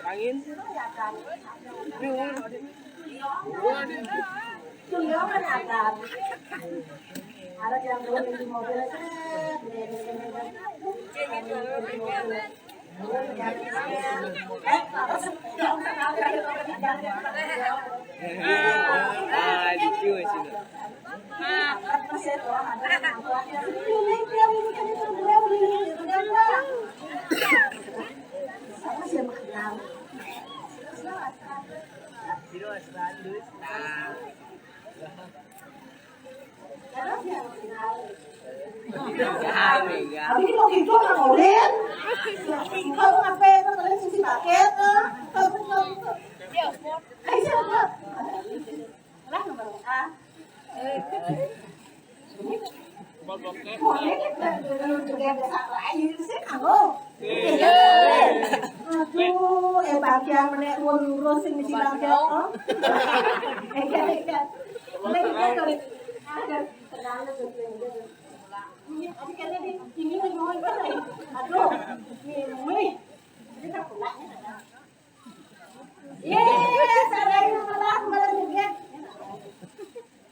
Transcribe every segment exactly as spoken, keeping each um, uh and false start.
Angin. Ada yang turun di mobil, seret. Ah, lucu sih. Abi mau gitu sama Orin. Kamu ngapain? Kamu kalian sisi paket tuh. Ayo siapa? Lah nomor A. Orin juga juga biasa lain sih kamu. Aduh, eh bagian menek urus sing mesti bagian. Oh. Enggak, enggak. Enggak, enggak, enggak. Ada kenal tuh. Ini tadi kayaknya di ini lagi mau apa ya? Aduh, ini. Ini tak pulangnya. Iya, sadari malah malah juga.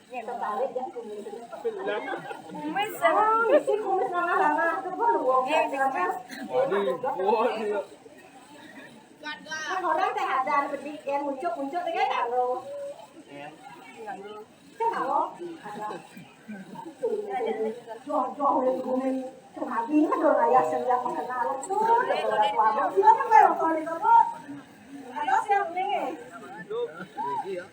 Ya, terbalik ya kumis. Kumis. Oh, isi kumis lama-lama. Itu gua lu wong. Iya, iya. Waduh, waduh. Nah, orang teh ada bedik ya, muncul-muncul dengan kalau. Iya. Kan kalau ada. Jauh-jauh dari kumis. Cuma dia kan udah raya sejak kenal. Tuh, udah tua banget. Siapa yang mau kalau itu, Bu? Ada siapa nih? Ya.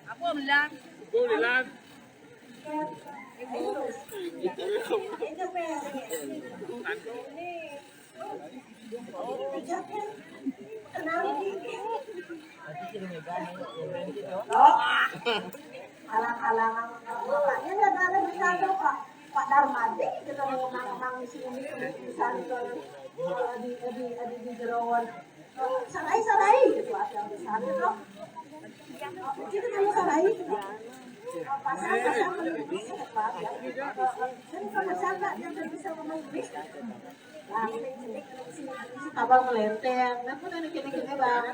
Apa bilang? Ibu bilang. Alang-alang bapaknya nggak ada di sana, Pak. Pak Darmadi kita mau mang-mang di sini, di sana, di, di, di, di Jerawan. Sarai, sarai, gitu, ada di sana, tuh. Jadi kalau sarai, pasang, pasang, pasang, Pak. Jadi kalau pasang, nggak, dia nggak bisa ngomong Inggris. Abang melenteng, nah, kan ada kene-kene, Bang.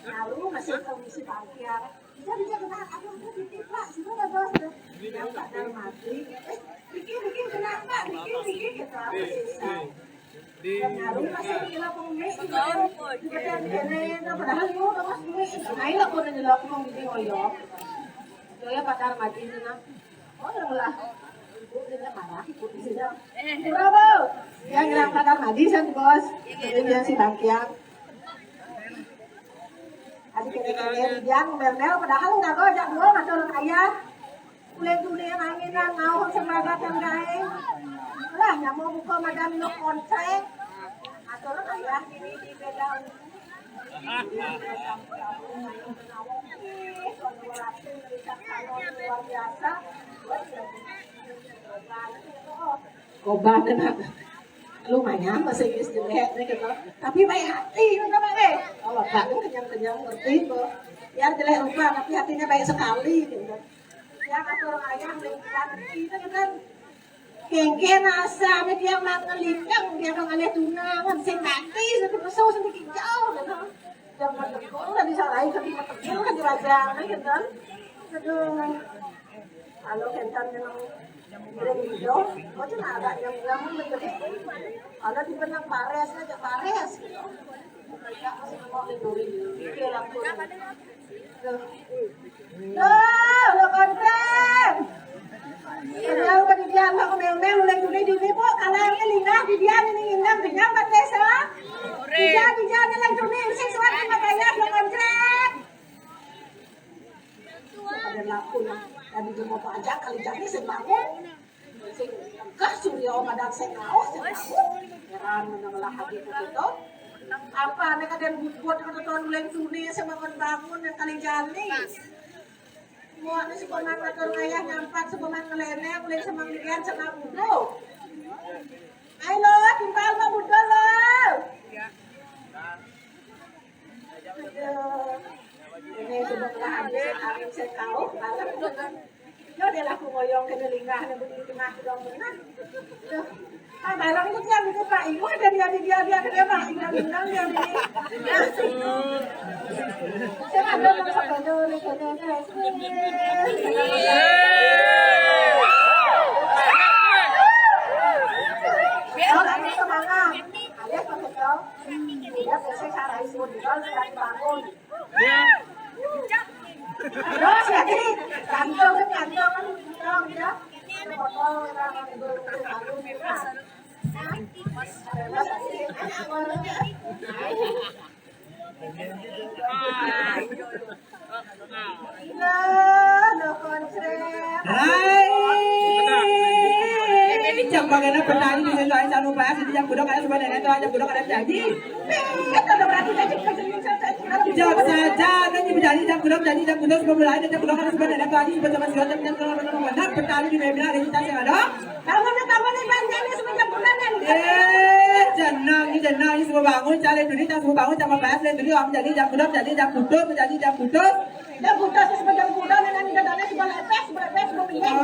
Lalu masih komisi parkir. Bisa, bisa, kena, aku tuh titip, Pak. Sudah nggak, Bos? Yang Pak Darmadi. Eh, bikin, bikin, kenapa? Bikin, bikin, gitu. Apa sih? Dan lalu masih kira komisi, gitu. Kita kan kene, nah, padahal lu, Bos, komisi. Nah, ini aku udah nyelak ngomong gini, oh, iya. Yo, ya, Pak Darmadi, nah. Oh, ya, lah. Bravo. Yang ngilang pagar madi san, Bos. Ini yang si Bangkiang. Adi kene-kene dijang mel-mel, padahal udah gojak dua ngatur ayah. Ulen tuni yang angin nang ngauh semagatan gae. Lah, nyamuk buka madan lo kontreng. Ngatur ayah ini di beda. Luar biasa. Koban, enak. Lumayan bahasa Inggris jelek nih gitu. Tapi baik hati gitu, Pak, eh. Kalau Pak kan kenyang-kenyang ngerti kok. Ya jelek rupa tapi hatinya baik sekali gitu. Ya ngatur ayah, ngerti gitu kan. Kengken asa ame dia mah ngelindang, dia mah ngalih tunangan, sing mati, sing pesu, sing kijau gitu. Jam bertegur kan disalahin, sing bertegur kan dirajang gitu kan. Aduh. Kalau kentan memang belum hijau, macam ada yang kamu menjadi. Kalau di benang pares aja pares gitu. Enggak, masih mau tidurin. Dia lakukan. Tuh, lo konten. Kenal ke dia, aku mel-mel, mulai juni, juni, Bu. Kalau yang ini lingah, di dia ini indah, kenyang, Pak Desa. Di dia, di dia, ini lagi juni, ini sih, suara, lima bayar, lo konten. Ada laku lah. Tadi dia mau pajak, kali jadi, saya bangun. Sing gah surya, padahal sing ngaos, sing ngaos. Heran, menang lah hati itu. Apa, nek ada yang buat, ada tahun mulai juni, saya bangun-bangun, yang kali jadi. Mau ada si Komang ngatur ngayah nyampat, si Komang ngeleneng, uling semang lian, semang udo. Ayo lo, timpal mah udo lo. Aduh. Ini sudah telah habis, habis saya tahu, malam itu kan. Yo, dia laku ngoyong ke lingah, dia bunyi tengah, dia benar. Tuh. Ah, barang itu tiap itu, Pak. Ibu ada dia, dia, dia, dia, dia, Pak. Dia bilang dia ini. Saya ada mau sepeda, sepeda, sepeda. Oh, lagi semangat. Alias pakai kau. Dia biasa cara isu di bawah, sudah dibangun. Terus lagi, kantong, kantong, kantong, ya. Foto, orang, orang, orang, orang. Hai. Jam bagana petani di sini, ayo, jangan lupa ya, sini jam gudang ada sebenarnya tuh, jam gudang ada janji. Jam saja, nanti berjanji jam gudang, janji jam gudang, sebelum mulai, jam gudang ada sebenarnya tuh, ayo, sebelum sama siapa, jam gudang ada sebenarnya, petani di webinar, ada kita sih ada. Bangun, bangun, bangun, jangan semenjak bulan, ya. Eh, jenang, ini jenang, ini semua bangun, cari dulu, tak semua bangun, sama bahas, lihat dulu, orang jadi jam gudang, jadi jam gudang, jadi jam gudang. Jam gudang, semenjak bulan, dan ini datangnya cuma lepes, lepes, cuma minyak,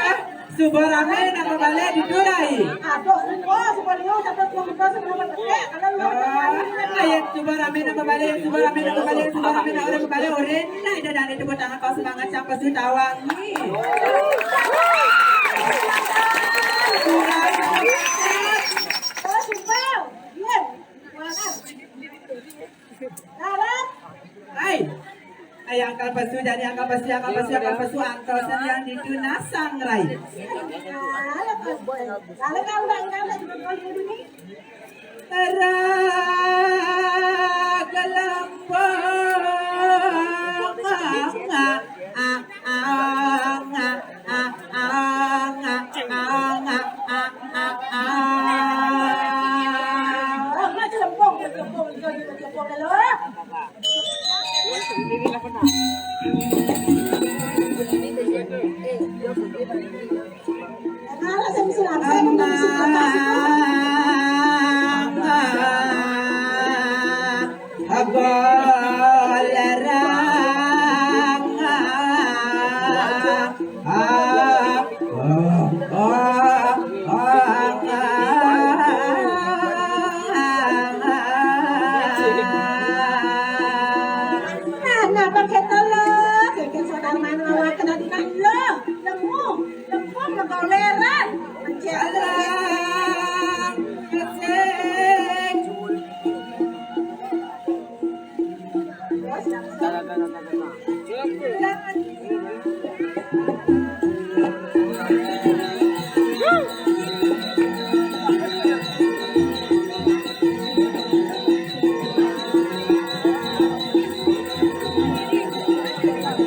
Ah, suba rame, nama balik di Turai. Aduh, semua, semua liu, satu, dua, tiga, semua bertekek, kalau lu Ah, ayo, suba rame, nama balik, suba rame, nama balik, suba rame, nama balik, ore. Nah, ida dane tepuk tangan kau semangat siapa su tawangi. Hai. Hai, angkal pesu, jadi angkal pesu, angkal pesu, angkal pesu, antosan yang ditu nasang rai. Kalau kau udah enggak, udah juga kau dulu nih. Raga lambang, ah, ah, ah, ah, ah, ah, ah, ah, ah, ah. Nah, nah, pakai telur, bikin saudara mana awak kena di lo, lemu, lemu, legoleran, mencet. Hai,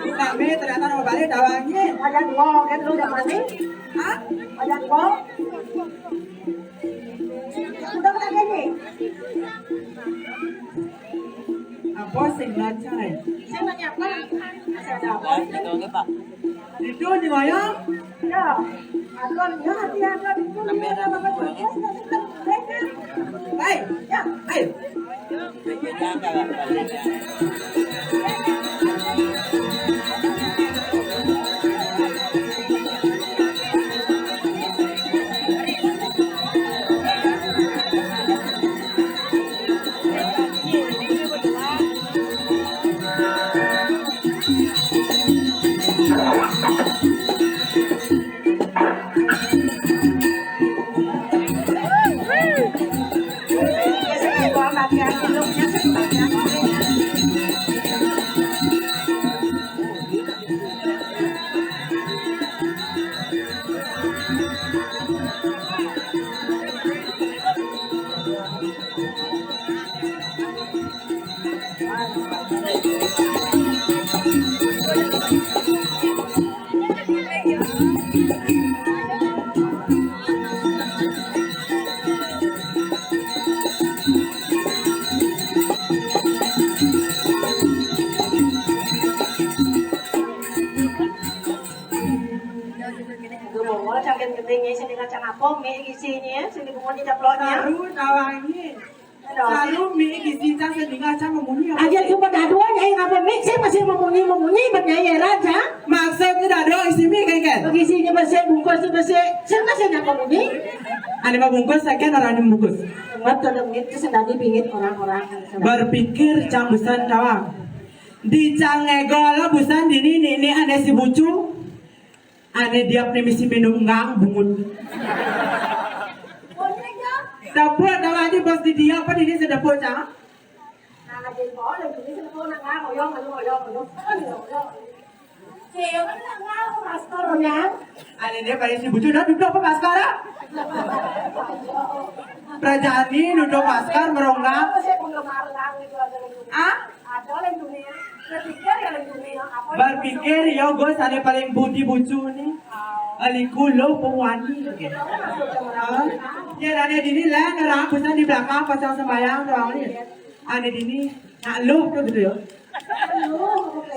kami ternyata nama balik dawangnya. Ada dua, kan lu udah mati? Hah? Ada dua. Udah pernah gini? Apa sing lancar? Saya nanya apa? Saya ada apa? Itu di mana? Ya. Aduh, ya, hati ada di sini. Hai, ya, ayo. Gumongol cangkir gending, sini kacang apa, mie isinya, sini bunga di caploknya. Baru tawangi. Saru mie gizi ta sedinga aja memunyi apa? Aja cuma dua nyai ngapa mie, saya masih memunyi, memunyi, bernyai raja. Maksudnya dado isi mie kan kan? Bagi sini masih bungkus, masih, saya masih nyapa memunyi. Ada mau bungkus, saya kan orang yang bungkus. Ngat kalau mie itu sendiri bingit orang-orang. Berpikir cambusan tawang. Di cangego lah busan dini, ini, ini ada si bucu. Ane diap ni misi minum ngang bungut. Dapur tawa aja bos di dia apa di sini dapur cang? Ane dia paling si bucu dah duduk apa masker ah? Prajani duduk masker meronggang. Ah? Ada lain dunia. Berpikir ya gue sana paling budi bucu nih. Aliku lo pemwani. Hah? Ya ada dini lah nerang pesan di belakang pasang sembayang doang nih. Ada dini nak lo tuh gitu ya.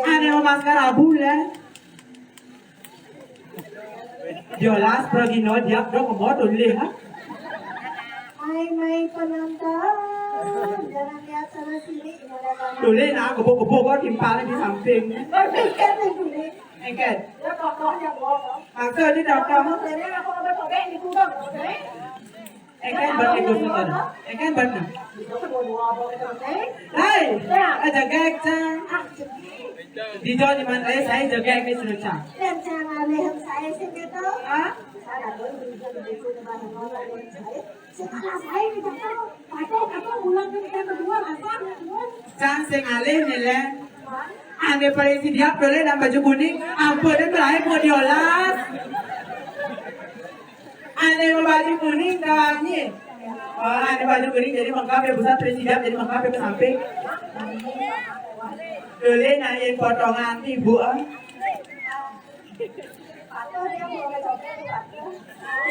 Ada mau masker abu lah. Jolas pragino diap dong mau tulis ha. Mai mai penonton, jangan lihat sana sini, ini ada tanah. Tulis nah kebo-kebo kok timpalnya di samping. Berpikir nih tulis. Eket. Ya tokohnya bohong. Maksudnya tokoh. Maksudnya aku nggak bertobek di kubur. Eket berarti itu sebentar. Eket berarti. Itu kedua-dua apa ketemu? Hai, aja gek cang. Di Jawa di mana saya jaga ini sudah cang. Dan cang alih saya sih gitu. Hah? Saya ada di Jawa di mana saya. Setelah saya di Jakarta, pakai apa bulan ini kita berdua rasa. Cang sing alih nih le. Ane paling si diap boleh dan baju kuning. Ampun dan berakhir mau diolas. Ane baju kuning kawannya. Oh, ane baju kuning jadi lengkap ya, busan presiden jadi lengkap ya ke samping. Boleh nanyain potongan ibu ah.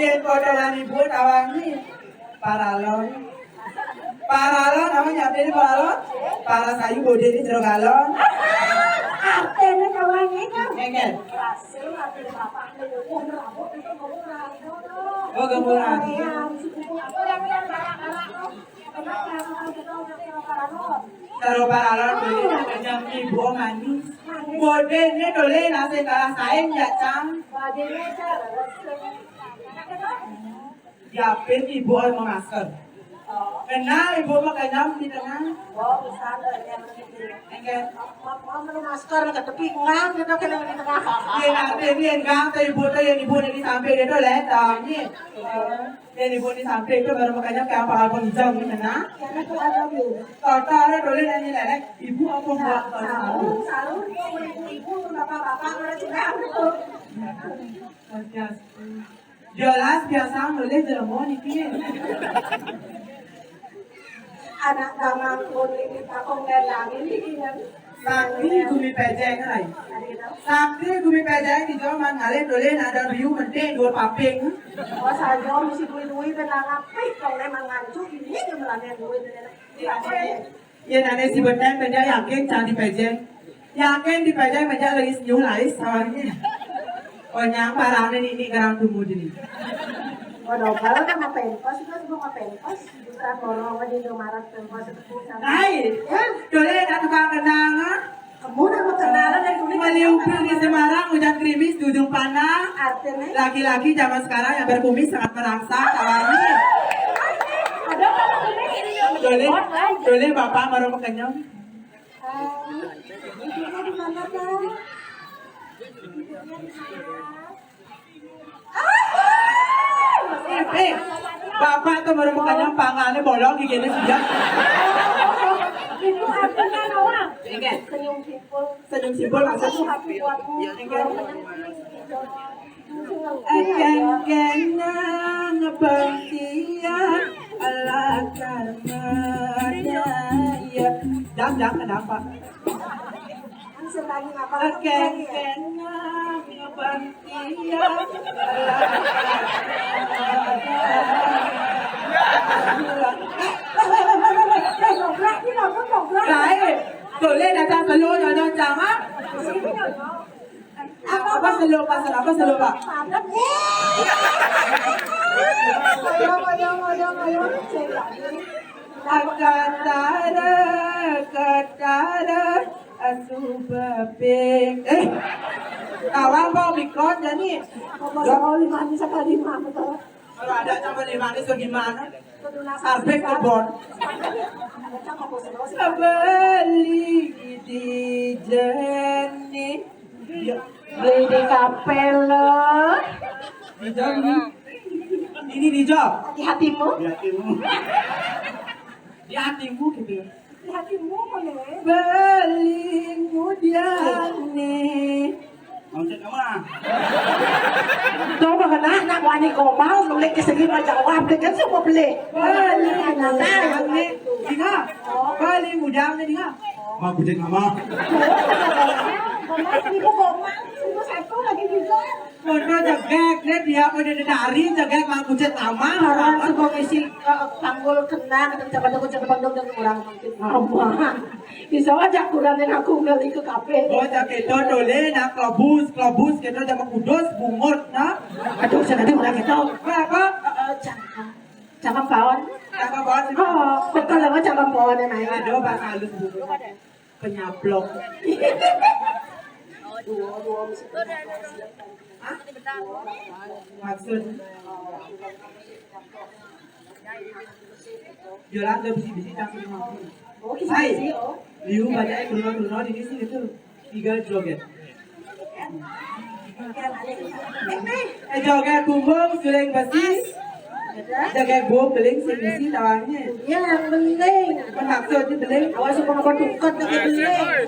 Yang potongan ibu tawangi paralon. Paralon apa nyampe ini paralon? Para sayu bode ini jero galon. Artinya tawangi kan? Enggak. Hasil artinya bapak. Oh, gemburan. Karo paralon boleh jam ibu manis. Bodene dole nasi kalah saing ya cang. Diapin ibu mau masker. Kenal ibu mah kenyam di tengah. Oh, bisa tuh, ya, begitu. Enggak. Mau, mau menu masker, ke tepi, enggak, gitu, kan, di tengah. Iya, nanti ini enggak, tuh ibu tuh, yang ibu ini sampai dia tuh, lihat, tahu ini. Yang ibu ini sampai itu baru makanya kayak apa-apa hijau ini, nah. Karena tuh ada, Bu. Kota ada boleh nanya, nenek, ibu apa buat kalau sahur? Sahur, sahur, ibu-ibu, bapak-bapak, mereka juga, gitu. Luar biasa. Jelas biasa nulis jelema niki. Anak damang pun ini takung dan langit ini kan. Sakti gumi pejeng, hai. Sakti gumi pejeng di jaman ngalih nulis ada riu penting dua paping. Oh, saja mesti duit-duit dan nangapik kalau memang ngancu ini yang melanggar duit. Iya, iya. Yén ané si Betén béda yakin can dipéjéng. Yakin dipéjéng béda lagi senyum lais sawarnya. Konyang barangnya ini garang tunggu dini. Modal sama pentos, itu sebelum pentos, bukan borong di Indomaret pentos itu sama. Hai, ya, boleh tak tukang kenang, ah? Kamu nama kenalan dari kulit. Maliumpil di Semarang, hujan gerimis di ujung panah. Artinya? Laki-laki zaman sekarang yang berkumis sangat merangsang, alami. Ada apa kumis? Boleh, boleh Bapak baru kenyang. Ibunya di mana, Bang? Ibunya di mana? Eh, eh, Bapak tuh baru bukannya pangannya bolong giginya sudah. Itu artinya, Noah. Enggak. Senyum simpul. Senyum simpul maksudnya. Itu hati buatmu. Enggak. Akén kéné ngebentian ala karmanya. Dang, dang, kenapa? Akén kéné ngebentian ala karmanya. Lain, boleh datang dulu, nyonya jangan. Apa selo, Pak? Apa selo, Pak? Padat. Ayo, ayo, ayo, ayo. Katara, katara, asuba ping. Eh, kawan Pak Omikron jadi. Apa selo lima ini sekali mah, betul? Kalau ada tambah lima ini, so gimana? Sarbet kebon. Beli di Jeni. Beli di kafe lo. Di Jeni. Ini di Jok. Di hatimu. Di hatimu. Di hatimu gitu. Di hatimu, boleh. Beli mudian nih. Maksud kamu ah? Coba kena anak wani gombal, nulis ke segi mah jawab, dia kan semua beli. Beli, nah, nah, ini, ini, beli udang ini, nah. Mak bujeng ama. Gombal, seribu gombal, seribu satu lagi juga. Foto jegek, dia dia udah dari jegek mak bujeng ama. Orang suka ngisi, eh, panggul kena, kata siapa tuh, siapa dong, dan orang makin ama. Bisa aja kurangin aku beli ke kafe. Oh, cak itu dole, nah, kelebus, kelebus, kita sama kudus, bungut, nah. Aduh, saya nanti orang itu. Apa? Eh, eh, cakep. Cakep, Paon. Cakep, Paon. Oh, betul lah, cakep, Paon, emang. Ada bahasa halus, bungut. Penyablok. Hah? Maksud? Yolanda bisi-bisi campur mampu. Oh, hai. Bisi-bisi, oh. Liu banyak keluar-keluar di sini tuh. Tiga joget. Eh, joget bumbung, suling besi. Joget bumbung, beling, sing besi, tawangnya. Iya, yang beling. Maksudnya beling. Awas, suka apa tungkot, tapi beling.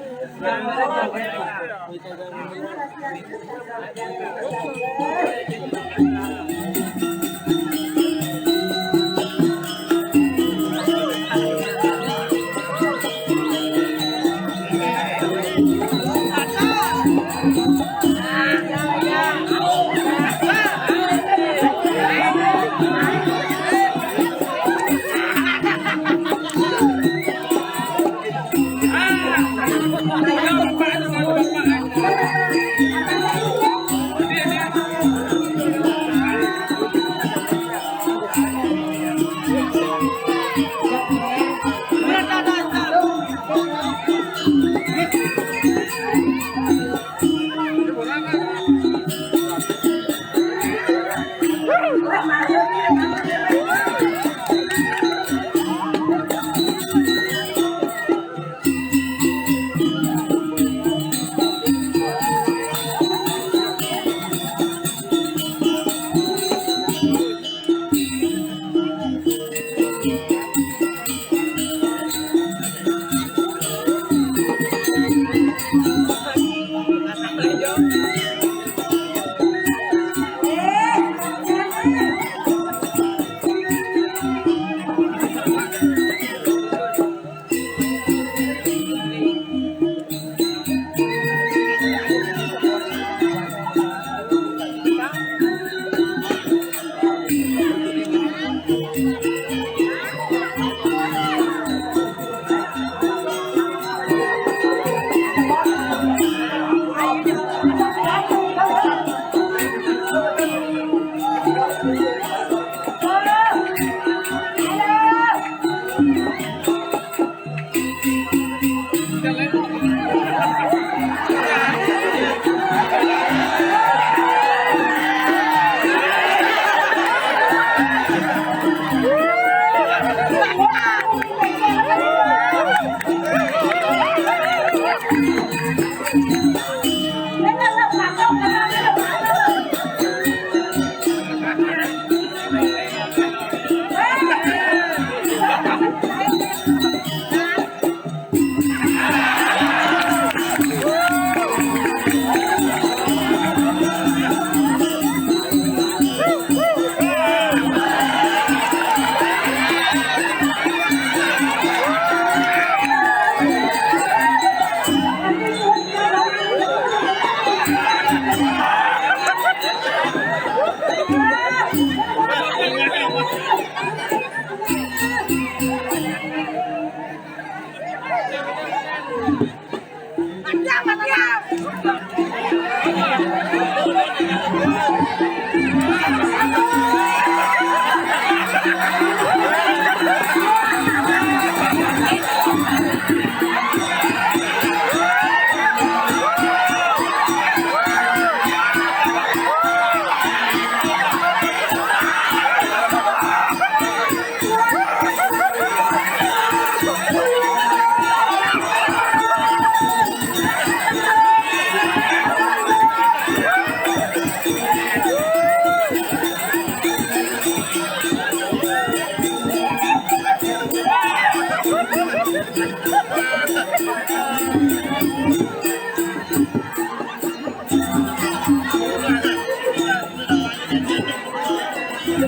Hai,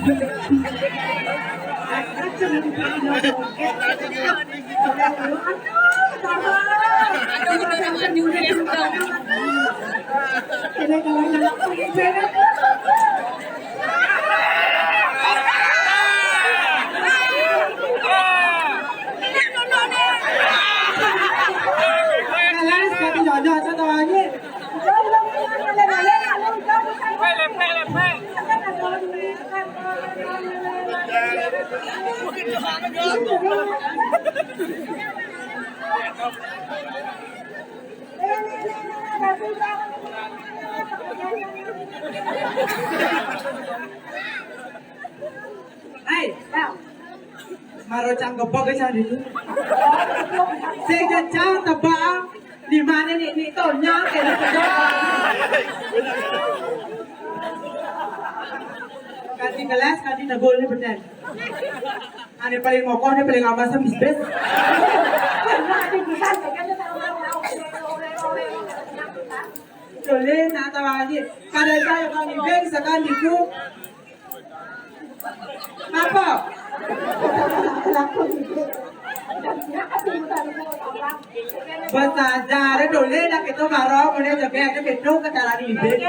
maro cang gebeg aja dulu. Sing jajal tebak di mana nih, nih tonya kayak gitu. Kanti gelas, kanti negul nih bener. Ane paling mokoh, ane paling aman sama bis. Dole, nak tahu aja. Kada saya kau ngibeng, sekan diku. Apa? Bos aja, ada dole, nak itu baru, mulai jaga, ada betul ke cara ngibeng.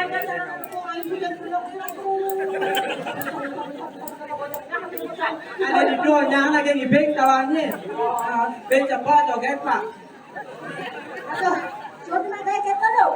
Ada di dua, jangan lagi ngibeng, tawannya. Ah, ben cepat, joget, Pak. Aduh, suruh makai kereta tu.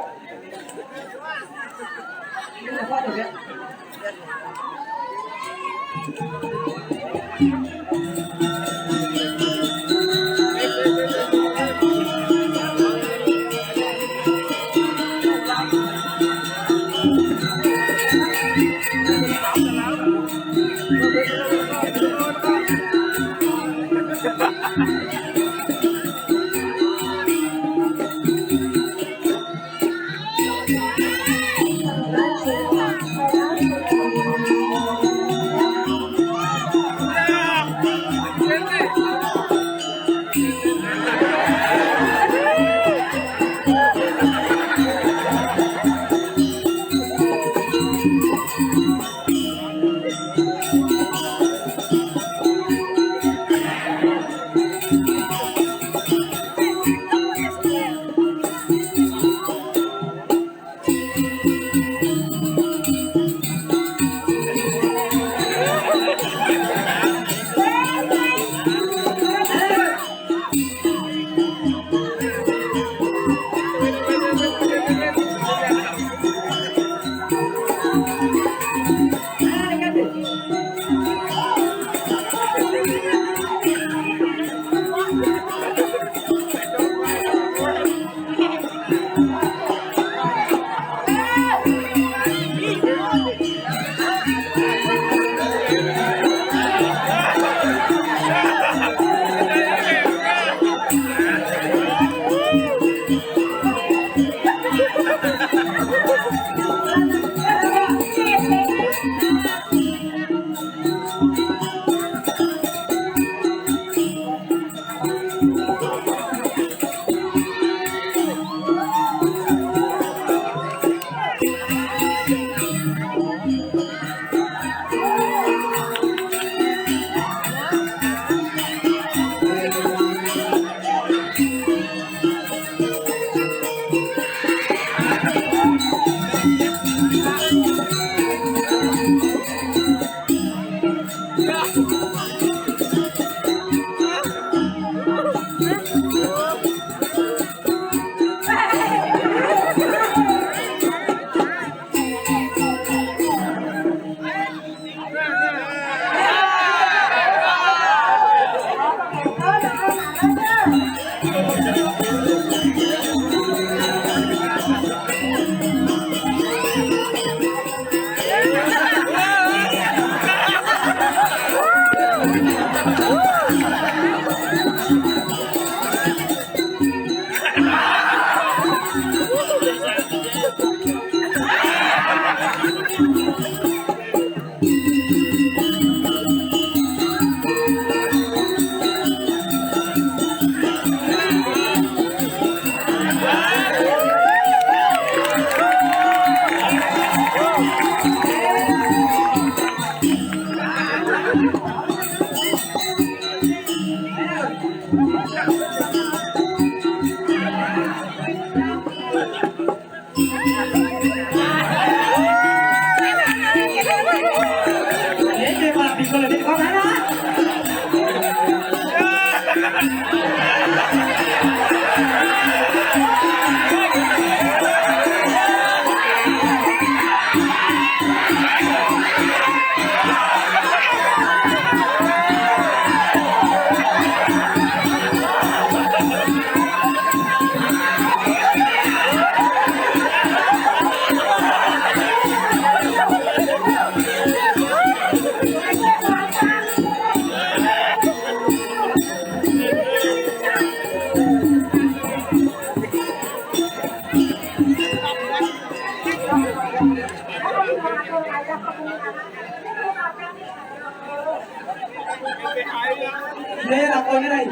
Nih, lakonnya, Rai.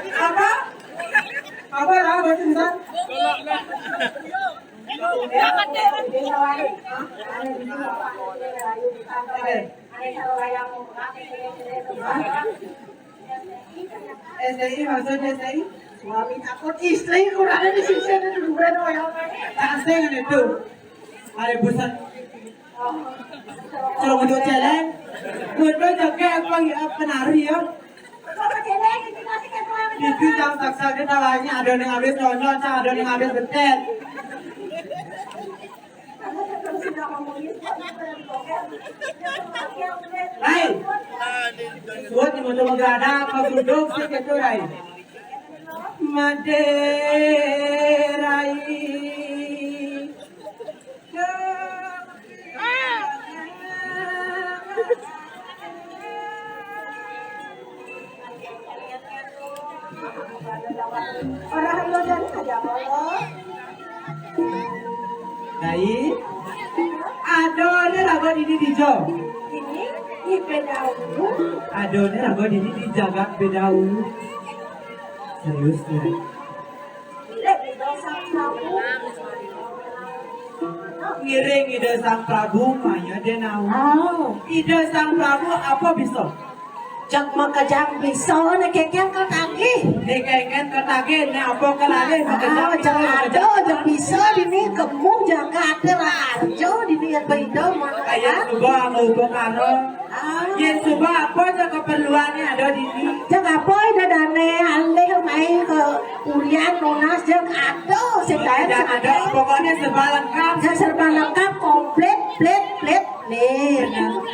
Apa? Apa, Ra? Bahasa Indonesia? Oke. S T I, maksudnya S T I? Suami takut istri, kurang ada di sini, ada dua doang. Tasing itu. Ada buset. Kalau untuk celeng, buat lo jaga apa ya, penari ya? Itu yang saksa kita lainnya, ada yang habis nonton, ada yang habis betet. Hai, buat di motor ada apa duduk sih gitu, Rai? Made, Rai. Rai, adone raga dini dija? Ini, ini bedau. Adone raga dini di jagat bedau. Serius, Rai? Ngiring Ida Sang Prabu, maya dene. Oh. Ida Sang Prabu apa bisa? Jak makejang bisa, nek kengken ketagih. Nek kengken ketagih, nek apa kelalih makejang. Oh, jak bisa dini kemu jaga ati raja dini ya beda mana. Ayo coba mau karo. Ah. Yen suba apa aja keperluannya ada di sini. Cek apa ini dane alih main ke kuliah nunas, cek ada sing lain. Tidak ada, pokoknya serba lengkap. Cek serba lengkap, komplit, plit, plit, plit.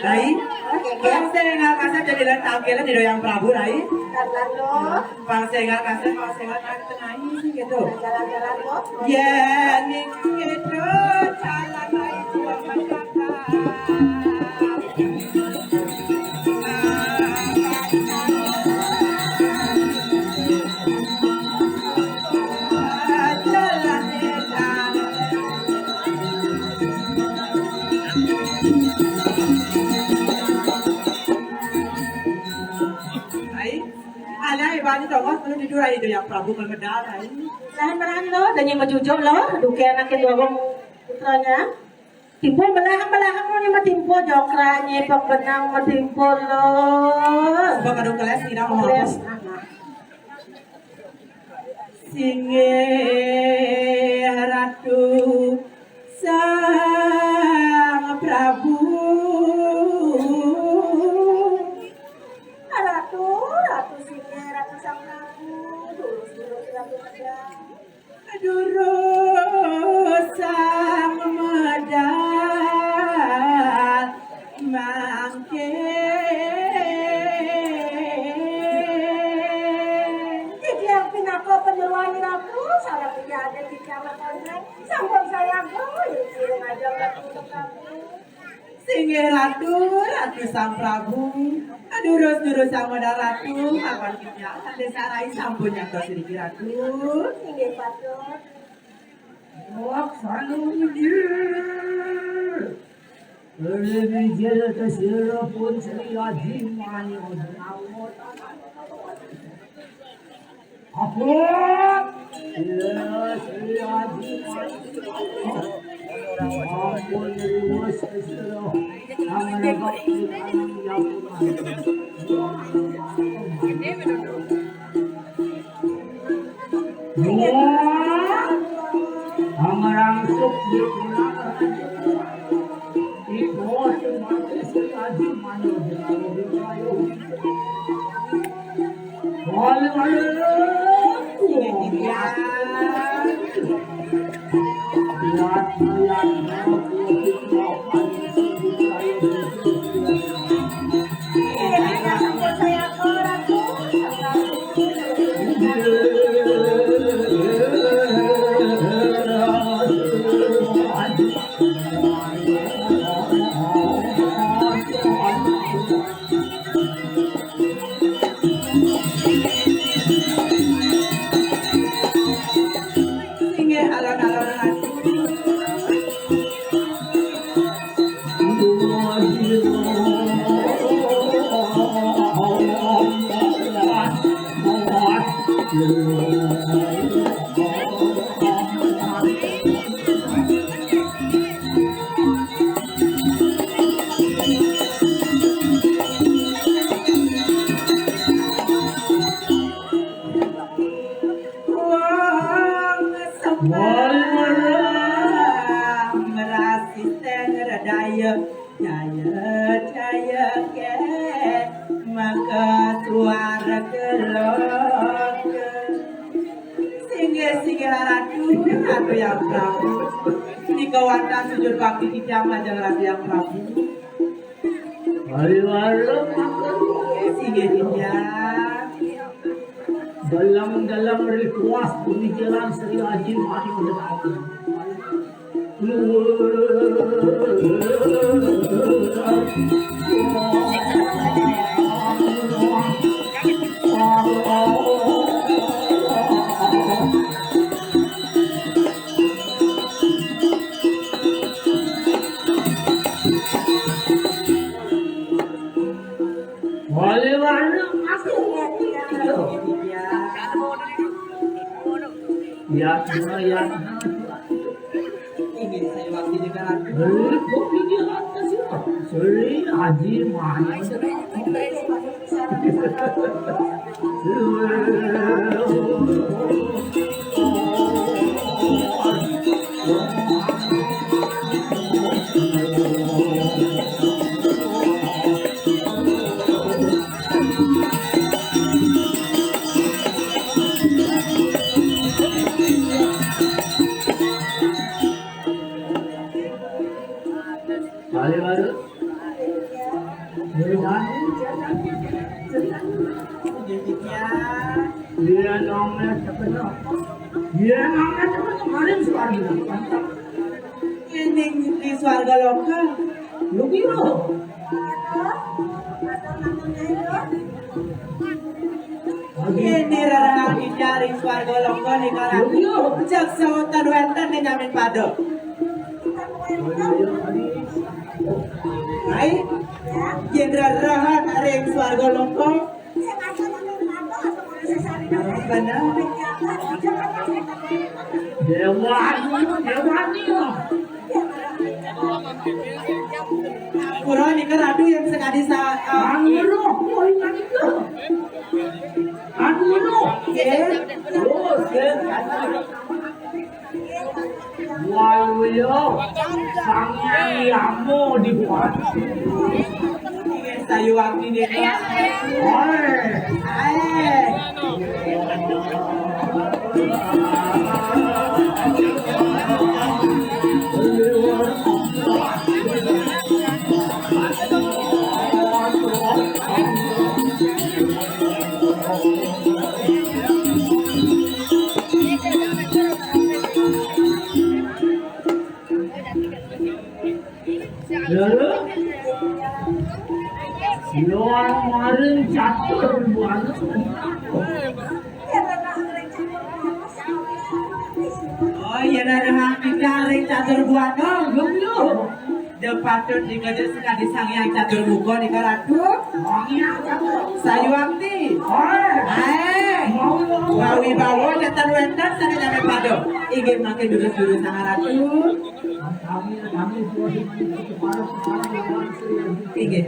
Rai. Oke, oke. Bangsa yang nggak kasar jadi lain tampilan di Doyang Prabu, Rai. Karena lo. Bangsa yang nggak kasar, bangsa yang nggak kasar, Rai, gitu. Jalan-jalan lo. Ya, nih, gitu, jalan, Rai, dua macam. Ai, alai bani tongos perlu tidur ai, Doyang Prabu kalau medal ai. Lahan merang lo, dan yang mencucuk lo, duke anak kedua putranya. Timpul belahang-belahang mau nyembah timpul, jokranya pok benang mau timpul lo. Sebab ada kelas tidak mau. Kelas, ah, nah. Singgih Ratu Sang Prabu. Ratu, Ratu Singgih Ratu Sang Prabu. Dulu, dulu, Ratu Sang Prabu. Durus sang medal mangke. Titiang pinaka penyeruan Ratu, salah punya ada titiang konsen. Sampun saya guru, sira ngajak Ratu. Singgih Ratu, Ratu Sang Prabu. Durus-durus Sang Medal Ratu, mapan kita ada sarai sampun nyantos niki Ratu. Inggih patut. Wah, sanu inggih. Wijil kesira pun Sri Aji Mayu. Abot. Iya, Sri Aji. Ampun, riwes, Sri. Tangan abot, tangan japungan. Wah, amarang suk di pulang. Ibu, terima kasih, Aji Mayu. Jaya, jaya, jaya, ke, maka suara kelok. Singgih, singgih, Ratu, Ratu yang Prabu. Nika wantah sujud bakti titiang majeng Ratu yang Prabu. Ayo, ayo, singgih, titiang. Dalam-dalam rituas pemikiran Sri Aji Mayu. Bagaimana aku? Ya, ya, ya. Ini saya waktu di dalam. Beli kopi di atas ya. Beli Haji Mahal. Balik, balik. Iya, nongnya sepenuh. Iya, nongnya sepenuh. Kemarin suara. Ini di swarga loka. Lu kira? Ini rerehang kita ring swarga loka nika Ratu. Jek saotan wénten ning nyamin pada. Hai, yén rerehang ring swarga loka. Bener. Dewa, dewa nika. Pura nika Ratu yang sekadi sa-, ah, Ratu, oh, ingat itu. Ratu, nggih. Terus, nggih. Waluya, Sang Hyang Yama dibuat. Sayuwakti nika. Oi. Ae. Lalu, luar maring catur buana. Oh, iya, nah, nah, kita ring catur buana, belum, belum. Da patut nika da sekadi Sang Hyang Catur Muka nika, Ratu. Sayuwakti. Ae. Mawibawa jatan wénten sané nyamé pada. Inggih mangkin durus-durus Sang Ratu. Inggih.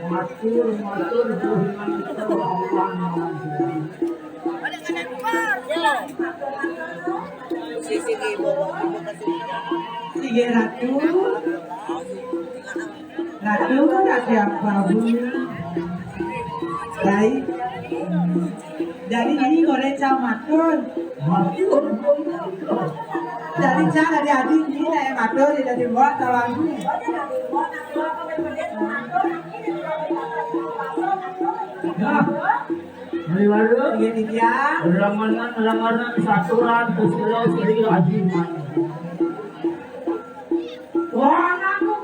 Matur, matur, Inggih Ratu. Ratu, Ratu Prabu. Baik. Jadi ini goreng cang matur. Matur. Jadi cang adi-adi ini naik matur, jadi buat tawangi. Nah, mari, mari. Inggih, Nitya. Ramanan, ramanan, saturan, Kusula, Sri, Aji, Mani. Wah, aku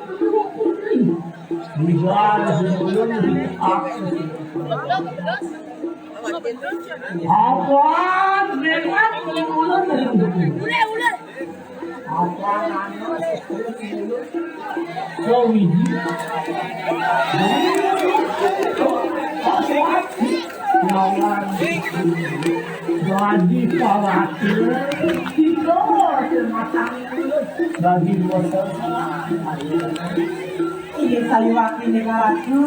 putri. Negara di ulun di aku. Apa? Memang di ulun di aku. Apa namanya? Sewiji. Jadi khawatir. Kita masih matang. Bagi dua. Iya, sayuwakti ning ratu.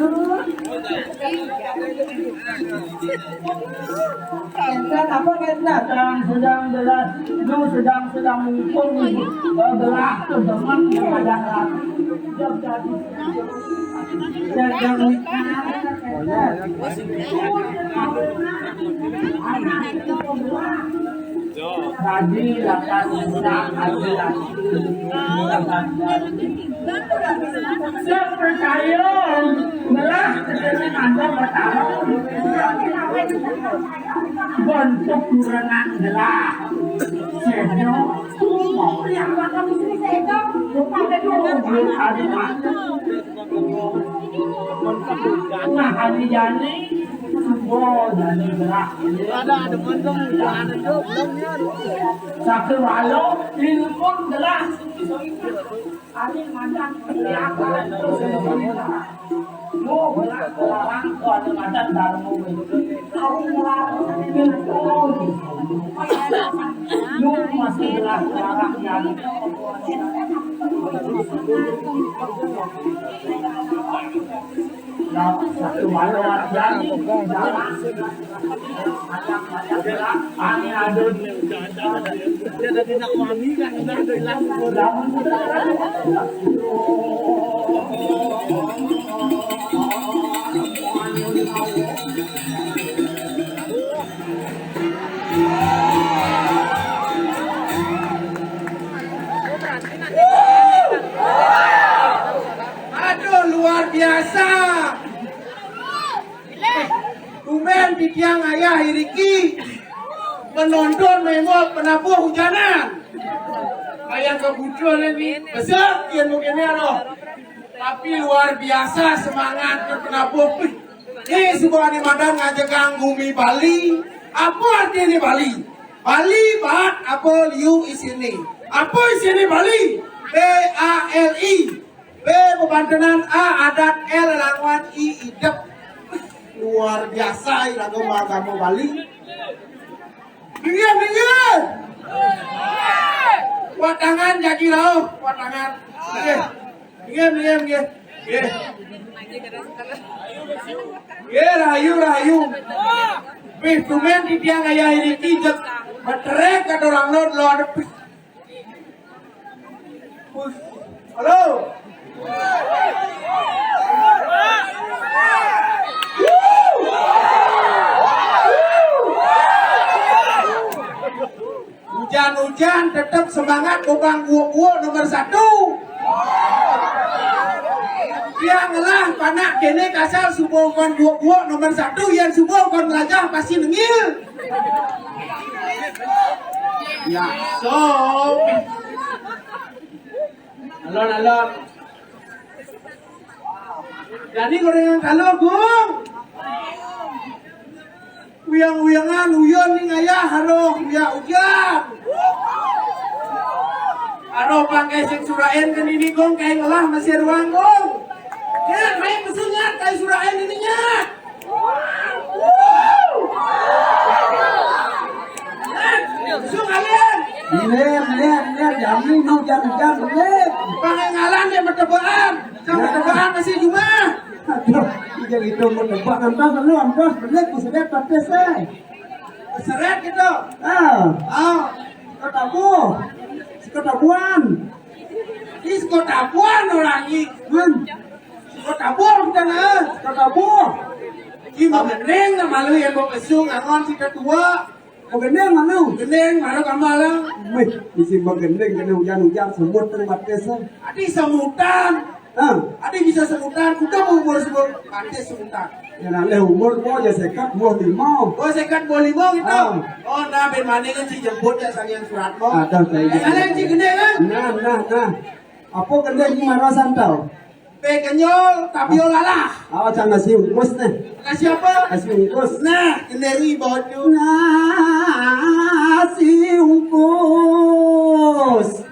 Enten apa, enten? Sedang, sedang gelas, lu sedang, sedang mumpung, eh, gelas tuh demen kepada ratu. Sedang, sedang. Tadi lakan minta laki-laki. Sing percaya, belah sedene mandang betara. Bentuk kurangan gelah. Sedo. Yang makan di sini sedo. Bukan sedo. Ada mata. Nah, hari jani, subuh jani gelah. Ada, ada mantong, ada jawab, belum ya. Satu walau, ilmu gelah. Ari mandan kelihatan terus. Lu belah larang, kalau mandan darmu. Ari larang itu. Lu masih belah larang yang. Nah, satu malam lagi. Aduh, luar biasa. Tumben titiang ayah iriki menonton mengol penabuh hujanan. Kayak kebucul ini, besar yang mungkin ya loh. Tapi luar biasa semangat ke penabuh. Wih, ini sebuah ni madan ngajegang bumi Bali. Apa arti ni Bali? Bali baat apa liu isini? Apa isini Bali? B A L I. B bebantenan, A adat, L lelawan, I idep. Luar biasa iraga agama Bali. Minggir, minggir. Kuat tangan, jagi rauh, kuat tangan. Minggir. Minggir, minggir, minggir. Minggir. Minggir, rahayu, rahayu. Wih, tumben titiang ayah iriki jek. Beterek kata orang lot, lot. Halo. Hujan-hujan tetep semangat, bukan guuk-guuk nomor satu. Tiang ngelah panak kene kasar, subuh kon guuk-guuk nomor satu, yang subuh kon melajah pasti nengil. Ya, so. Alon, alon. Jadi gorengan kalau, Gung. Uyang-uyangan, uyon ning ayah, aduh, ya ujan. Aduh, pakai sing surain ke nini, Gung, kayak ngelah masih ruang, Gung. Ya, main pesennya, kayak surain ininya. Su kalian. Iya, iya, iya, jam lima, jam, jam, bener. Pangangalan dia bertebaan. Sama bertebaan masih cuma. Aduh, iya itu bertebaan, ampun, lu, ampun, bener, ku sedep, patis, eh. Seret gitu. Ah. Ah. Kota Bu. Kota Buan. Is kota Buan orang ini. Man. Kota Buan kita na. Kota Bu. Ki magending na malu yang mau pesung angon si ketua. Magending mana? Gending mana kamal lah. Wih, isi magending kena hujan-hujan semut terbatas. Ati semutan. Ah. Ati bisa semutan, kuda umur sebut mati semutan. Ya, nah, leh umur mau aja sekat, buah lima. Oh, sekat buah lima gitu. Ah. Oh, nah, ben mana kan si jemput ya sang yang surat mau. Ada, saya. Ada yang si gede kan? Nah, nah, nah. Apa gede di mana santau? Pe kenyol, tapi olalah. Ah, sang nasi ungkus nih. Nasi apa? Nasi ungkus. Nah, kendari baju. Nasi ungkus.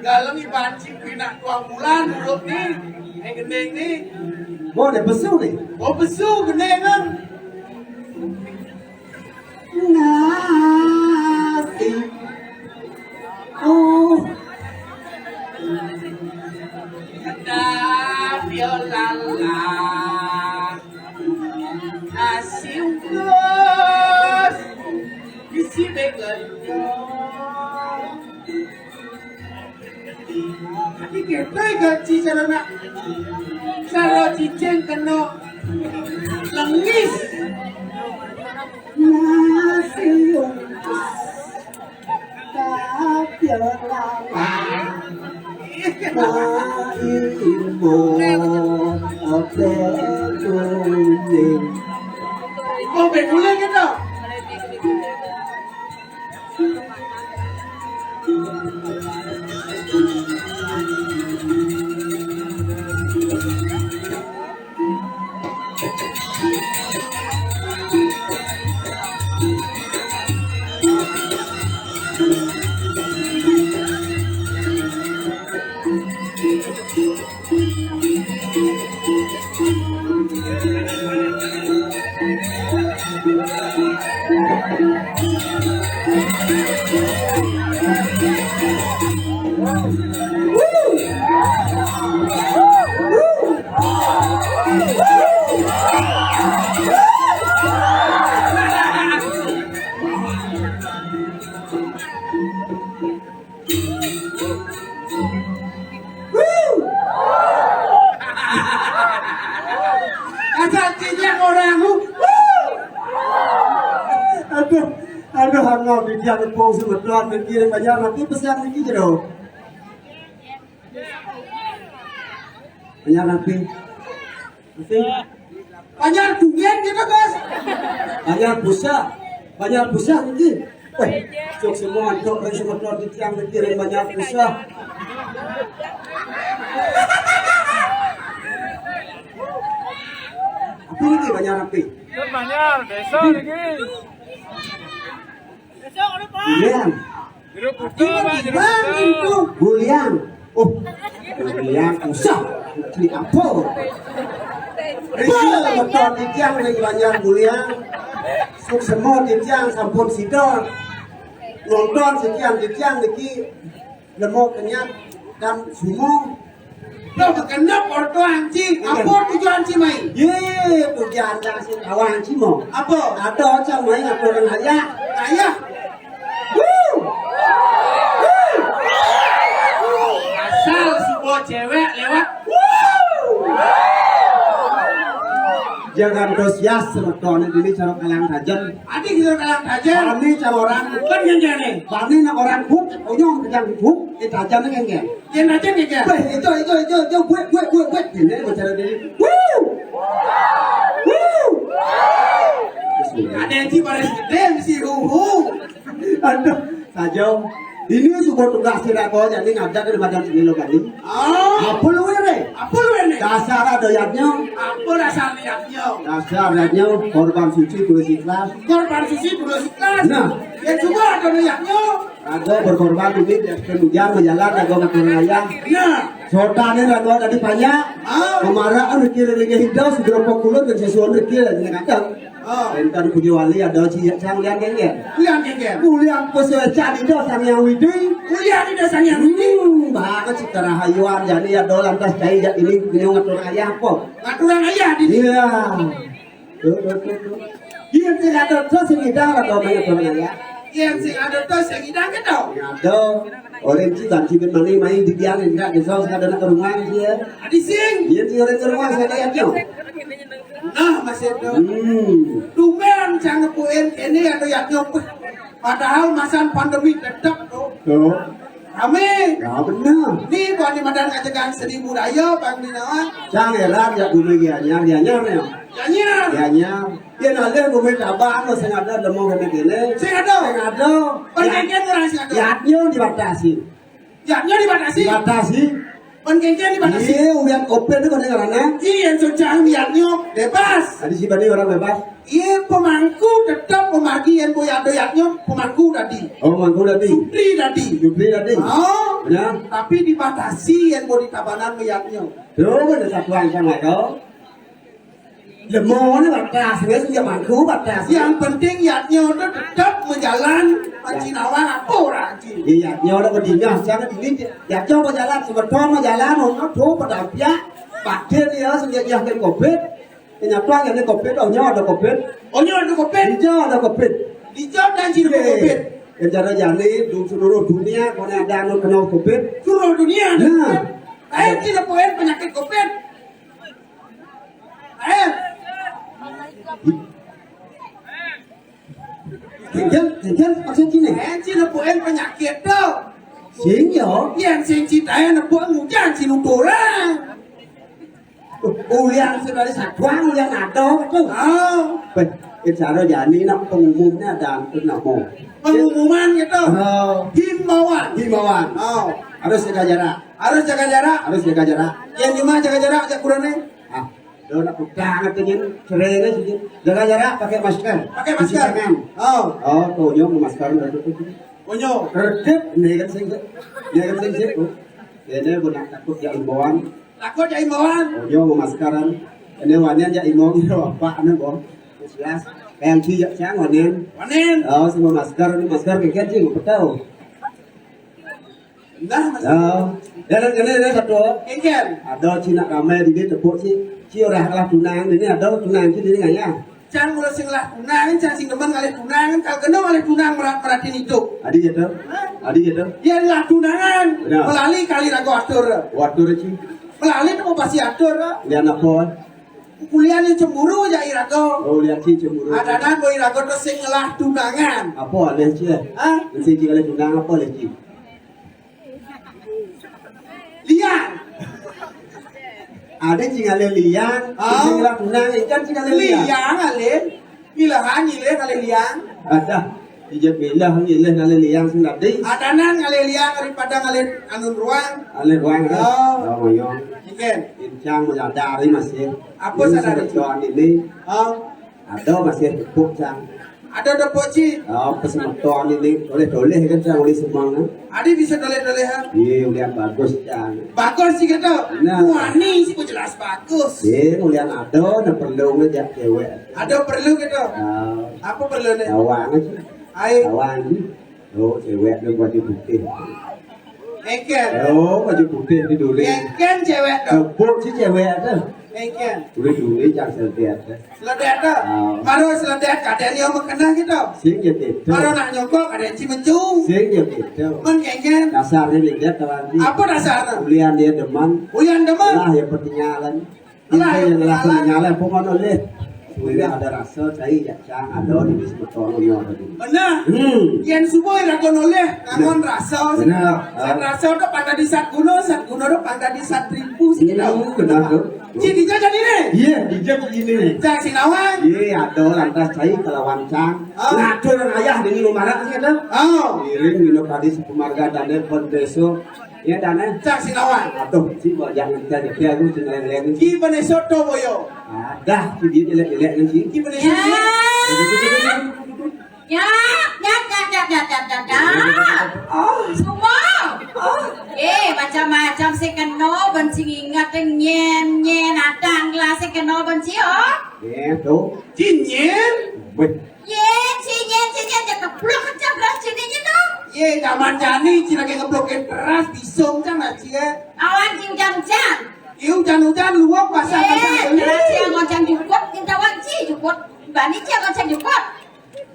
Galeng iban cing pinak tuang bulan dulu ni. Eh, gending ni. Mo, dia pesu ni. Oh, pesu gending kan. Nasi. Oh. Dah, biolala. Nasi ungkus. Isi begelnya. Tapi ketai gaji cara nak. Cara cicing kena lengis. Nasi ungkus. Tapi lama. Main mo, oke, kuning. Oh, beguling gitu. Asal cincang orang tu. Aduh, aduh, hangau di dia lepung sebetuan mikir banyak nanti pesan lagi je tu. Banyak nanti. Nanti. Banyak duit kita, Bos. Banyak pulsa. Banyak pulsa nanti. Weh, cok semua antok dari sebetuan di tiang mikir banyak pulsa. Apa lagi banyak nanti? Banyak, desa lagi. Bulian. Jeruk putih, Pak, jeruk putih. Bulian. Oh, bulian usah. Beli apa? Betul, betul. Titiang dari Banjar Bulian. Suk semua titiang sampun sida. Nonton titiang, titiang niki nemu kenyat dan semua. Lo kenapa orang tua anci? Apa tujuan ci mai? Ye, tujuan ci awang ci mo. Apa? Ada cang mai aku orang ayah. Ayah. Wuh. Asal sebuah cewek lewat. Wuh. Jangan dos yas semeton ini cara kalang tajen. Adi kita kalang tajen. Kami cara orang. Kan yang jadi. Kami nak orang buk, onyong kejang buk, eh tajen kan kan. Yen aja nih, ya. Weh, itu, itu, itu, itu, gue, gue, gue, gue. Ini bicara diri. Wuh! Wuh! Ada yang ci baris gede, si huhu. Aduh, saja. Ini suku tugas tidak kau jadi ngajak di badan ini lo kali. Oh. Apa lu ini? Apa lu ini? Dasar ada yatnya. Apa dasar niatnya? Dasar yatnya korban suci tulus ikhlas. Korban suci tulus ikhlas. Nah. Ya juga ada niatnya. Ada berkorban ini, kemudian berjalan, ada ngatur ayah. Nah. Sotanin lagu tadi banyak. Ah. Kemarin mikir lagi hidup, segera pokulun dan sesuatu mikir lagi kata. Ah. Entah punya wali ada ci yang lihat kan ya. Lihat kan ya. Kuliah peseca di dos sang yang widi. Kuliah di dos sang yang widi. Hmm, banget cita rahayuan jadi ya dolan tas cai ini punya ngatur ayah apa? Ngatur ayah di. Iya. Tuh, tuh, tuh, tuh. Iya, sing ada terus sing ngidang atau banyak orang ya? Iya, sing ada terus sing ngidang kan tau? Ada. Orang ci dan ci bin mani mai di dia nih enggak di sana ada nak ke rumah sih ya. Adi sing. Iya, ci orang ke rumah saya lihat yo. Nah, masih ada. Hmm. Tumben cang nepuin ini ada yang nyopet. Padahal masa pandemi tetap tuh. Tuh. Rame. Ya benar. Ni buat di madan kajegan seni budaya bang di nawan. Cang heran ya bumi dia nyar dia nyar ya. Anyar. Anyar. Yén alih bumi Tabanan sing ada lemu kéné-kéné. Sing ada. Sing ada. Kon kénkén ora sing ada. Yadnya dibatasi. Yadnya dibatasi. Dibatasi. Kon kénkén dibatasi. Iya, ulian covid itu kan karena. Iya, yén sujang yadnya bebas. Tadi si Bani orang bebas. Iya, pemangku tetap pemargi yén boya ada yadnya, pemangku tadi. Oh, pemangku tadi. Sutri tadi. Sutri tadi. Oh. Ya. Tapi dibatasi yén boya di Tabanan yadnya. Tuh, ada satuan sama kau. Lemone batas, wis ya mangku batas. Yang penting yadnya itu tetap menjalan, Panji Nawang apa orang Panji? Iya, yadnya udah berdingah, jangan ini yadnya berjalan, sebetul berjalan, ono tuh pada pihak, batin ya, sejak dia covid, kenyataan ini covid, oh ada covid. Oh ada covid? Iya ada covid. Dijawab dan sini covid. Rencana jani di seluruh dunia, kalau ada anu kena covid. Seluruh dunia ada covid. Ayo kita poin penyakit covid. Ayo. Jangan, jangan maksud sini. Ayo kita poin penyakit tu. Sing yo. Yang sing citanya nepuan hujan si nuturan. Ulian saudara satuan, ulian ada tu. Oh. Beh, cara jani nak pengumumnya ada ampun nama. Pengumuman gitu. Oh. Himbauan. Himbauan. Oh. Harus jaga jarak. Harus jaga jarak. Harus jaga jarak. Yang cuma jaga jarak aja kurangnya. Ah, do nak utang katanya, cerai kan sih. Jaga jarak, pakai masker. Pakai masker. Cuci tangan. Oh. Oh, tuh nyong masker udah tutup. Oh nyong. Redep, ini kan sing, ini kan sing sih. Oh. Ini gua nak takut ya imbauan. Takut ya imbauan. Oh, dia mau maskeran. Ini wanian ya imbauan itu apa anu, Bang? Jelas. Kayak ki ya siang wanian. Wanian. Oh, semua masker, ini masker kayak sih, nggak tahu. Nah, Mas. Oh. Dan ini, ini satu. Kénkén. Ada Cina ramai di dia tepuk sih. Ci orang lah tunang, ini ada tunang sih, ini nggak ya? Cang mula sing lah tunangan, cang sing demen ngalih tunangan, kalau kena ngalih tunang merat-, meratin hidup. Adi gitu. Hah? Adi gitu. Yén lah tunangan, benar. Melali kali raga atur. Watur ci. Melali tu pasti atur. Lian apa? Kuliah ni cemburu aja iraga. Oh, lian ci cemburu. Adanan bo iraga tu sing lah tunangan. Apa alih ci? Hah? Sing ci ngalih tunang apa alih ci? Liang. Ada cing alih liang, ah. Cing lah tunang, ikan cing alih liang. Liang alih. Milahan alih alih liang. Ada. Ijab milah alih alih liang sing tadi. Adanan alih liang daripada alih anun ruang. Alih ruang. Oh. Oh, iya. Ikan. Incang menyadari masih. Apa sadari? Ini. Oh. Ada masih tepuk, Cang. Ada tepuk, Ci. Oh, pesemeton ini. Toleh-toleh kan, Cang, oleh semang, kan? Adi bisa toleh-toleh, ha? Iya, ulian bagus, Cang. Bagus sih gitu. Nah. Wani sih, jelas bagus. Iya, ulian ada, nah perlu ngejak cewek. Ada perlu gitu? Nah. Apa perlu nih? Awang aja. Ayo. Awang aja. Oh, cewek tu baju putih. Engken. Oh, baju putih di dulu. Engken cewek tu. Tepuk si cewek tu. Engken. Dulu dulu yang seledet tu. Seledet tu. Ah. Baru seledet kadang dia mau kena gitu. Sing ya gitu. Baru nak nyokok kadang si mencu. Sing ya gitu. Mun engken. Dasarnya dia kawan. Apa dasarnya? Ulian dia demen. Ulian demen. Lah ya pertinggalan. Lah, yang langsung nyala, pokoknya oleh. Sudah ada rasa, cai ya, cang, ada di sebetul punya tadi. Benar. Hmm. Yang subuh yang aku noleh, ngangon rasa. Benar. Sat rasa tu pandai di sat guna, sat guna tu pandai di sat ribu. Iya, benar tu. Cik, dijak jadi ni? Iya, dijak jadi ni. Cang Sinawan? Iya, ada lantas cai kelawan cang. Ah. Ngatur ayah dengan umarak sih ada. Oh. Iring minum tadi sepemarga dan pun besok. Ya, Dana. Cang Sinawan. Aduh, si Bojang kita dia aku cengeleng-leng. Ki bane soto boyo. Adah, si dia jelek-jelek kan si. Ki bane soto. Ya. Ya, ya, ya, ya, ya, ya, ya, ya. Oh, semua. Oh. Eh, macam-macam sih kena, benci ingat nyen, nyen, adang lah sih kena benci, oh. Ya, tu. Cinyen. Weh. Yen, si Yen, si Yen, dia keblok kencang keras sini, Nyen, dong. Ye, zaman jani, ci lagi ngeblok keras, bisung, cang, lah, ci, ye. Awan, ci hujan-hujan. Ye, hujan-hujan, luwak, basah, basah, ye, beli. Keras, ci, ngoncang jukut, minta wan, ci, jukut. Bani, ci, ngoncang jukut.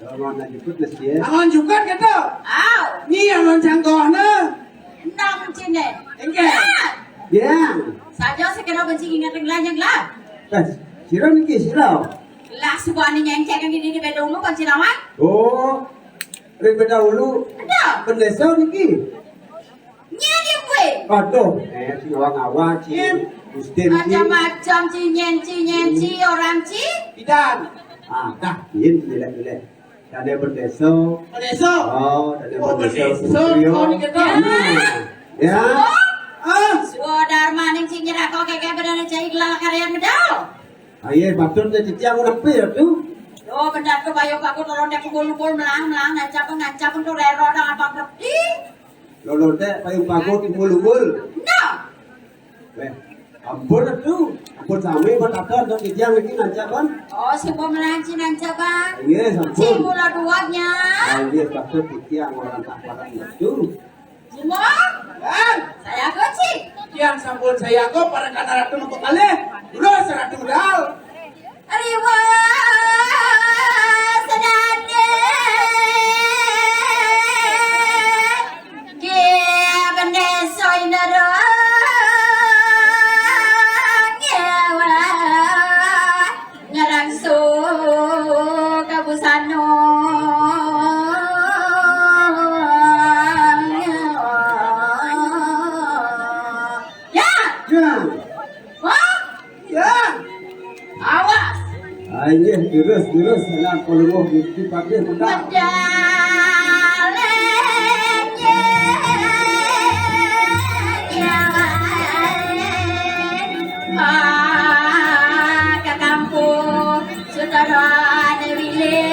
Awan, jukut, mesti, ye. Awan, jukut, gitu. Aw. Ni, awan, canggoh, nah. Nang, ci, ne. Enggak. Ya. Saja, saya kena benci ingat yang lain, yang lah. Eh, sira niki, sira. Lah, subuhane nyengcek nang dini beda ulu, Panji Lawan. Oh, ring beda ulu. Ada. Bendesa niki. Nyeni kowe. Aduh, eh, sing awak-awak, sing. Nyeni. Gustin Ci. Macam-macam, Ci, nyen, Ci, nyen, Ci, orang, Ci. Pidan. Ah, dah, yen, jelek-jelek. Dadi bendesa. Bendesa? Oh, dadi bendesa. Bendesa, Satrio. Kau ni kata. Ya. Ya. Suwa? Ah. Suwa darmaning Ci nyerah kok keke bener Ci gelar karyan medal. Aye, patut dadi tiang ora pi ya, Tu. Yo, bener tu, bayu paku tolong dek kumpul-kumpul, melang-melang, nancap, ngancap, untuk rero, dang abang gedi. Lolo tek payung pagut kumpul-kumpul. Nah. Eh, ampun, Tu. Ampun sami, buat apa, untuk titiang iki nancap, Bang? Oh, sing pemeranci nancap, Bang. Iya, sampun. Sing mula duatnya. Ah, iya, patut titiang orang tak pakai, Tu. Cimol? Bang. Saya kunci. Tiang sampun saya kok, para kata ratu mengko kalih. Terus ratu medal. Riwa sedane. Ki bendesa indara. Ngewa. Ngerangso kabusana. Ya. Ya. Wah. Ya. Awas. Ah, inggih, terus, terus, anak pelungguh Gusti Patih Mekar. Medal. Ka kampung Sutara Dewi.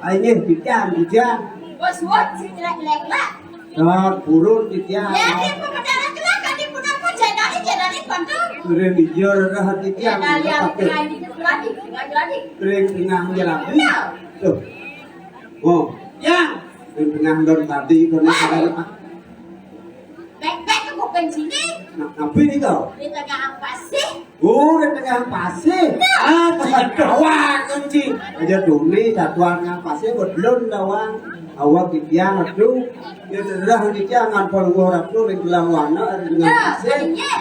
Ayo, bujang, bujang. Bos, bos, si jelek-jelek lah. Dot, purun, bujang. Ya, ini pemandangan kelak, ini pun aku, jangan, jangan, bantu. Kering hijau, dah, bujang. Ya, nah, lihat, nah, ini tuh, lagi, lagi, lagi. Kering tengah, jalan. Iya. Tuh. Oh. Ya. Kering tengah, don tadi, kono, ah, kono, ah. Bek-bek ke kuping sini. Nah, tapi ini kau. Di tengah pasir. Oh, di tengah pasir. Nah. Ah, cing doang, cing. Aja duni, satuan nang pasir, bedlun doang. Awak titiang, aduh. Ya, terserah titiang, ngan pelungguh ratu, ring gelang wana, ring tengah pasir. Nah, iya.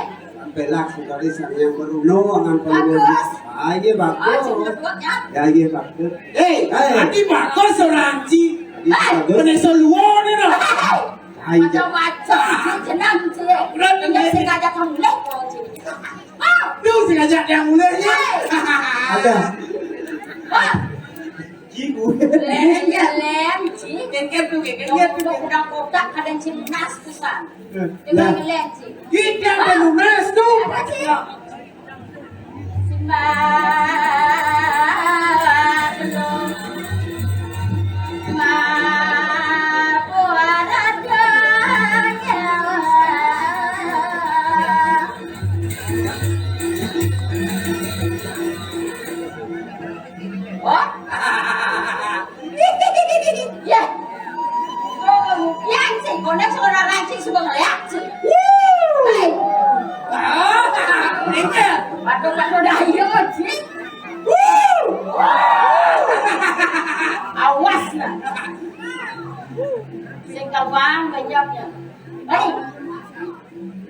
Pelak sekali sang yang beruno, ngan pelungguh. Bagus. Ah, iya, bagus. Ah, cing, betul, ya. Ya, iya, bagus. Eh, eh, tadi bagus orang, cing. Tadi bagus. Peneso luar ni, no. Eh. Ai, macam-macam, Cik, jenang, Cik. Berat, Cik, berat. Sengaja kamu leh, Cik. Ah! Duh, sengaja dia mulai, Cik. Hei. Ada. Ah! Jiku. Lem, ya, lem, Cik. Kengker tu, kengker tu. Yang kotak-kotak, kadang Cik nas pisan. Eh, lah. Lem, Cik. Kita penunas tu. Apa, Cik? Ya. Oh. Ya. Oh, ya, sing kono sekolah ranci suka ngeliat, sing. Wuh. Hai. Ah, ini. Waduh, waduh, dah iya, sing. Wuh. Awas, nah. Sing kawang banyaknya. Hei.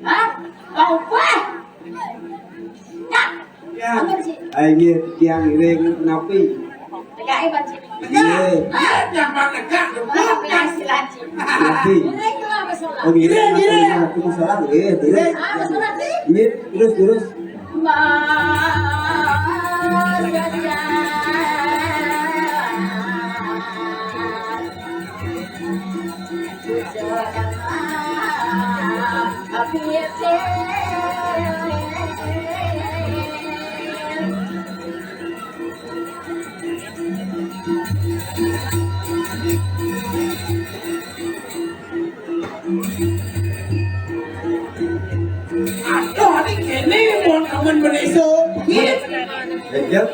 Hah? Kau apa? Nak. Ya. Amin, Cik. Ayo, tiang iring napi? Tegak, eh, Pak Cik. Iya. Hah? Yang mana, Kak? Mana penghasilan, Cik? Napi? Iring tu apa salah? Oh, iring, iring. Napi, napi salah? Iya, iring. Ah, salah, Cik. Iya, terus, terus. Mas, ya. Aduh, ini kene mon aman beneso. Iya. Ejek.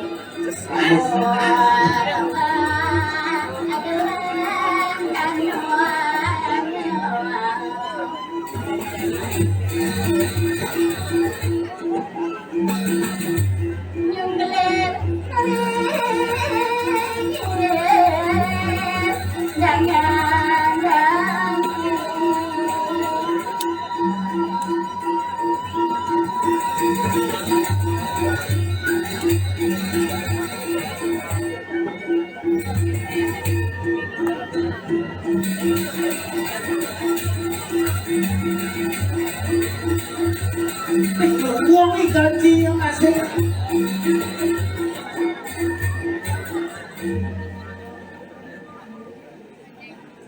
Janji yang asik.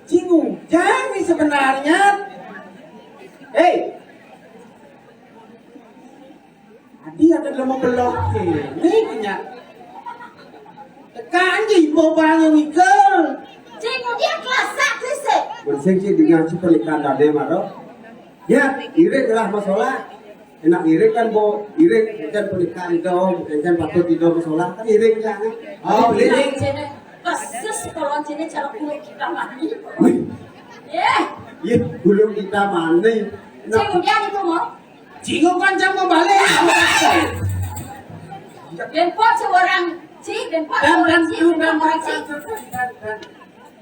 Cing Ujang nih sebenarnya. Hei. Tadi ada dalam belok ini nya. Tekan ji mau bangun ikal. Cing Ujang kelas satu sih. Bersih sih dengan si pernikahan tadi mah, Roh. Ya, iring lah masalah. Enak iring kan, Bo. Iring kan pernikahan itu, bukan kan patut itu masalah. Kan iring kan. Oh, iring. Persis kalau sini cara kulit kita mandi. Wih. Ya. Iya, belum kita mandi. Nah, cing Ujang itu mau. Cing Ujang kan jam mau balik. Dempo seorang cing, dempo dan seorang dan cing, dan dempo dan cing. Dan dan dan.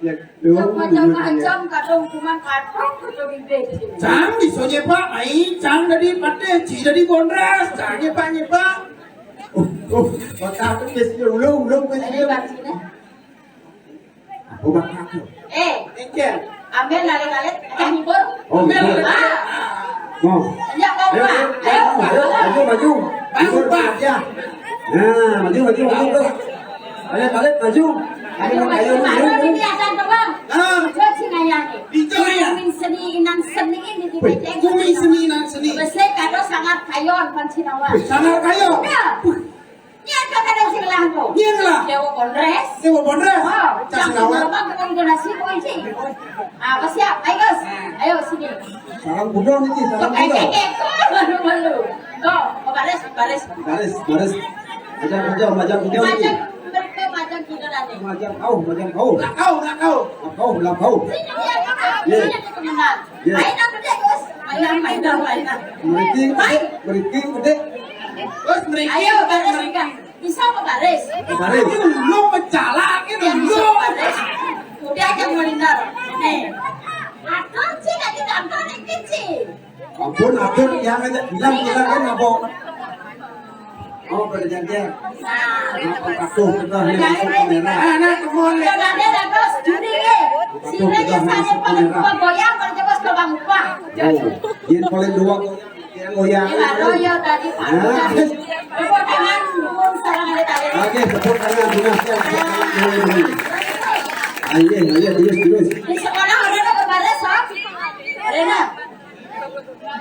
Ya, yang macam-macam, kadang cuma kadang, kadang bibit. Cang bisa aja, Pak. Ai, cang dari Pate, ci dari Bondres, cang nyepak nyepak. Oh, oh, bakal tuh guys, ya, ulung, ulung, guys, ini ya. Batinnya. Aku bakal tuh. Eh, Encen. Ambil lari-lari, kita hibur. Oh, ambil gitu. Ah. Mau. Ya, mau, ayo, Pak. Ayo, ayo, ayo, maju, maju. Maju, Pak. Ya. Nah, maju, maju, maju, terus. Balik, balik, maju. Ayo, ayo, ayo, ayo. Ini ada teman. Ah. Coba sih nanya nih. Itu ya. Kumin seni, inang seni ini di. Wih, meja. Kumin seni, inang seni. Besar kado sangat kayon, pancinawa. Wih, sangat kayon. Ya. Wih. Iya, kakak ada sing lah tuh. Iya lah. Dewa Bondres. Dewa Bondres. Wow, cang sinawa. Cang sinawa, bukan donasi, bukan sih. Apa siap? Ayo, Gus. Ayo, sini. Salam budal nih, salam budal. Tuh, kayak gitu. Malu, malu. Tuh, baris, baris. Baris, baris. Majang, majang, majang, majang. Majang, mereka majang gila nanti. Majang kau, majang kau. Lah kau, lah kau. Lah kau, lah kau. Sini dia, kakak. Iya. Sini dia, teman. Iya. Mainan gede, Gus. Mainan, mainan, mainan. Meriting, hai. Meriting gede. Terus meriting. Ayo, baris, meriting. Bisa apa baris? Baris. Lu mencalak ini. Yang bisa lu baris. Udah aja melindar. Nih. Atur sih, nanti gampang nih, kecil. Ampun, ampun, yang aja bilang, bilang kan apa? Oh, berjanjian. Nah, patuh kita nih masuk kamera. Nah, nah, kemon. Udah ada, ada, terus judi ya. Patuh kita nih masuk kamera. Sini saya paling goyang, kalau coba ke Bang Upah. Oh, yang paling dua goyang. Goyang. Ini baru ya tadi, Pak. Nah. Tepuk tangan, dukung, salam ada tadi. Oke, tepuk tangan, terima kasih. Ayo, ayo, terus, terus. Di sekolah udah ada kemarin, Sob? Rena.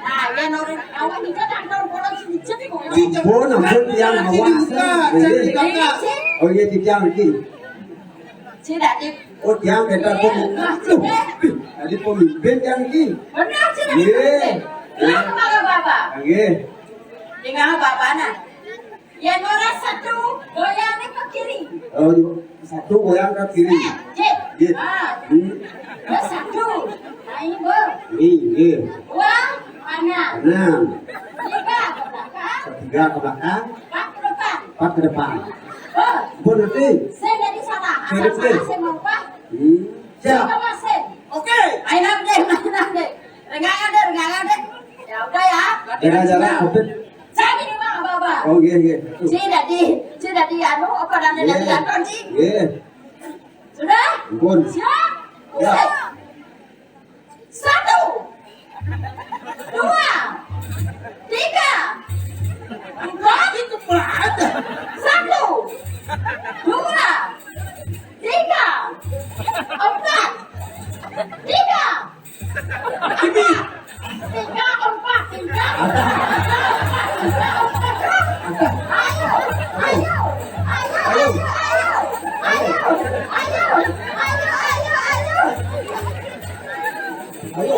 Nah, ya, Norin. Awan, ini kan ada orang sini, cek, kok. Ampun, ampun, yang awas. Ini, cek. Oh, iya, di tiang, di. Cek, dah, cek. Oh, tiang, kita pun. Nah, cek. Tadi pemimpin yang di. Benar, cek. Iya. Kenapa, Bapak? Iya. Dengan Bapak, nah. Ya, Nora satu, goyang ke kiri. Oh, satu goyang ke kiri. Eh, Jit. Jit. Ah. Hmm. Terus satu. Ayo, Bu. Ini, ini. Dua, kanan. Kanan. Tiga ke belakang. Ketiga ke belakang. Empat ke depan. Empat ke depan. Oh. Pun nanti. Saya jadi salah. Asal salah, saya mau apa? Hmm. Siap. Saya mau sen. Oke. Ayo, nanti, nanti. Rengangan deh, rengangan deh. Ya udah ya. Gara-gara COVID. Saya ini mah apa-apa. Oh, iya, iya. Ci dadi, ci dadi anu, apa namanya, dadi anu, Ci? Iya. Sudah? Ampun. Siap? Ya. Siap. Satu. Dua. Tiga. Empat. Itu pula ada. Satu. Dua. Tiga. Empat. Tiga. Tiga, empat, tiga. Ayo, ayo, ayo, ayo. Ayo.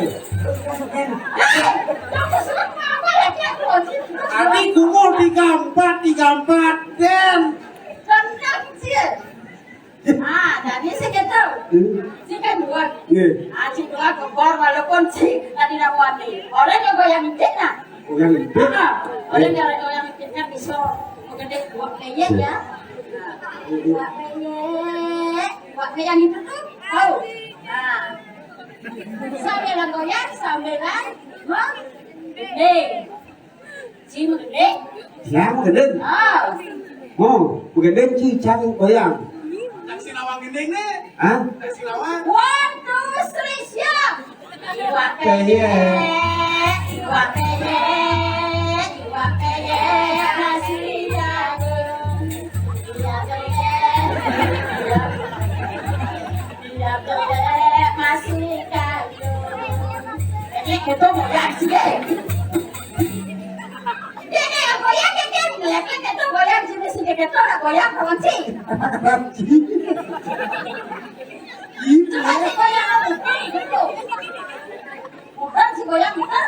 Hei, kamu senang apa lagi aku? Tadi kumpul tiga empat, tiga empat, dan. Senang, Cil. Ah, jadi segitu. Hmm. Si kan dua. Iya. Ah, si dua kebor walaupun si tadi nak wani. Orang yang goyang dikit nah. Goyang dikit. Ah, orang yang goyang dikit kan bisa gede dua kayaknya ya. Nah, dua kayaknya. Dua kayak yang itu tuh. Oh. Nah. Sambilan goyang, sambilan. Hah? Gede. Ci magending. Ci magending. Ah. Oh, magending ci cang goyang. Taksi lawang gending nih. Hah? Taksi lawang. One, two, three, siap. Iwak peyek, iwak peyek, iwak peyek. Masih kayu. Ini kita goyang sih. Ini yang goyang, ini yang goyang, kita goyang sini, sini kita goyang, kawan sih. Ramji. Coba sih goyang, kawan sih, gitu. Bukan sih goyang, gitu.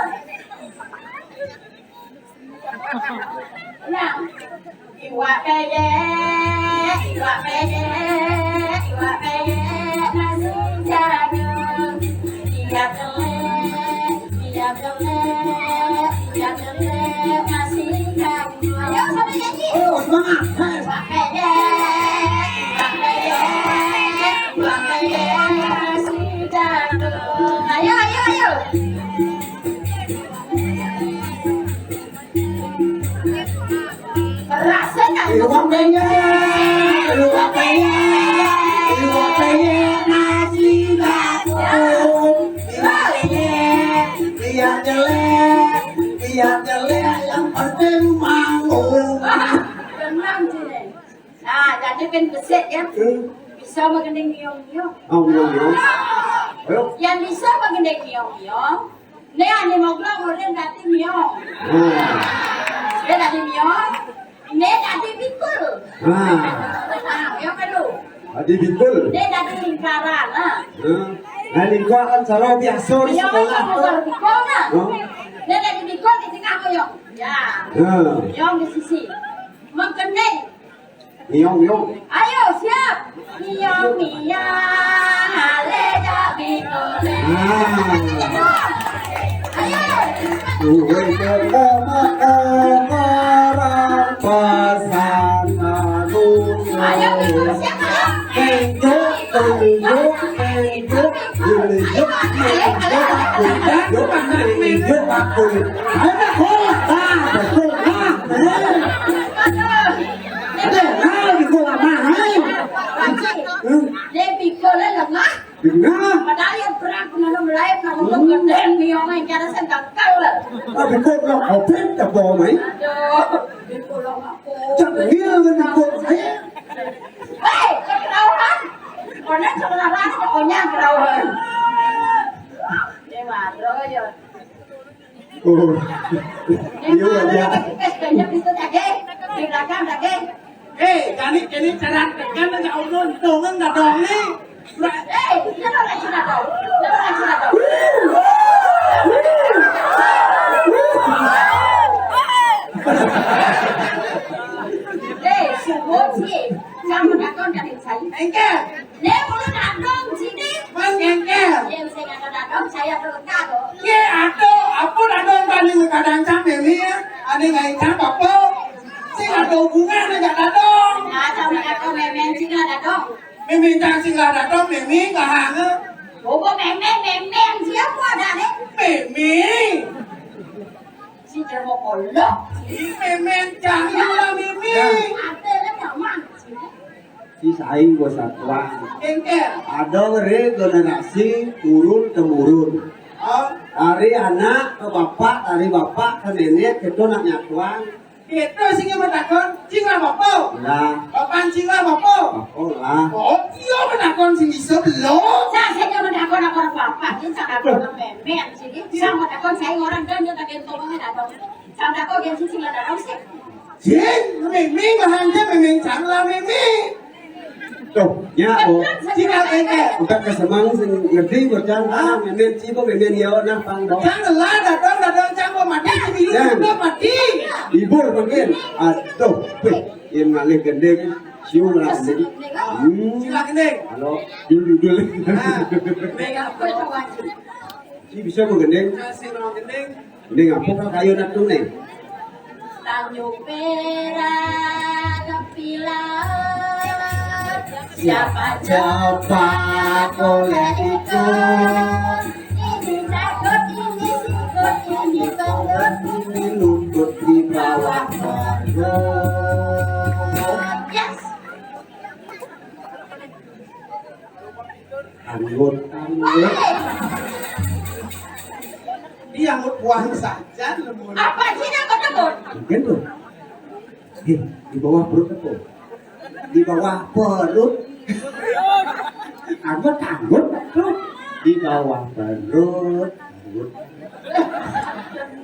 Nah, iwak peyek, iwak peyek, iwak peyek, nasi jagung. Iwak peyek, iwak peyek, iwak peyek, nasi jagung. Ayo, sama nyanyi. Oh, semangat. Iwak peyek, iwak peyek, iwak peyek, nasi jagung. Ayo, ayo, ayo. Rasanya. Iwak peyek, iwak peyek, iwak peyek, nasi jagung. Iwak peyek, biar jelek, biar jelek, yang penting manggung. Wah, tenang sini. Nah, jadi pén besik ya. Hmm. Bisa magending miong-miong. Oh, miong-miong. Ayo. Yang bisa magending miong-miong, né ané moglo ngurin dadi miong. Hmm. Dia dadi miong, né dadi bikul. Nah. Nah, ya perlu. Dadi bikul. Né dadi lingkaran, nah. Hmm. Nah, lingkaran cara biasa di sekolah tuh. Miong, bikul, nah. Hmm. Né dadi bikul di tengah koyong. Ya. Hmm. Miong di sisi. Magending. Miong, miong. Ayo, siap. Miong, miong, ale dak bikul. Nah. Ayo. Duwe ketemu orang pasar manusia. Ayo, bikul, siap, ayo. Tengok, tengok, tengok. Ayo, ayo, ayo. Ayo, ayo, ayo. Ayo, ayo, ayo. Ada hal di gua mah, hai. Panci. Hmm. Dia bikul lengah. Dengar. Padahal yang perang kena lu melayu, kena lu gedeng, miong, cara saya gagal. Ah, bikul lo covid, tak bohong, hai. Aduh, bikul lo aku. Cengil kan bikul saya. Hei, kekerawan. Konek selarang, pokoknya kerawan. Dia madro, ya. Oh. Iya, iya. Di belakang lagi. Eh, jadi ini cara tekan aja ulun, untungan dadong ni. Eh, ini lo lagi dadong. Ini lo lagi dadong. Eh, sebut sih. Kamu dakon dari saya. Enggak. Né ulun adong sini. Man ngengkel. Yén sing ada adong, saya tuh kado. Yé, aduh, ampun adong tadi kadang cang Mimi ya. Ada ngai cang apa? Sing ada hubungan aja adong. Nah, cang aku memen sing ada dong. Mimi cang sing ada dong, Mimi kahang. Bobo memen, memen siapa ada nih? Mimi. Si Jarwo kolok. Ih, memen cang lah Mimi. Ada lah nyaman. Si saing bos satuan. Engker. Ada ngeri generasi turun temurun. Oh. Dari anak ke bapak, dari bapak ke nenek, kita nak nyatuan. Kita sing matakon, cing lah bapak. Lah. Bapak cing lah bapak. Bapak lah. Oh, iya matakon sing bisa belum. Saya saja matakon apa bapak, ini tak ada memen sini. Saya matakon saya orang dan dia tak ada tolongnya datang. Saya matakon yang sisi lah datang sih. Jin, miming lah hanja miming cang lah miming. Tuh, ya, oh. Cina tengke. Udah kesemang sing ngerti bocah, ah, miming cibo miming ya nah pang dong. Cang lah datang datang cang mau mati, cibiru juga mati. Libur mungkin. Aduh, wih, yang ngalih gending, siu ngalih gending. Hmm. Sila gending. Halo, dulu dulu. Nah, gending apa itu wajib? Si bisa mau gending? Kasih nama gending. Ini ngapuk kayu nak tuh nih. Tanjung Perak, Pilar, siapa cepat oleh itu. Ini takut, ini sikut, ini tenggut, ini lutut di bawah perut. Yes. Anggut, anggut. Dia anggut buang saja, lembur. Apa sih yang ketemu? Mungkin tuh. Di, di bawah perut apa? Di bawah perut. Anggut, anggut, anggut. Di bawah perut. Anggut.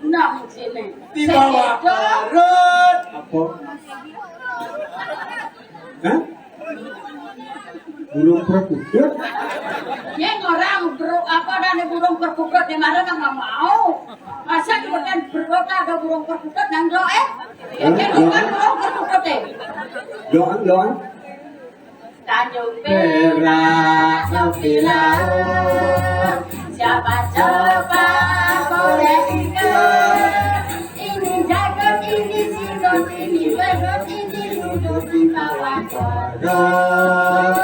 Nah, sini. Di bawah perut. Apa? Hah? Burung perkutut? Yen orang bro, apa, dane burung perkutut di mana nang mau? Masa di hutan berkota ada burung perkutut nang doe? Ya, kan bukan burung perkutut, eh. Doang, doang. Tanjung Perak, tepi laut. Siapa coba boleh ikut? Ini jagot, ini sigot, ini berut, ini lutut, di bawah kodok.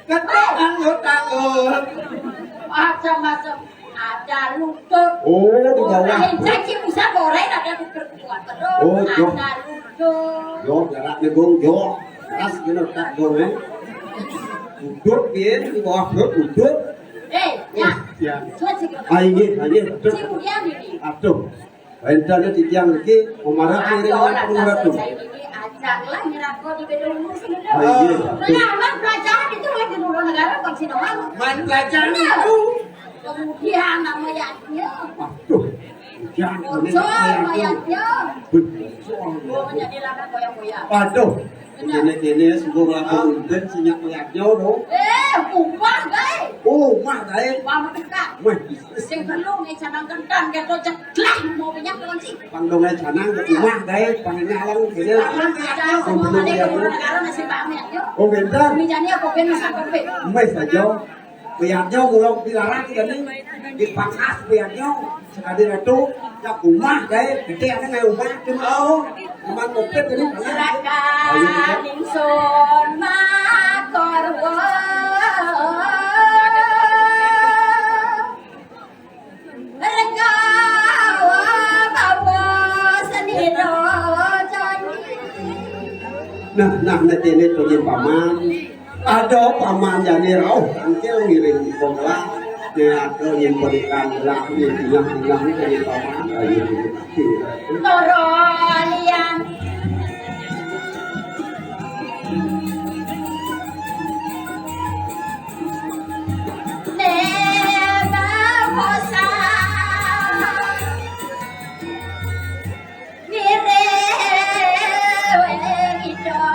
Ketok anggut-anggut. Macam-macam. Ada lutut. Oh, di bawah. Orang caci usah goreng, ada di perempuan. Terus. Oh, ada lutut. Yo, jarak nyegung, yo. Keras gini tak gong, eh. Udut, piye, di bawah perut, udut. Eh, ya. Ya. Sudah sih. Ah, iya, ah, iya, betul. Si Mulyani ini. Aduh. Rentane titiang iki, memarah. Aduh, ngiring lah, pengen ratu. Selesai ini, ajaklah nyerako di bedong sini, dong. Ah, iya, betul. Melamar pelajaran itu lagi dulu negara, kok sini doang. Main pelajaran itu. Kemudian nama yadnya. Aduh. Jangan. Bocor mayatnya. Bocor. Oh, jadi lanang goyang-goyang. Aduh. Bener. Kene-kene sungguh lakon unten sinyak mayatnya, dong. Eh, umah gae. Umah gae. Umah merdeka. Weh. Sing perlu nih canang kentan, keto ceklak, mau minyak, teman sih. Pang dong ae canang, umah gae, pang nyalong, kene. Jangan, jangan, semua ada yang negara masih pamer, yuk. Oh, bentar. Ini jadi apa, ben, masa apa, ben? Wes aja. Piyaknya kula dilarang jane dipangkas piyaknya. Sakadi ratu, ya umah gae, gedhe ane gae umah, cuma oh, cuma kopet ini. Rakan ingsun makorwa. Renggawa bawa sendiro jani. Nah, nah, nek kene to nggih, Paman. Ada Paman jane rauh tangkil ngiring penglah. Nek ada yen berikan lah, yen bilang-bilang nggih, Paman. Ayo, loro liyan. Nek bawosan ngiring kita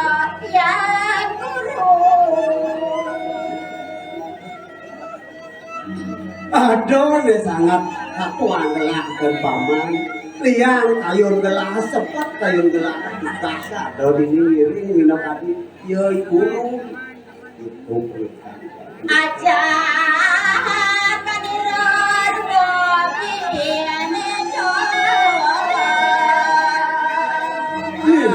yang guru. Aduh, ini sangat aku anggelah ke Paman. Liang kayun gelah, sepet kayun gelah, bahasa ada di ngiring, minum tadi, ya, guru. Itu perintah. Aja kanira rupa piye, Cok. Iya.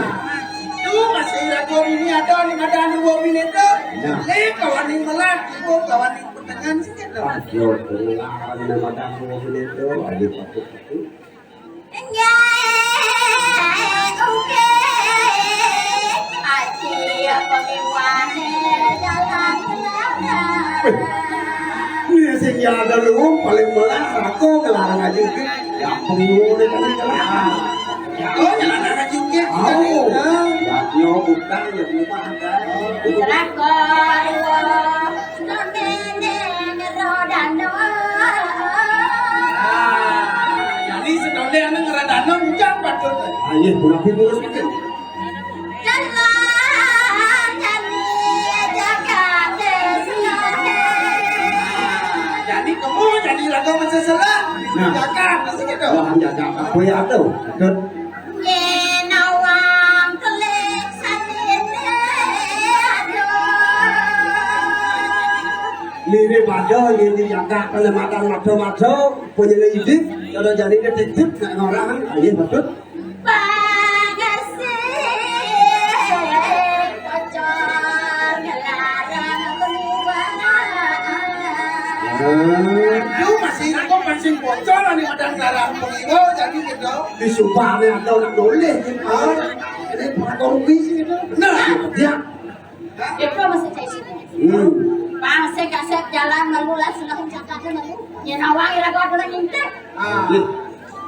Tuh, masih ragu ini ada nih, ada anu wong ini tuh. Nah. Lek kawaning melat, ibu kawaning petengan sih, gitu. Aduh, tuh, ada anu wong ini tuh. Aduh, aduh, aduh. Nggih, oke. Aji apa miwane dalan larang. Weh, ini sing ya ada lu paling melarang aku ngelarang aja, gitu. Ya, pengen kan ngelarang. Ya, oh, ngelarang aja, gitu. Oh. Ya, yo, bukan, ya, bukan. Celaka, Setondene ngerodano. Ah, jadi setondene ngerodano, ujang patut. Ayo, pulang ke terus, gitu. Jalan jani jagat setondene. Jadi kamu jadi lagu mesesela. Nah. Jagat, masih gitu. Wah, jagat apa ya tuh? Yen nawang telik sanine, aduh. Lire padha yen dijaga pelematan mado-mado, penyele idik, cara jane detektif nek ngorang, ayo, betul. Pagasi pocong ngelarang keluar. Aduh, masih kok masih bocor nih, ada ngelarang pengiwa, jadi gitu. Di subane ada orang nulis, gitu. Ini pakai kopi sih, gitu. Nah, ya. Itu masih cek sini. Hmm. Pas saya kasih jalan malu lah, seneng cakapnya malu. Ya, nawang ira kok ada ngintip. Ah. Iya.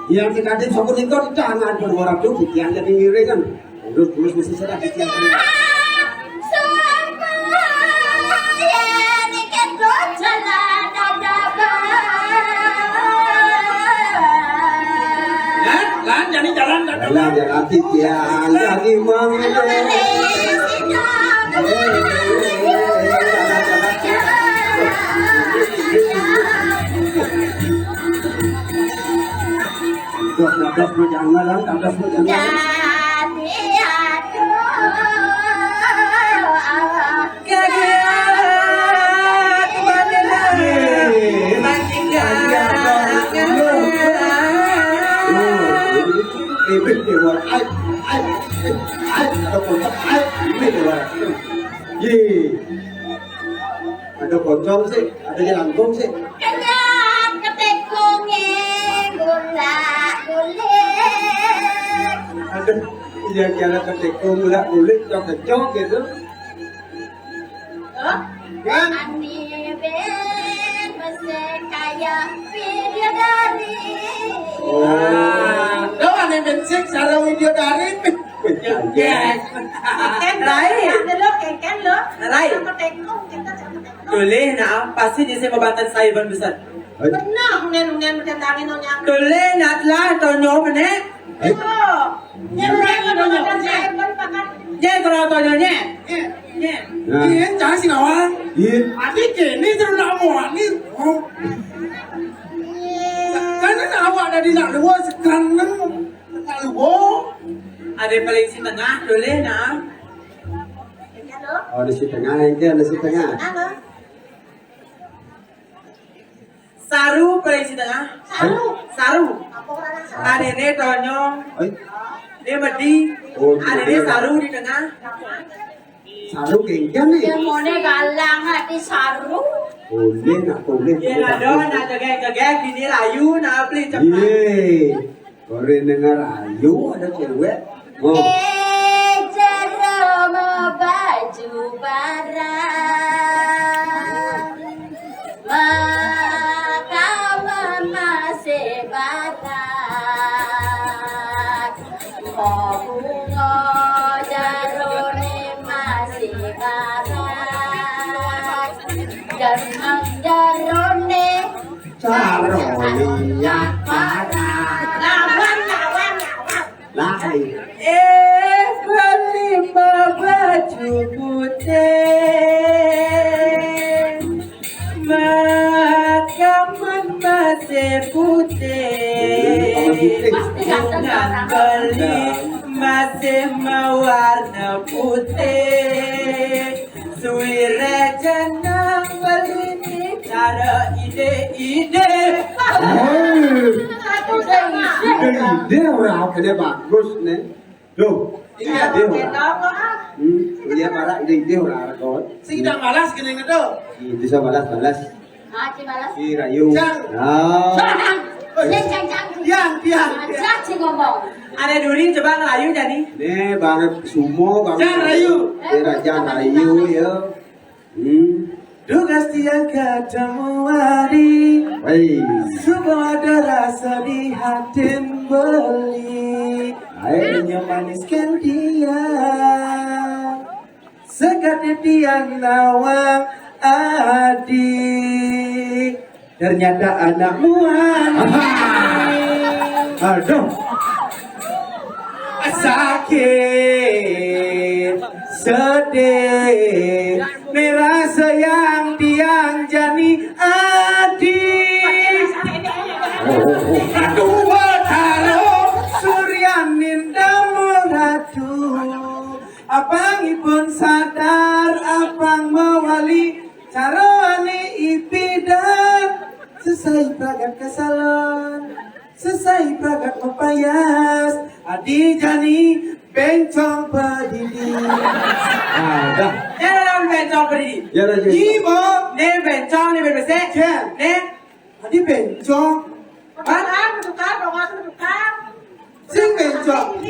Yang kita di sokun itu, kita anak berwarap tuh, yang jadi ngiringan. Terus, terus, mesti sedang di tiang. Lan, lan, jadi jalan, jalan, jalan. Jalan, jalan, tiang, jadi mang. Dos, dos, dos, jangan, dos, dos, jangan. Jadi, aduh. Kagak beneran. Makin gak. Ribet deh, Wan. Ai, ai, ai, ada kotak, ai, ribet deh, Wan. Ye. Ada pocong sih, ada jelangkung sih. Kenyang ketekungnya gula-gulik. Ada, iya, kira ketekung gula-gulik, cok-cok gitu. Hah? Kan? Ani ben mesek kaya bidadari. Oh. Nah, lo aneh bensik, sarang bidadari. Keken. Lain. Ada lo, keken lo. Lain. Sama tekong, kita sama tekong. Tulis, nah, pasti di sini banten saya ban besar. Pernah, unen, unen, berdatangin, unen. Tulis, nah, telah, tonyo, menek. Oh. Nyerang, unen, unen, saya ban pakan. Nye, kalau tonyo, nye. Nye. Nah. Iya, jangan sih, kawan. Iya. Arti kini, terus nak mau, nih. Oh. Karena awak dari nak luar, sekarang nak luar. Ada paling si tengah, tulis, nah. Oh, di si tengah, ini ada si tengah. Saru paling si tengah. Saru. Saru. Ada ini tonyo. Ai. Dia medi. Oh, ada ini saru di tengah. Saru kengkeng nih. Yang mone galang hati saru. Boleh, nak boleh. Ya, boleh, nak nak dong, nak degek-degek, bini rayu, nak beli cepat. Iya. Kore denger ayu ada cewek. Oh. Eh, jero mau baju barang. Makaman masih barang. Mau bunga jarone masih barang. Jangan jarone. Caro liat parah. Lawan, lawan, lawan. Lain. Eh, beli baju putih. Makaman masih putih. Pasti ganteng, ganteng. Beli masih mewarna putih. Suwire jeneng beli ni cara ide-ide. Hei. Ide-ide ora kene bagus nih. Duh. Iya, ide ora. Hmm, iya para ide-ide ora rekon. Sing tidak malas gini gitu. Iya, bisa balas-balas. Ah, ci balas. Ci rayu. Cang. Nah. Cang. Cang, cang, cang. Tiang, tiang, tiang. Aja ci ngomong. Ada duri coba ngerayu jadi. Nih, banget sumo, banget. Cang rayu. Eh, raja rayu ya. Hmm. Tugas tiang ketemu hari. Hei. Semua ada rasa di hati beli. Hai. Hanya maniskan dia. Sekate tiang nawang adi. Ternyata anak muan. Aduh. Sakit, sedih, merasa yang tiang jani adi. Aduh, taro, suryanin damel ratu. Apangipun sadar, apang mawali, carane ipidan. Sesai pragat kasalon, sesai pragat mapayas. Adi jani bencong pedidi. Ada. Ya, dalam bencong pedidi. Ya, ada, ya. Ibu. Nih bencong, nih berbesek. Ya. Nih. Adi bencong. Tukar, tukar, tukar, tukar. Sing bencong.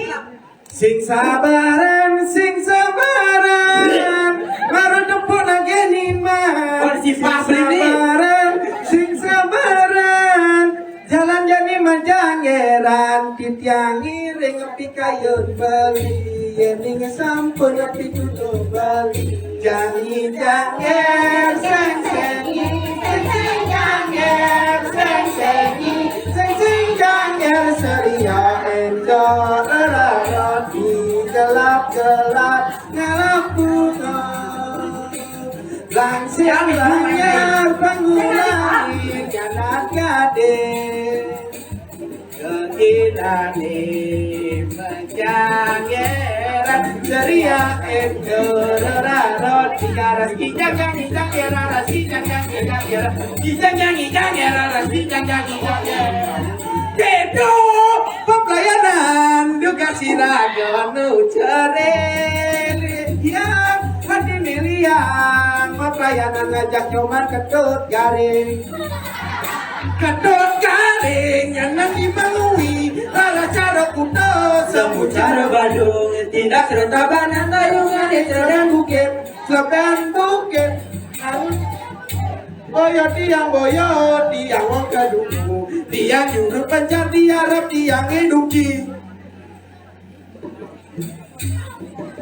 Sing sabaran, sing sabaran. Baru tepuk lagi nih, Mas. Oh, si Pak Beli nih. Sabaran, sing sabaran. Jalan jani manjanggeran, titiang ngiring ngepi kayun beli. Yén ing sampun pituduh Bali, jangi janger seng sengi, seng seng janger seng sengi, seng seng janger seria enjor rerarot di gelap-gelap ngalampuna. Langsing banjar pangulangin anak gadé. Kekirane menjangeran ceria endur rarot. Ijaras kijang jang ijang jeraras kijang jang ijang jeraras kijang jang ijang jeraras kijang jang ijang jeraras. Kedo pepelayanan duka siraga nu ceril. Ya, hati milian pepelayanan ngajak nyoman ketut garing. Ketut garing nyeneng dibanguwi, rara cara kuta, semu cara Badung, tindak cara Tabanan, tayungan di Sereban Bukit, Sereban Bukit. Boyo tiang, boyo tiang, wong kedungku, tiang jurut pencar, tiarap tiang eduki.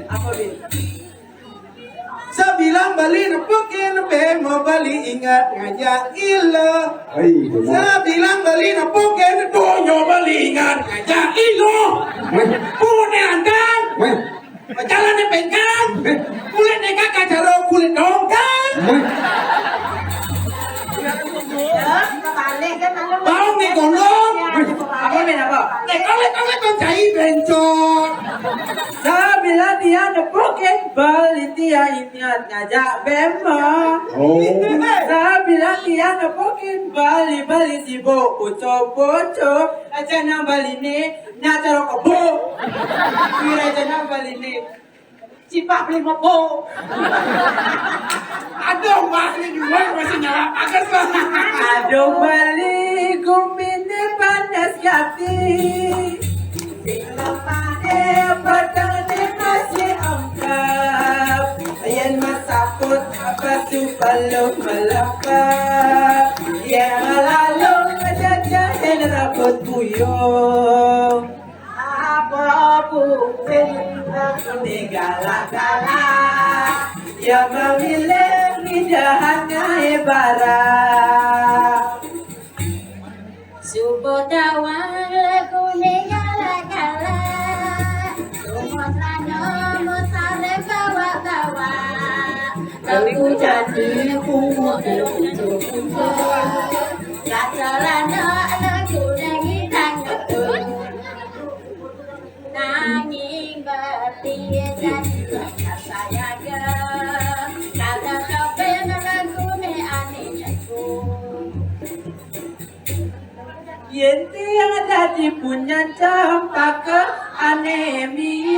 Apa, Bin? Sabilang Bali nepukin, bemo Bali ingat ngajak ilo. Hai, benar. Sabilang Bali nepukin, donya Bali ingat ngajak ilo. Weh. Pune antang. Weh. Jalan pengkang. Weh. Kulit nekak kacaro kulit dongkang. Weh. Ya, kebalik kan, malu. Bau nih gondong. Ya, kebalik. Apa, Bin, apa? Nekak, nekak, nekak, cai bencong. Sabilang tiang nepukin, Bali tiang ingat ngajak bemo. Oh. Sabilang tiang nepukin, Bali, Bali sibuk, pucuk-pucuk. Raja nang Bali ni, nak cara kebo. Raja nang Bali ni, cipak beli mebo. Aduh, Bali juga masih nyala panas lah. Aduh, Bali, gumbine panas gati. Sing lemah, eh, batang ni masih angkap. Yen masaput, apa su belum melekat. Yen malalung, jajahin rambut buyung. Apa kuning aku digala-gala. Ya memilih indahannya bara. Subuh dawang lagu ni gala-gala. Lumut lano musare bawa-bawa. Lagu jadi pungut lagu pungut. Kata lano lagu ni tangan. Nanging beti jadi kata yaga. Kata kepen lagu ni ane nyeku. Yen tiang dadi punyan cempaka anemi.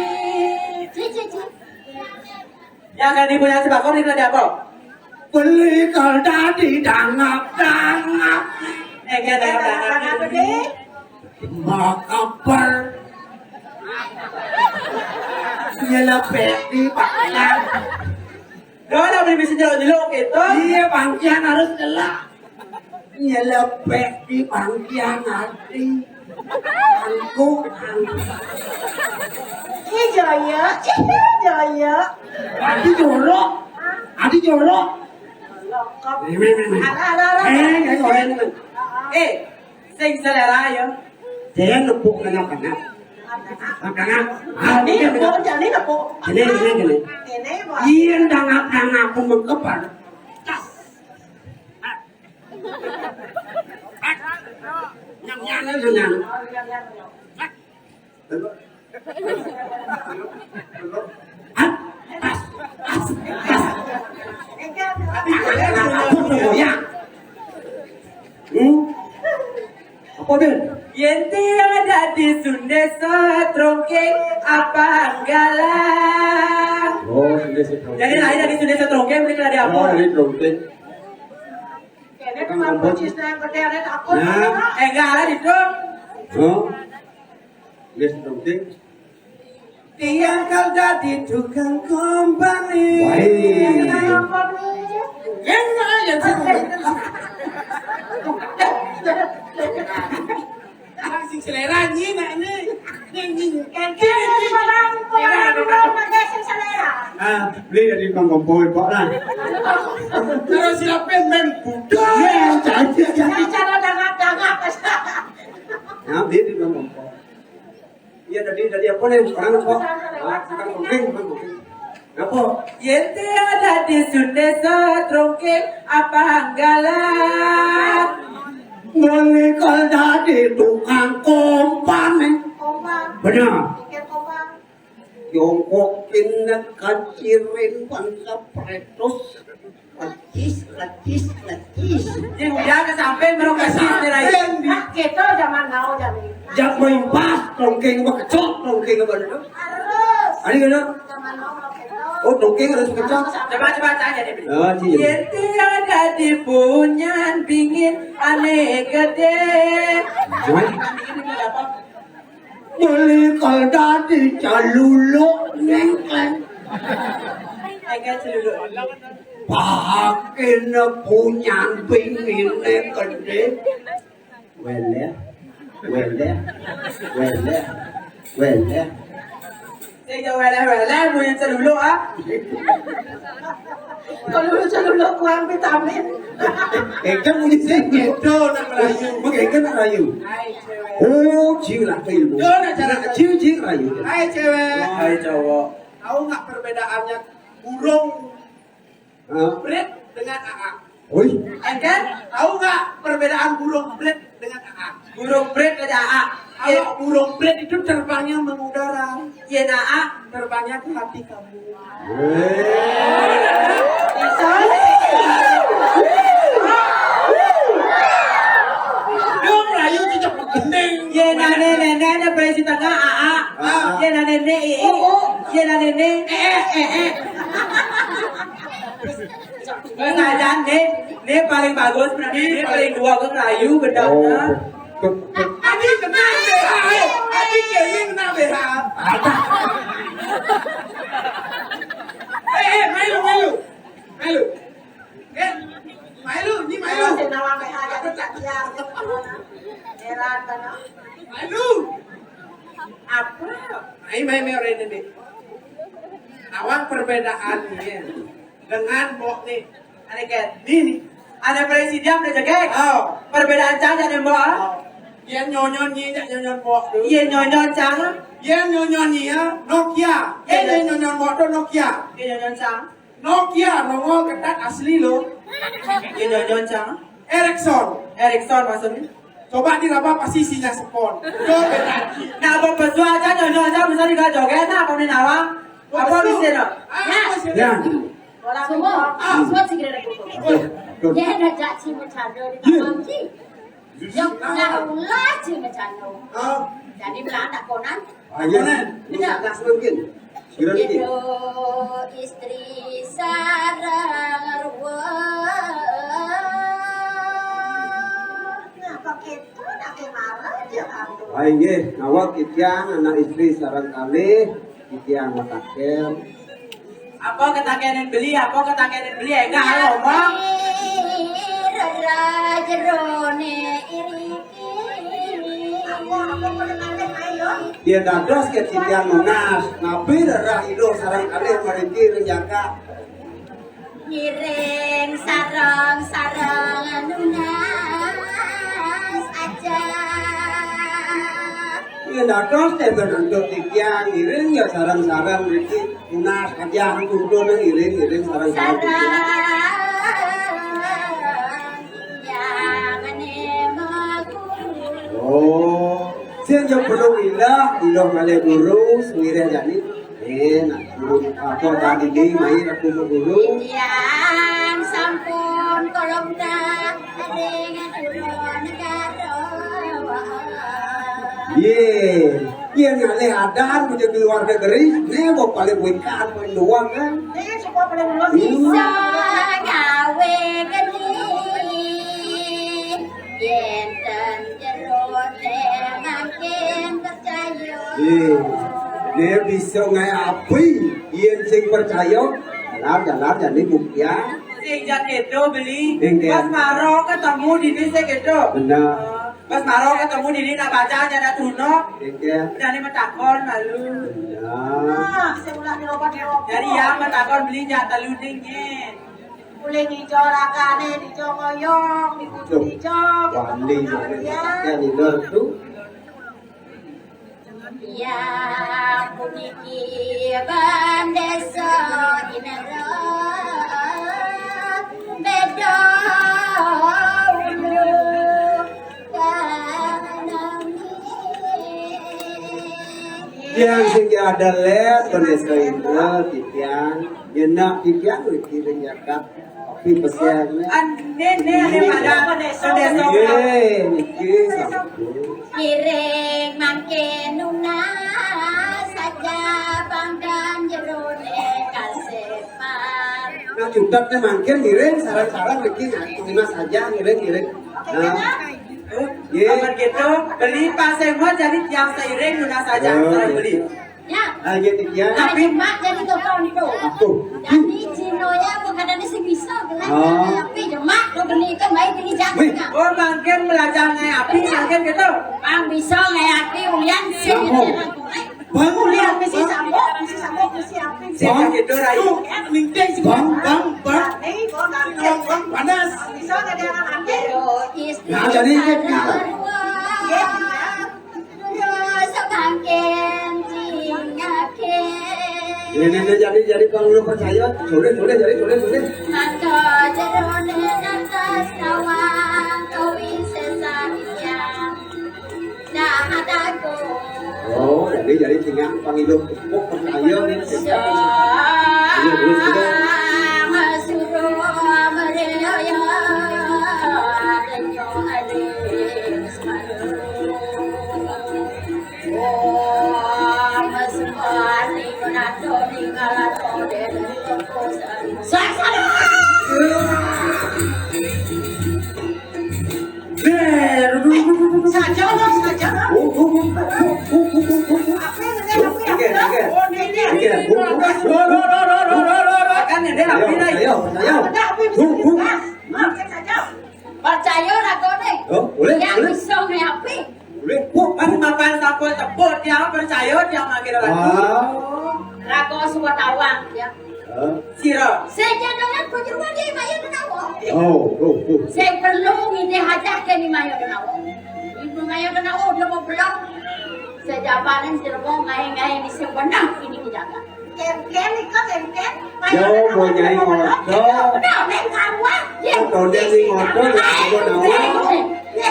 Yang dadi punyan cempaka niki dadi apa? Beli kal dadi dangap-dangap. Eh, enggak dangap-dangap. Dangap-dangap apa, Dik? Makabar. Nyelepek di pangkian. Doa dah boleh bisa jelok-jelok gitu. Iya, pangkian harus jelek. Nyelepek di pangkian hati. Angku, angku. Ih, Joyo, ih, Joyo. Adi jorok. Adi jorok. Lokop. Ini, ini, ini. Ada, ada, ada. Eh, kayak orang ini. Eh, sing selera ya. Dia nepuk tengah-tengah. Tengah. Ah, Jani ini nepuk, Jani nepuk. Ini, ini, ini. Ini, Bos. Iya, tengah-tengah aku mengkepal. Nyam-nyam itu, nyam. Hah? Pas, pas, pas. Aku goyang. Hmm? Apa, Ben? Yen tiang dadi Sundesa Trongkeng apa galang? Oh, Sundesa Trongkeng. Jadi lahir dari Sundesa Trongkeng, mereka ada apa? Oh, dari Trongkeng. Kene tukang kunci yang gede ada takut. Nah. Eh, enggak ada itu. Oh. Nggih, sepenting. Tiang kal dadi tukang kompani. Wah. Yen ae yen sing. Sing selera nyi nak ni. Nyi, nyi. Kan kene ni barang, barang, barang, barang sing selera. Ah, beli dari Bang Kompol, Pak lah. Terus siapin main budal. Ya, jangan, jangan. Cara dangak-dangak. Nah, beli dari Bang Kompol. Iya, tadi, tadi apa nih? Orang apa? Ah, tukang kopi, tukang kopi. Apa? Yén té dadi Sundésa trongkeng apa hanggala? Menika dadi tukang kompane. Kompang. Bener. Mikir kompang. Jongkokin kacirin pangkapretos. Lecis, lecis, lecis. Sing udah kesamping, baru kesis, nih, Rai. Nah, kita zaman now, zaman ini. Jak main pas, trongkeng bekecok, trongkeng apa itu? Harus. Ada nggak? Zaman now, kalau kita. Oh, trongkeng harus bekecok. Coba, coba tanya deh, Bri. Oh, iya. Yén tiada dipunyan bingin ané gedé. Gimana? Bingin itu apa? Beli kal dadi caluluk nengkleng. Enggak celuluk. Pahakin punyan bingine gedé. Weleh, weleh, weleh, weleh. Sing yo weleh-weleh, muni celuluk, ah. Kalau celuluk kurang vitamin. Engke muni sing gitu, nak rayu. Mengke nak rayu. Hai, cewek. Oh, jiu lah ke ilmu. Yo, nak cara jiu, jiu rayu. Hai, cewek. Hai, cowok. Tahu nggak perbedaannya burung Hah? Brit dengan aak? Woi. Engke, tahu nggak perbedaan burung brit dengan aak? Burung brit aja aak. Kalau burung brit itu terbangnya mengudara. Yén aak? Terbangnya ke hati kamu. Woi. Dong, rayu cocok gending. Yén ané néné, ané berisi tengah, aak. Ah. Yén ané né, ii. Yén ané né, eh, eh, eh, eh. Senajan né, né paling bagus, berarti né paling dua ke kayu, gedangnya. Oh. Adi kena B H, eh. Adi kena B H. Eh, eh, mailu, mailu. Mailu. Eh, mailu, ni mailu. Sing nawang B H jadi tak biar. Heran kan? Mailu. Apa? Mai, mai, mai, orang ini. Nawang perbedaannya dengan mbok nih. Ané kén? Nih, nih. Ané presiden ané jegég. Oh. Perbedaan cang ané mbok, ah? Oh. Yén nyonyon nyi, jak nyonyon mbok tuh. Yén nyonyon cang. Yén nyonyon nyi, ya, Nokia. Yén nyonyon mbok tuh Nokia. Yén nyonyon cang. Nokia, nongol ketat asli loh. Yén nyonyon cang. Ericsson. Ericsson maksudnya? Coba diraba pasti isinya spon. Coba. Nah, apa pesu aja nyonyon cang bisa digajoget, nah, apa nih nawang? Apa bisa, no? Ah, ya. Apa sih? Ya. Orang semua, ah, semua segera ada foto. Betul. Betul. Ya, ada caci bercanda di taman sih. Yang pernah ulah sih bercanda. Ah. Jadi belah tak konan. Ah, iya. Konan. Ini tak mungkin. Kira-kira. Itu istri sarang ruwet. Nah, kok gitu, nak marah aja kamu. Ah, inggih, nawak titiang anak istri sareng kalih, titiang mataken. Apa ketakenin beli, apa ketakenin beli, enggak, halo, Bang. Rera jerone iriki. Apa, apa, apa, apa, ayo. Yén dados ké titiang nunas, napi rerah Ida sareng kalih mriki ring jagat? Ngiring sareng-sareng nunas aja. Yén dados témbén antuk titiang ngiring ya sareng-sareng mriki nunas aja, kudu ngiring-ngiring sareng-sareng titiang. Sareng yang nemu guru. Oh, sing ya perlu ilah, ilah ngalih guru, swiréh jani. Eh, nak guru apa tadi ni, mai aku mau guru. Titiang sampun kolom dah ring negara. Yé, yé ngalih adan, udah ke luar negeri, né mau paling wénten, paling doang kan. Né, semua paling luar. Bisa gawe geni. Yén ten jero té makin percaya. Yé, né bisa ngaé api, yén sing percaya, jalan-jalan jadi buktian. Sing jak kéto beli, sing pas kéto. Maro ketemu dini sing kéto. Bener. Oh. Pas maro ketemu dini nak baca aja ada tuno. Iya. Udah nih matakon malu. Ya. Nah, saya ulah dirobat-robat. Dari yang matakon beli jatah luding, Nyen. Ulin ijo rakane, ijo ngoyong, di kutu ijo, wani, ya. Ya, di luar tuh. Ya, puniki bandesa inara beda ulu kanami. Tiang sing ada le, bandesa inara, titiang, nyenak titiang, kiring jakat. Tapi pesiarnya. An-, ne, ne, ne, pada apa, ne? Nggih, niki sampun. Kiring mangkin nunas saja pangkan jerone kasepan. Nah, cutet ne mangkin ngiring sareng-sareng niki nunas saja ngiring, ngiring. Nah. Nggih. Amun gitu, beli pas semua jadi tiang seiring nunas saja, sareng beli. Ya. Ah, iya, iya. Tapi mak jadi tukang itu. Aku. Jadi Cino ya bukan ada si bisa kan. Oh. Tapi ya mak lo beli ikan baik ini jago. Wih. Oh, mangkin belajar ngayapi, mangkin gitu. Bang bisa ngayapi ulian sih. Bang, ulian misi sambok, misi sambok, misi api. Bang, gitu, Rai. Bang, bang, bang. Bang, bang, panas. Bisa ada anak api. Nah, jadi ini. Iya. Terus mangkin cingakin. Ini, ini, jadi, jadi, Bang, lu percaya? Sudah, sudah, jadi, sudah, sudah. Maka jerone atas kawang kawin sesahya. Nah, adaku. Oh, jadi, jadi, tinggal pangidup. Oh, percaya nih. Iya, terus, sudah. Suruh mereka ya. Saja, saja. Apa yang ada, apa yang ada? Oh, ini, ini. Ayo, ayo, ayo. Ayo, ayo. Percaya lah kau ni. Oh, boleh, yang boleh. Bisa ngayapi. Boleh. Bu, pas makan sampun tepuk, dia percaya, dia manggil lagi. Ah. Raga suka tawang, ya. Ah. Sira. Saya jangan kau cuma dia bayar kena awak. Oh, oh, oh. Saya perlu ini hajat ke ni maya kena awak. Ibu maya kena awak, dia mau pulang. Saya jabanin sira mau ngai-ngai ni sebenarnya ini dijaga. Ken-ken iko ken-ken. Yo, bonyai ngodo. Udah, men karuan. Ye. Ngodo ni ngodo, ya, ngodo nawa. Ya.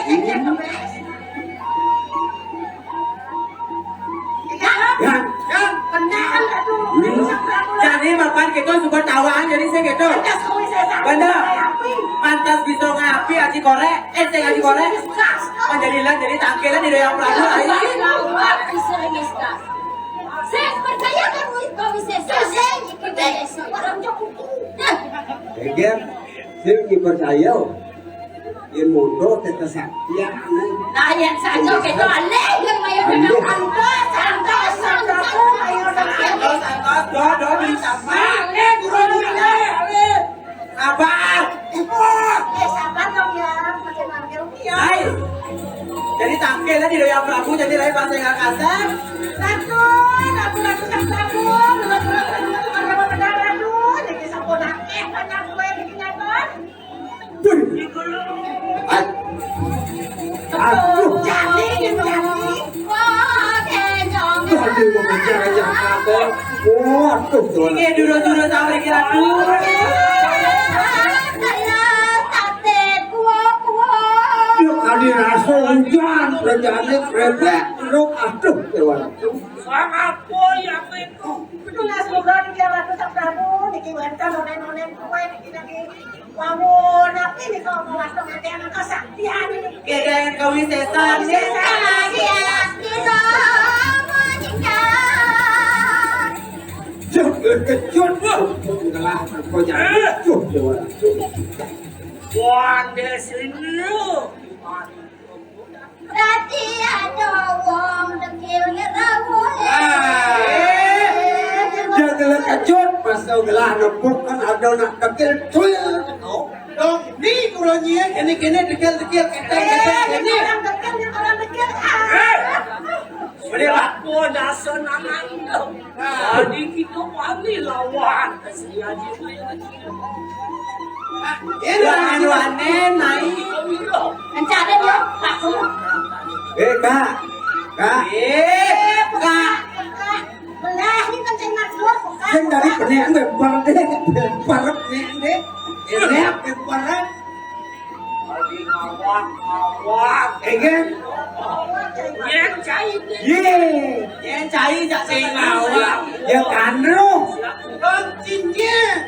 Ya. Benar, aduh. Hmm. Jadi mapan kita suka tawaan, jadi saya gitu. Benar. Pantas bisa ngapi aji korek, eh, saya aji korek. Menjadilah jadi tangkilan di yang pelaku lain. Bisa. Sing percaya kan wis kawis sesuk, sing iki sesuk. Ora njuk kuku. Geger, sing iki percaya. Yen mondo tetes saktian. Nah, yen santo keto alih, yen mayo dengan santos, santos, santos, ayo dengan santos, santos, do, do, beli sama. Alih, guru, guru, alih. Sabar. Eh, sabar dong ya, pakai manggil. Hai. Jadi tangkil tadi yang Prabu jadi lahir pas saya kasar. Ratu, ratu, ratu, sang Prabu, ratu, ratu, ratu, ratu, ratu, ratu, ratu, jadi sampun akeh banyak gue bikin apa? Wih. Hai. Aduh. Jadi, jadi. Tadi mau bicara yang kata. Waduh, tuh. Inggih, dura-dura sampai kira tuh. Yuk, tadi rasa hujan, kerjaannya krebek, terus, aduh, dewa. Sang apa ya itu? Itulah sudah di Jawa Pusat Prabu, niki wonten onen-onen kue, niki lagi. Wawon, tapi nih kalau mau langsung ada yang kesaktian ini. Gedeng kawisesan. Kawisesan. Jangan kejut, wah. Enggak, pokoknya. Eh. Tuh, tuh, tuh. Wah, di sini. Dadi ada wong dekil ngerawuh. Ah. Dia telah kejut, pas tahu gelah nepuk kan ada nak dekil tuyul. Dong, ni kula nyie kene-kene dekil-dekil, keteng-keteng, kene. Orang dekil Laku dasa nangan. Jadi kita wani lawan. Kasihan dia. Ini lawan naik. Kencana dia, Pak. Eh, Kak. Kak. Eh, Kak. Belah ni kencing masuk, Kak. Kan dari pening deh, parah deh, parah nih deh. Ini apa parah? Awak, awak. Eh, kan? Nyén cai. Yé. Nyén cai, jak sing awak. Ya, kan, roh. Kan, cincin.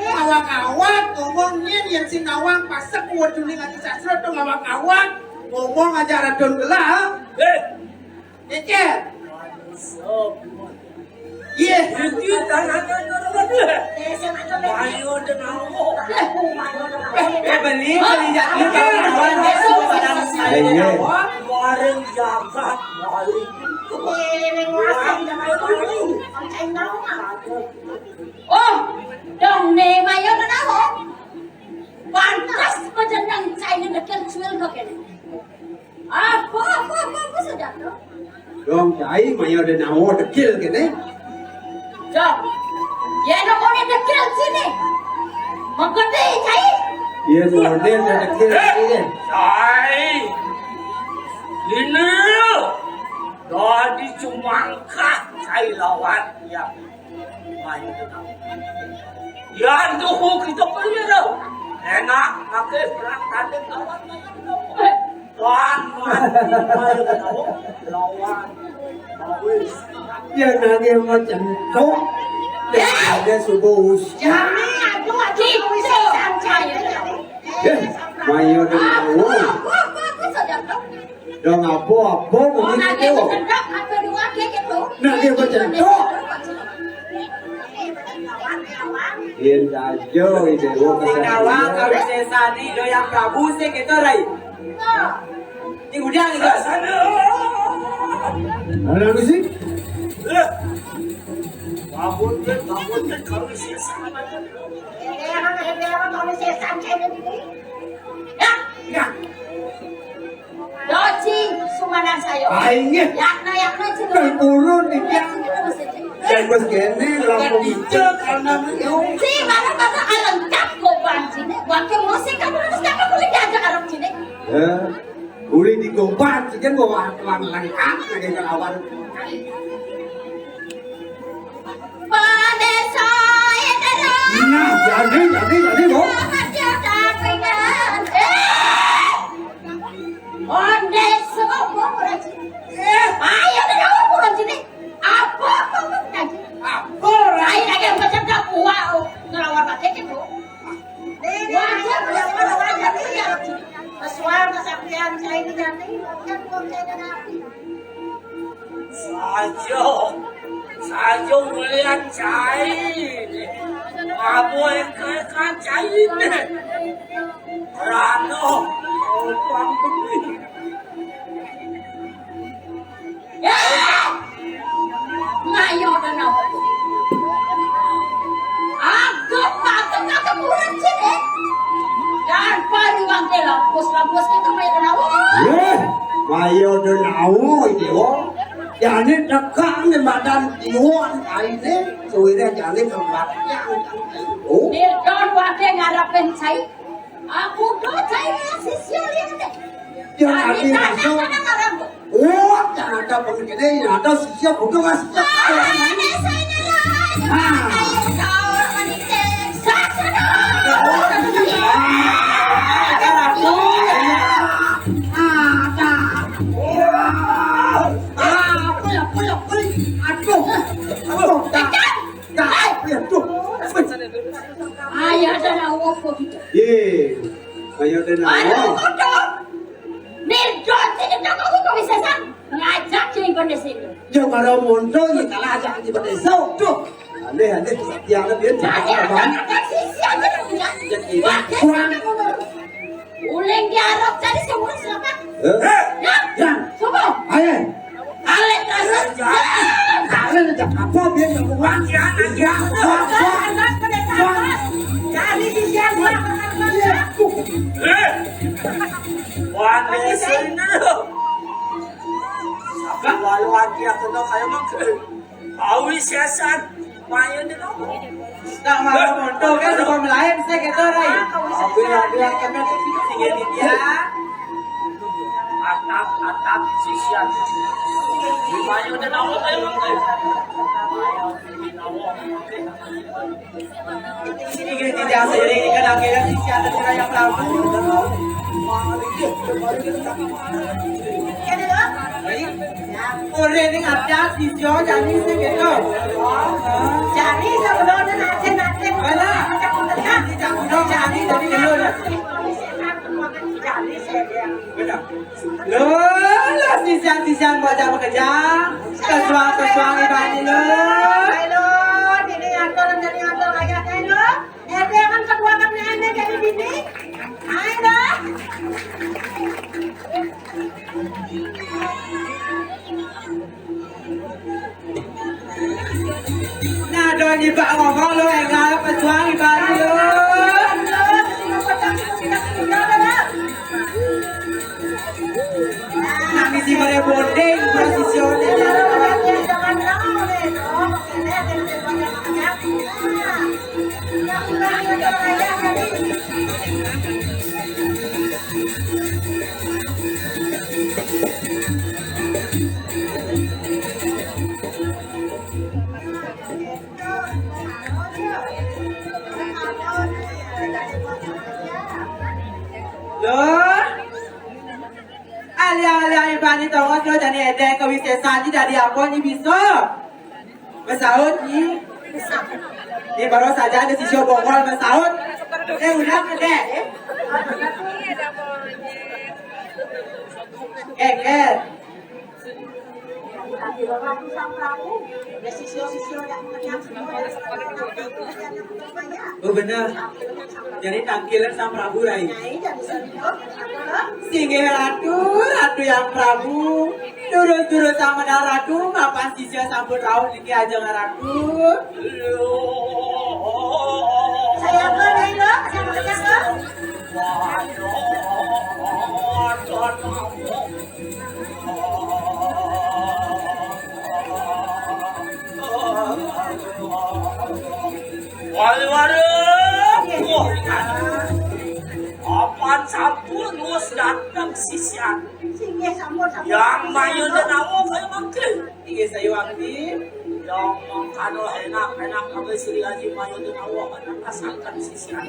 Awak-awak, ngomong nyén yang sing awak, pasek kuat dulu ngaji sastra, dong awak-awak. Ngomong aja radon gelah. Eh. Cécér. Iya. Ayo, denau. Eh, beli, beli, jadi. Iya. Warung jagat, warung. Oh, dong né, mayo denau. Pantes pajenengan cai ndekel cuil kok kéné. Apa, apa, apa, apa, Sudarto? Dong, cai, mayo denau ndekel kéné. Dong, yén ngoné ndekel sini. Mengerti, cai? Iya, ngoné ndekel sini. Cai. Ini lho. Dadi cumangkah cai lawan ya. Main kita. Ya, tuh kita punya loh. Enak, pakai perang tadi kawan. Wan, wan, wan, lawan. Ya, nanti macam tu. Dia ada subuh. Jangan, aduh, aduh, bisa sampai. Eh, mayo denau. Dong apa-apa mungkin itu. Nah, dia bercendok. Yén saja itu. Penawang kawisésané Hyang Prabu sing kéto, Rai. Sing udah gitu. Ada apa sih? Bangun, bangun, kawisésané. Nah, nah. Doci, sumanan saya. Aing. Yakna, yakna, cina. Kan urun, iki. Dan bos kéné, lampung hijau, karena. Si, mana, mana, alengkap goban sini. Wakil musik, kamu harus dapat kulit diajak anak sini. Ya, boleh digoban, sih kan bawa tuan lengkap, kayak lawan. Pak Désa, ya, Désa. Nah, jadi, jadi, jadi, Bu. Pak Désa, tapi kan. Eh! Pak Désa, kok mau berhaji? Eh, ayo, Désa, mau berhaji nih. Apa, apa, apa, berhaji? Apa, Rai? Ayo, lagi yang macam tak buat, oh. Ngelawar pakai gitu. Wajar, wajar, wajar, wajar. Kesual, kesakitan, saya ini jadi, kan, kok saya nabi. Saja, saja melihat cai. Apa yang kau cai ini? Rano, orang ini. Ya! Mayo denau. Agak patut kata murid sini. Dan pariwang ke lampus-lampus kita mayo denau. Eh, mayo denau, iya. Jani tekak nih badan iwan aine, suwire jani kembangnya. Oh. Nirgon wate ngarepin cai. Aku do cai ya sisya liyan deh. Yang tadi masuk. Oh, yang ada begini, yang ada sisya, butuh nggak sisya? Ah. Aduh, aduh, aduh, aduh. Ayo, ada nawa kok gitu. Ye, ayo, ada nawa. Aduh, aduh. Nirgon sini toko aku kok bisa san ngajak sini kondisi ini. Ya, kalau muncul, ya, kalau ajak di desa, tuh. Aneh, aneh, yang lebih. Jadi, ada sisi aja punya. Jadi, kurang. Uling diarok tadi semua siapa? Eh? Ya. Ya. Coba. Ayo. Alek rasa. Alek rasa apa biar yang uang. Ya, ya. Anak pendeta. Cari di siapa? Eh. Wah, sini dulu. Apa? Walu Iya, kena kaya mangke. Awi sesan, main di nopo? Tak mau monto kan, suka melayan, saya kata, Rai. Aku yang bilang kena sini dia. Atap, atap, sisian. Main di nopo kaya mangke? Ini tidak seiring dengan akhirnya sisi ada sudah yang tahu. Ora ini ada sisi jadi sing gitu. Jadi sebenarnya nanti nanti mana? Tidak punya jadi dari dulu. Jadi saya Benar. Lho, lho, sisian-sisian bocah bekerja. Kesuang-kesuang ibane lho. Ayo, dini atur, dini atur, ayo, ayo. Ente akan kedua kami ente jadi dini. Ayo. Nah, doni bak ngomong lo, enggak pejuang ibane lo. Nang isi mere bonding, posisione. Loh, alia-alia ibane tongos lo jane edek kewisesan iki dadi apa ni bisa? Mesaut ni. Ini baru saja ada siswa bongol mesaut. Eh, udah gede, eh. Geger. Oh, bener. Jadi tangkilan sama Prabu, Rai. Singgih Ratu, Ratu yang Prabu. Turun-turun sama Ratu, mapan sisya sampun rauh niki aja Ratu. Saya apa, Rai, lo? Saya apa, Rai, lo? Waduh, waduh. Wah, apan sampun wis dateng sisian. Singgih sampun, sampun. Yang mayu denawo kaya mangke. Inggih, saya wakti. Yang mangkano enak-enak kami Sri Haji mayu denawo anak asangkan sisian.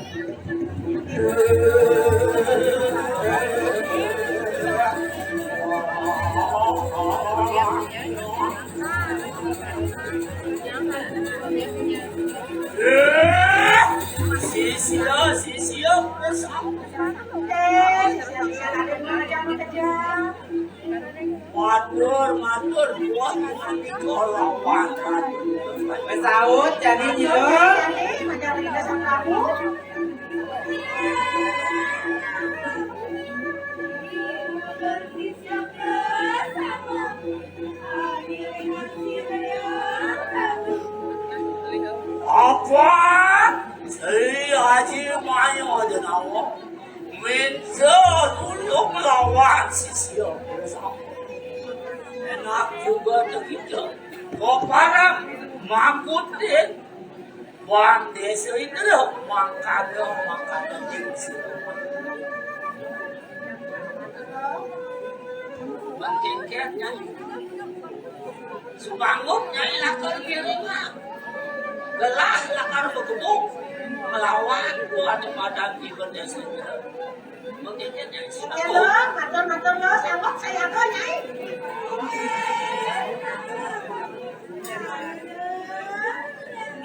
Eh, sisia, sisia, bersama. Matur, matur, buat hati kolawan. Mesaut, jadi gitu. Apa? Sri Haji Mayo Denawa minta tulung lawan sisia. Enak juga begitu. Kau parang makutin. Wong desa itu lho, mangkana, mangkana jingsi. Bangkingketnya. Subangun nyai lakar kiri mah. Gelah lakar begebuk. Melawan ku anu madan di bendesa. Bangkingketnya. Oke, lo, matur, matur, lo, sanggup saya apa, Nyai?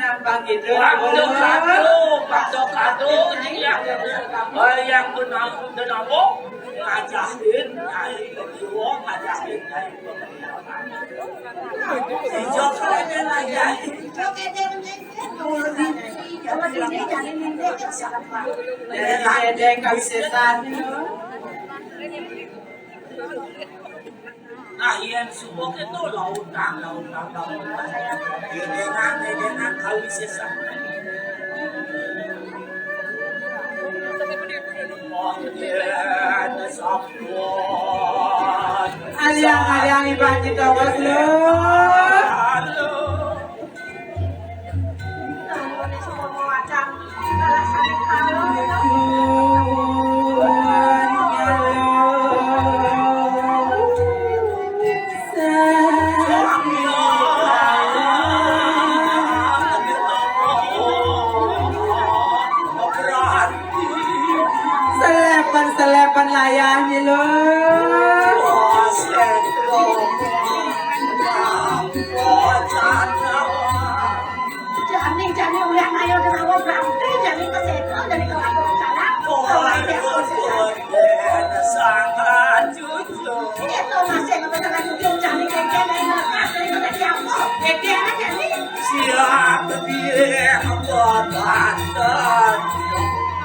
Nampak gitu. Waktu kado, waktu kado, iya. Eh, yang benar, benar, oh, ngajakin, nyai, ngajakin, nyai. Ijo keren lagi, nyai. Dek kawisesan. Nah, yen subuh itu lautan, lautan, lautan. Dedengan, dedengan, kawisesan. Oh, iya, ada sampun. Aliang-aliang ibarat kita, Bos, lo. Ayah ni lo. Jani, jani, ulah mayo kena awak berarti jani ke sekolah, jani ke lapor salah. Itu masih nggak pernah jujur, jani keke naik lepas, jani kena siapa? Keke aja nih. Siap, biar kekuatan.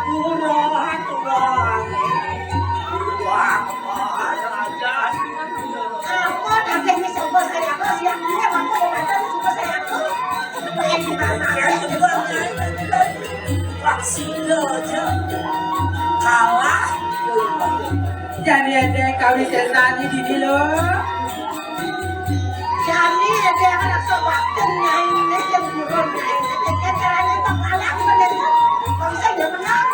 Kurang, kurang. Kurang, kurang. Apa dah teknis apa saya apa? Siap, dia apa? Apa saya apa? Vaksin aja. Kalah. Jani aja kawin setan ini dulu. Jani aja anak sobat nyai, dia buron nyai. Caranya tak kalah, bukan itu. Kalau saya nggak menang.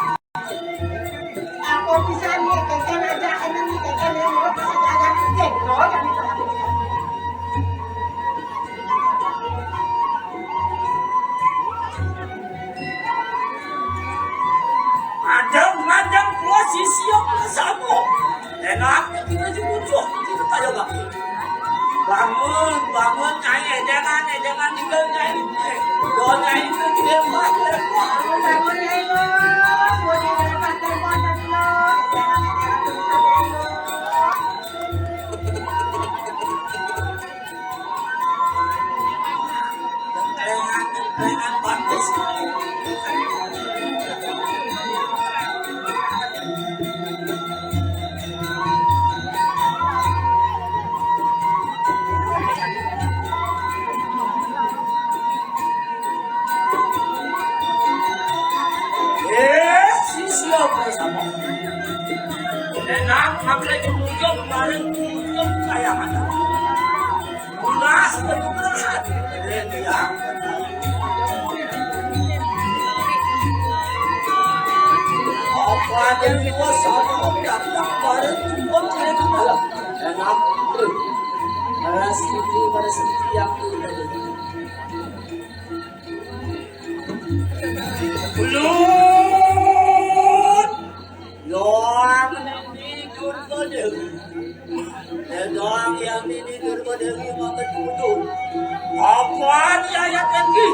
Aku bisa nih, keke aja, ini nih, keke nih, menurut saya aja. Keke, oh, jadi Madam, madam, posisi yang sama. Enak, kita jujur, kita tanya lagi. Bangun, bangun, nyai, jangan, jangan tinggal nyai. Doa nyai itu dilempar, dilempar. Bangun, bangun, nyai, bangun. Buat yang dapat telepon, telepon. Jangan, jangan, jangan, jangan. Eh, si siapa sama? Enak, maklek ujung kemarin ujung kayak ada. Lunas, bener. Eh, dia. Apa ada di luar sana? Datang kemarin ujung kayak ada. Enak. Para siti, para siti yang tuh. Bulut. Yang ini Durga Dewi. Yang ini Durga Dewi makan bulut. Apaan ya, ya, tinggi?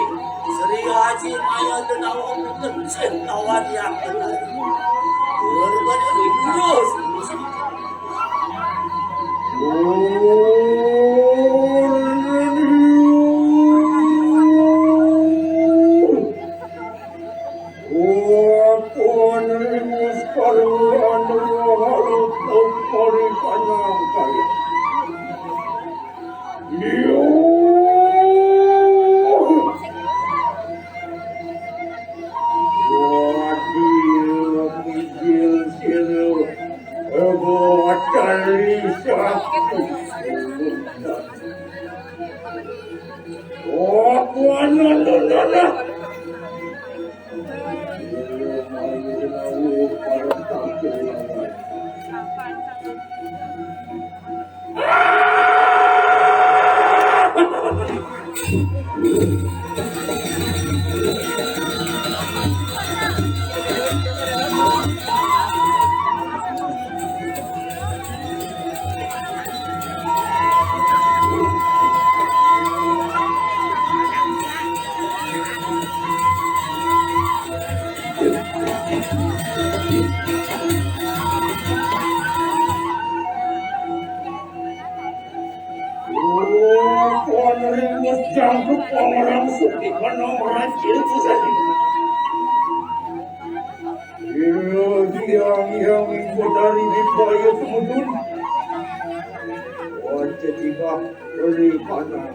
Sri Haji Maya Denawa Putri, sing lawan yang benar. Durga Dewi lurus. Oh, Tuan Ringus jangkut orang suki menang rancil pusat. Iya, yang yang dari di Baya Semudun. Wajah tiba beri panah.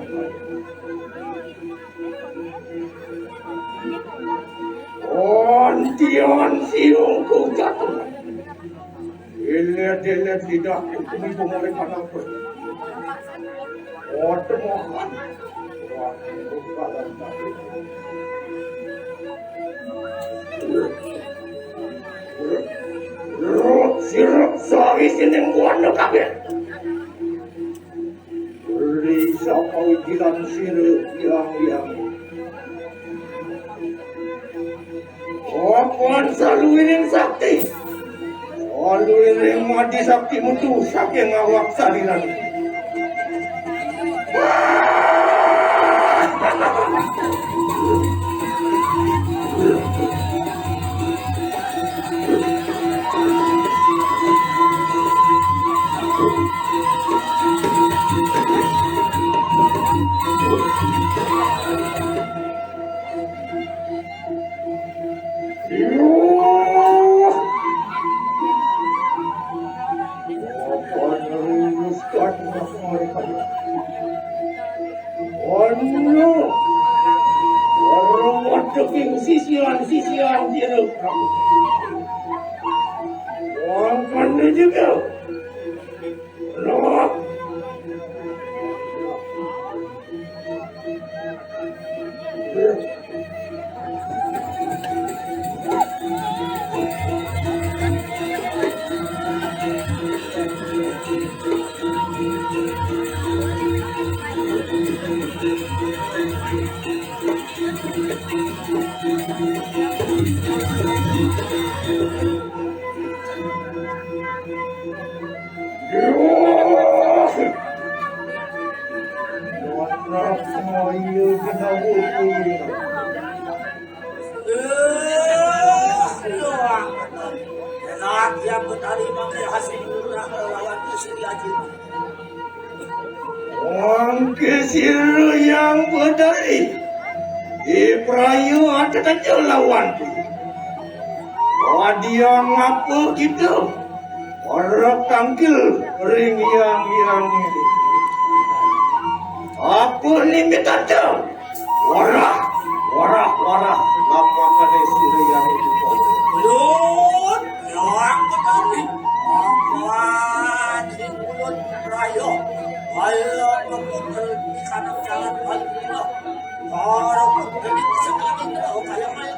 Ontian siung ku jatuh. Ilet-ilet tidak ikut pengorek anak. Otemokan. Sirap sari sining buana kabeh. Risa pawijilan sira bilang-bilang. Papan saluwining sakti. Alure mati sakti mutu saking awak sariran. Anu, orang waduh sisian-sisian dia. Wong kan juga. Loh. Mangke sira Hyang Betari, iprayu ada kaca lawan. Wadiang apa kita? Ora tangkil ring hyang-hyang ini. Apa nimitanta? Warah, warah, warah, lapakane sira yang itu. Lur, yang Betari. Awan sing ulun raya. Ayo, betul di kanan jalan balik. Para putri sekali tahu kaya-kaya.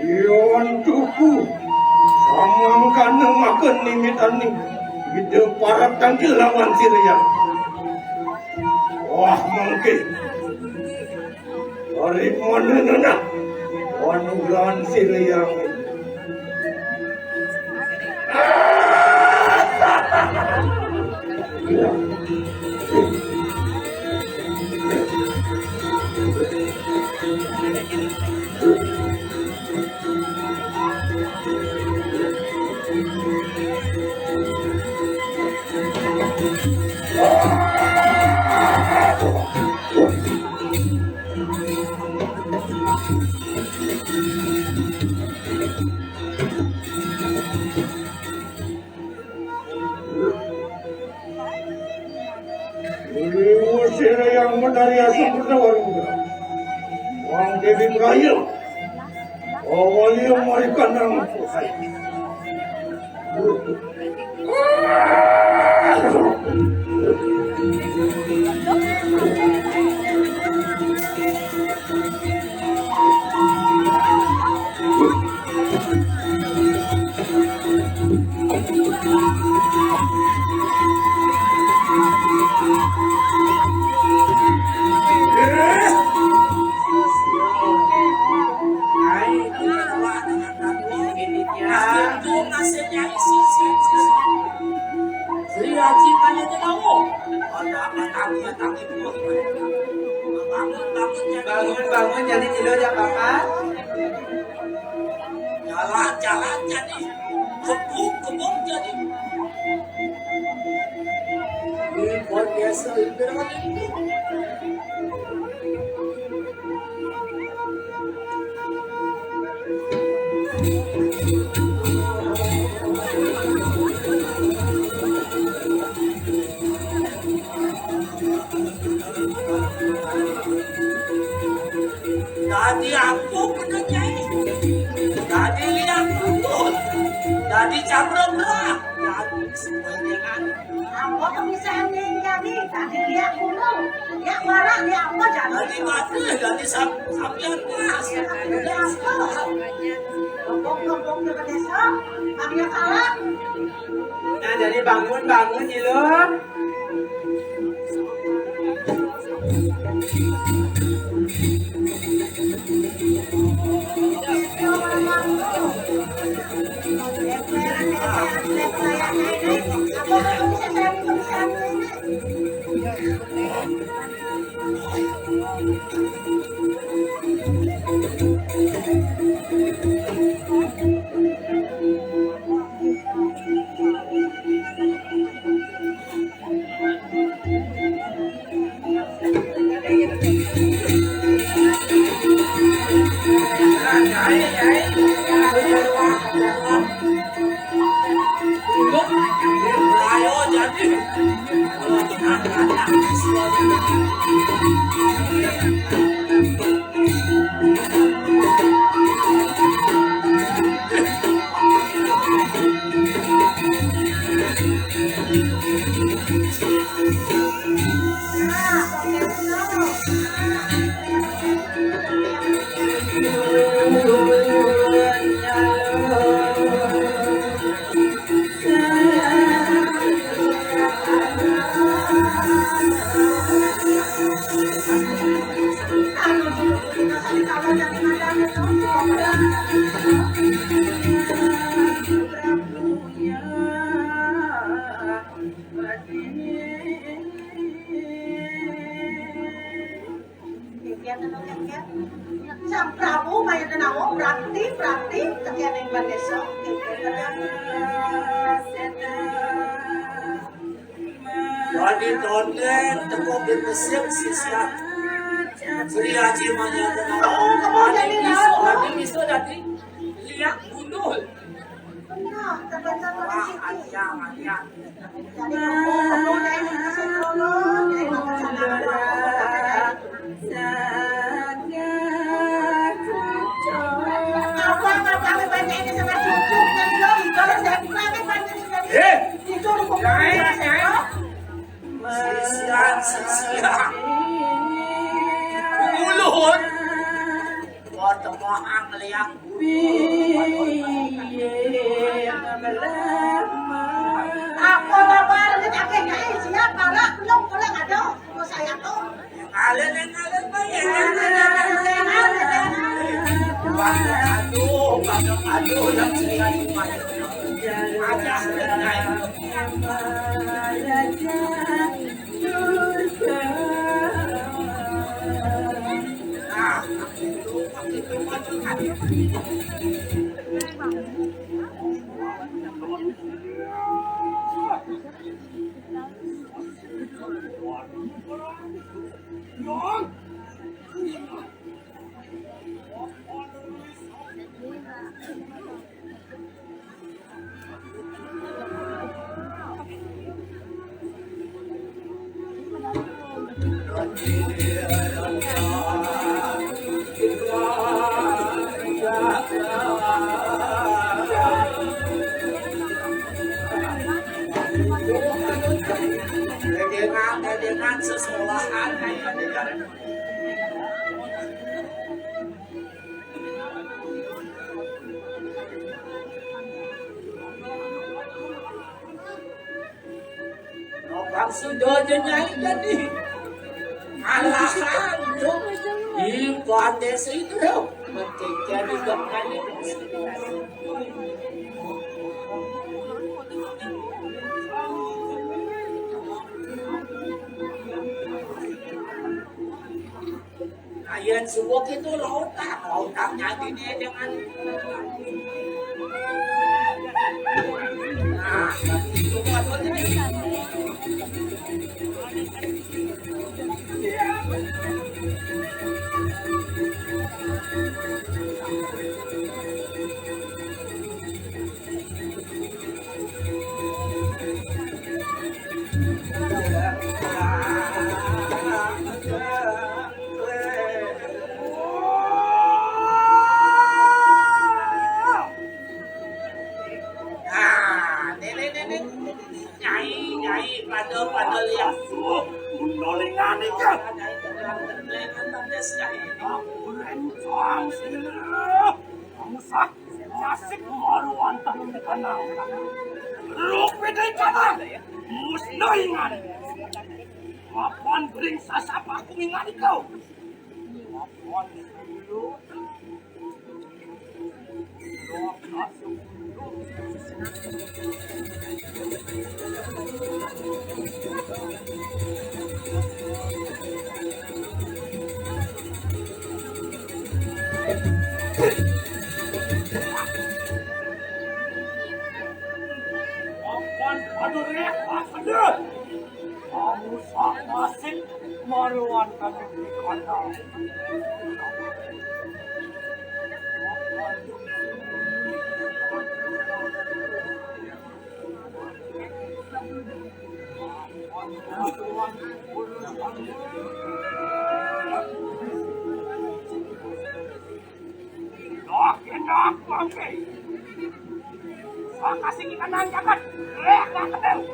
Ion tuku samangkana makan nimitan ni. Ida parat tangkil lawan sira yang. Wah, mangke. Ari mana nana? Panugrahan sira yang. Dewa Sera yang menari asam bernawa. Wang Dewi Raya. Awali yang marikan nama Tuhan. Bangun, bangun, jadi tidur ya, Papa. Jalan-jalan jadi. Kebun, kebun jadi. Ini buat biasa, ini. Dadi aku kena nyai. Dadi liang putut. Dadi cabra merah. Dadi sepanjangan. Apa kebiasaan nyai jadi? Dadi liang gunung. Liang barak, liang apa jadi? Dadi batu, dadi sam-, sampian mas. Dadi apa? Kelompok-kelompok ke desa. Kami kalah. Nah, jadi bangun, bangun, Jilun. Sang Prabu, mayadanawo, berarti, berarti, tekian yang bandesa. Wadi tonden, teko bebesik sisia. Sri Aji mayadanawo. Oh, kamu jadi tahu. Wadi miso dadi. Liak gundul. Nah, terbaca. Wah, aja, aja. Eh, sisian, sisian. Ulun. Wah, tembang liang. Apa kabar? Kita kena siap, para belum pulang, aduh, mau saya tuh. Ngalir, ngalir, ngalir. Aduh, aduh, aduh, yang sini aja. Ada. Dengan, dengan sesekolahan, dengan. Nopo sudo jenai jadi. Alahan tu. Ibu ande situ. Menjadi kembali. Ayan suwuk itu lautan, lautan nyadine dengan. Nah, itu patut ini. Ah, nenek, nenek, nyai, nyai, pada, pada lihat. Suh, undolingan itu. Aku rencang sih. Kamu sak, masih malu antah di kanang. Ruk beda kanang. Musnah ingat. Mapan bring sasapa aku ingat kau. Mapan dulu. Ampun, aduh, Rek, aduh. Kamu sak nasib maruan kami di kandang. Doh, kendok, bangke. Makasih kita nang jagat. Eh, nggak ketemu.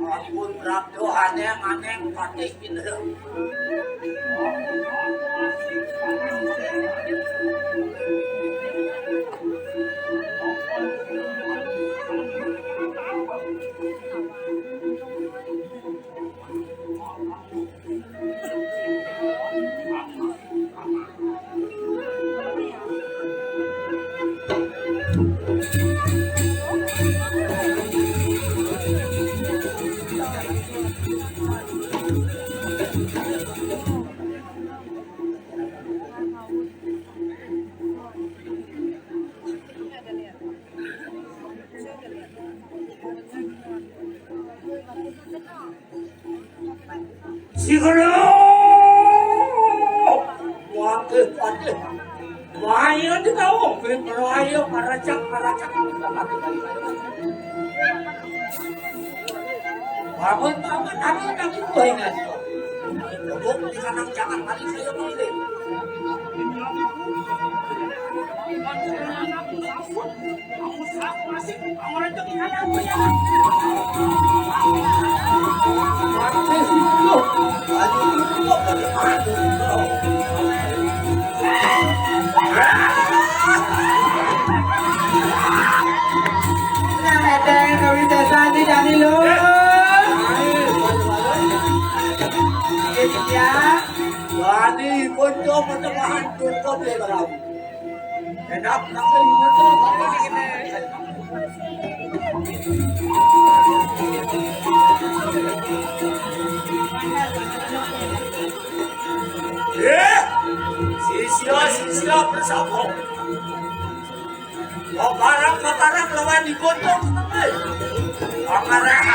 Ampun, Prapto, aneh, aneh, pakai pindah. Siguro! Wakil patih. Wahyu di kau, pero ayo paracak, paracak. Bangun, bangun, aku tak itu ingat. Lubuk di kanan jangan mati saya pilih. Wani, konco, konco, bahan, konco, dia berlalu. Enak, tapi ini tuh, eh, sisya, sisya, bersama. Paparang-paparang lawan digodhog, eh. Paparang.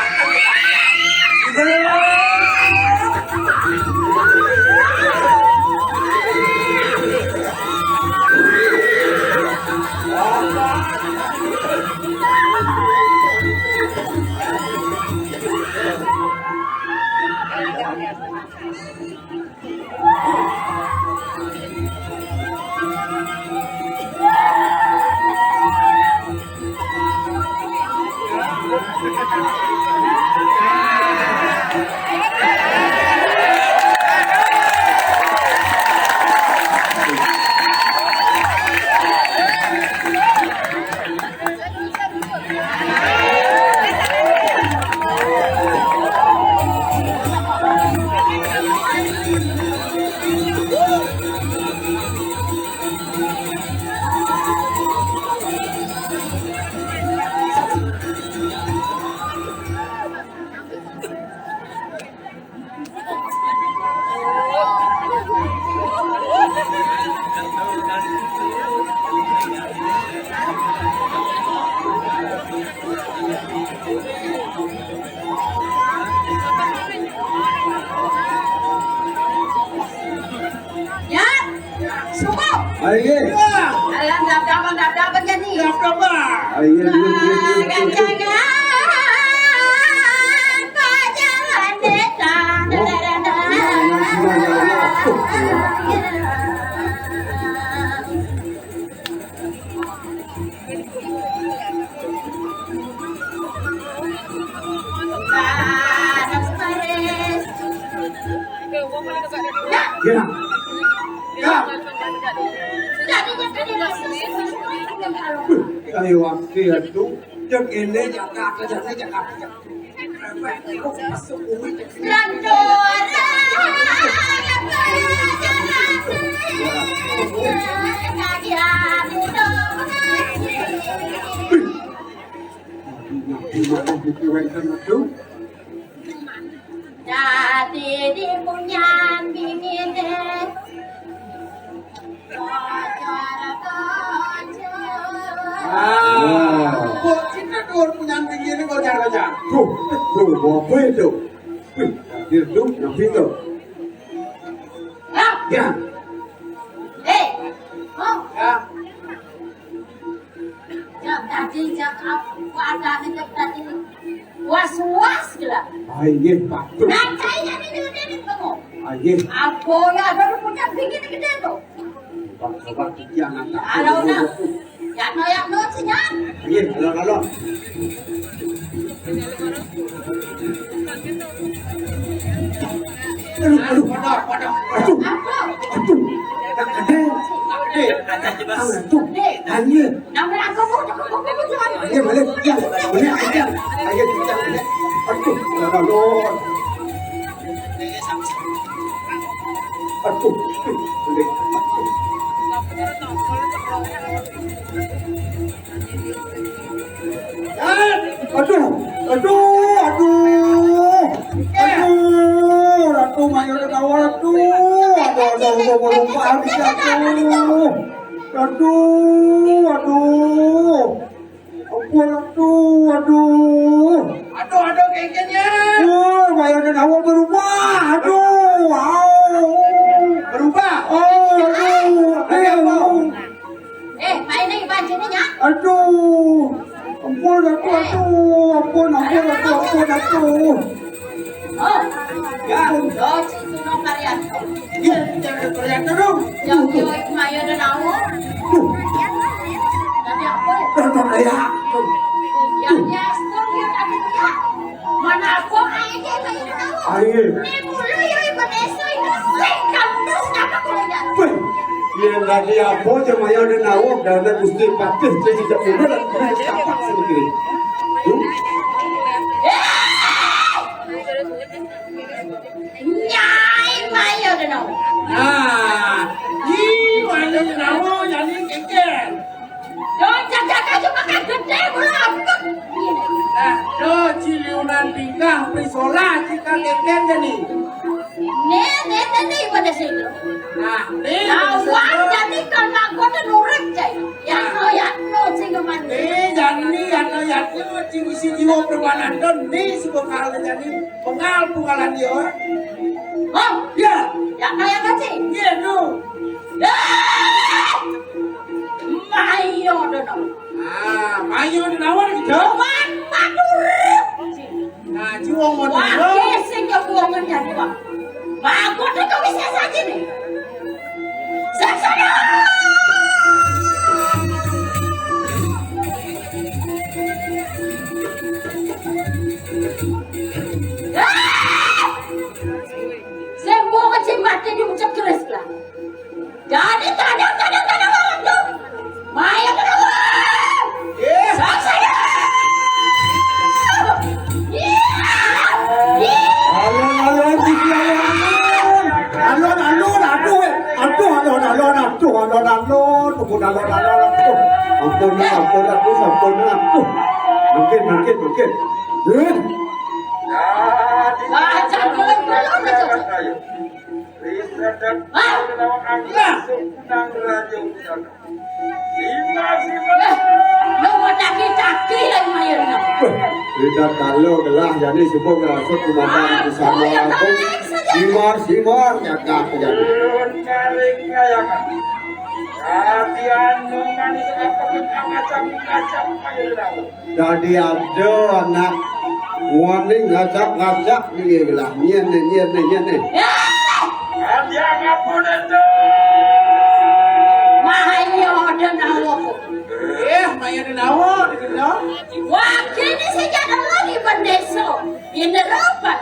Ya, subuh. Ayo. Alah, dap-dapan, dap-dapan kan ni. Dap-dapan. Ayo, ayo, ayo, ayo. Ganjangan. Ayo, wakil tu. Yang ini Jakarta, yang ini Jakarta. Dadi di punyan bininé. Ah, kok cinta dhuwur punyan bininé kocar-kocar. Duh, duh, apa itu? Wih, hadir tuh, nabi tuh. Lah. Ya. Eh, oh. Ya. Jak tadi, jak apa ada nih, jak tadi. Was-was gila. Ah, iya, patut. Nah, kayaknya ini udah nih kamu. Ah, iya. Apa ya, ada punya bikin gede tuh. Coba, coba, jangan takut. Ada udah. Ya, no, ya, no, senyap. Iya, halo, halo. Aduh, aduh, aduh, aduh, aduh, aduh, aduh, aduh, aduh, aduh, aduh, aduh, aduh, balik, balik, balik, aduh, aduh, aduh, aduh, aduh, aduh. Aduh, aduh, aduh. Aduh, Ratu Mayor Dawal, aduh. Aduh, aduh, aduh, aduh, aduh, aduh. Aduh, aduh. Ampun, aduh, aduh. Aduh, aduh, kengkennya. Oh, Mayor Dawal berubah. Aduh, wow. Berubah? Oh, aduh. Ada apa? Aduh. Eh, main lagi pancingnya, Nyak. Aduh. Ampun, aduh, aduh. Ampun, ampun, aduh, ampun, aduh. Oh. Ya. Ampun. Oh, si Suno Karyanto. Iya, jangan Karyanto dong. Yang Tio Ismail dan Awo. Duh. Tapi apa? Tonton ya. Yang dia stop, dia tadi dia. Mana aku aja, Ismail dan Awo. Ayo. Ini mulu, ya, Ibu Desa, ini sing kamu terus, kenapa kalau nggak? Wih. Yén dadi apa, Jemaya Denawa, dana Gusti Patih, sing sejak muda dan sing setapak sendiri. Tuh. Nyai Maya Denawa. Nah, Nyi Maya Denawa, jani kéngkén. Dong, jaga aja makan gedé, bola ampun. Nah, do ciliunan tingkah, prisola, cika kéngkén, jani. Né, né, né, né, pada sini. Nah, né, lawan jadi kalau aku ada nurut, cai. Ya, no, ya, no, sing kemana? Né, jadi, ya, no, ya, no, sing isi jiwa permanen, né, si bekal jadi pengal, pengalan dia. Oh, ya. Ya, no, ya, no, sing. Iya, no. Eh! Mayo, no, no. Ah, mayo, no, no, gitu. Wan, Madura. Nah, juwung ngono. Wah, sing ya wong ngene, Pak. Bagus itu bisa saja nih. Saksana! Ah! Sing wong sing mati diucap terus lah. Jadi tadang, tadang, tadang, tadang, tuh. Maya ke dalam. Iya. Saksana. Iya. Iya. Alon, alon, Gusti, alon, alon. Alon, alon, aduh, eh. Aduh, alon, alon, aduh, alon, alon. Ampun, alon, alon, aduh. Ampun, ampun, aduh, ampun, aduh. Mungkin, mungkin, mungkin. Eh. Baca, belum, belum, belum. Hah? Lah. Sima, sima. Eh, lu mau caki-caki ya, lumayan, no? Tidak kalau gelah jadi subuh ngerasuk di mata. Ah, di sana oh, ya, aku. Tarik saja. Simar, simar, ya, Kak, ya. Ulun paling kaya, Kak. Tapi anu manis apa, Kak, macam-macam aja tahu. Dadi ada anak wani ngajak-ngajak nggih lah. Nyén né, nyén né, nyén né. Adi ngapun itu. Mahayo ada nawa. Eh, maya ada nawa, gitu. Wah, kini sing ada lagi pendeso. Ini rupa.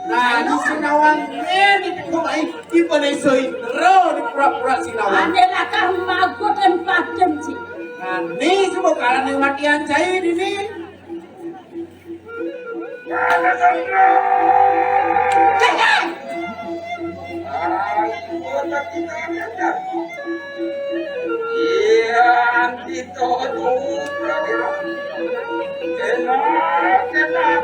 Nah, di Senawang ini, di Pemai, di pendeso ini. Ro, di Pura-pura sing lawan. Ane lakar magot lan padem ci. Nah, ni semua kalan yang matian cai dini. Cai! Iya, anti to, to. Enak, enak.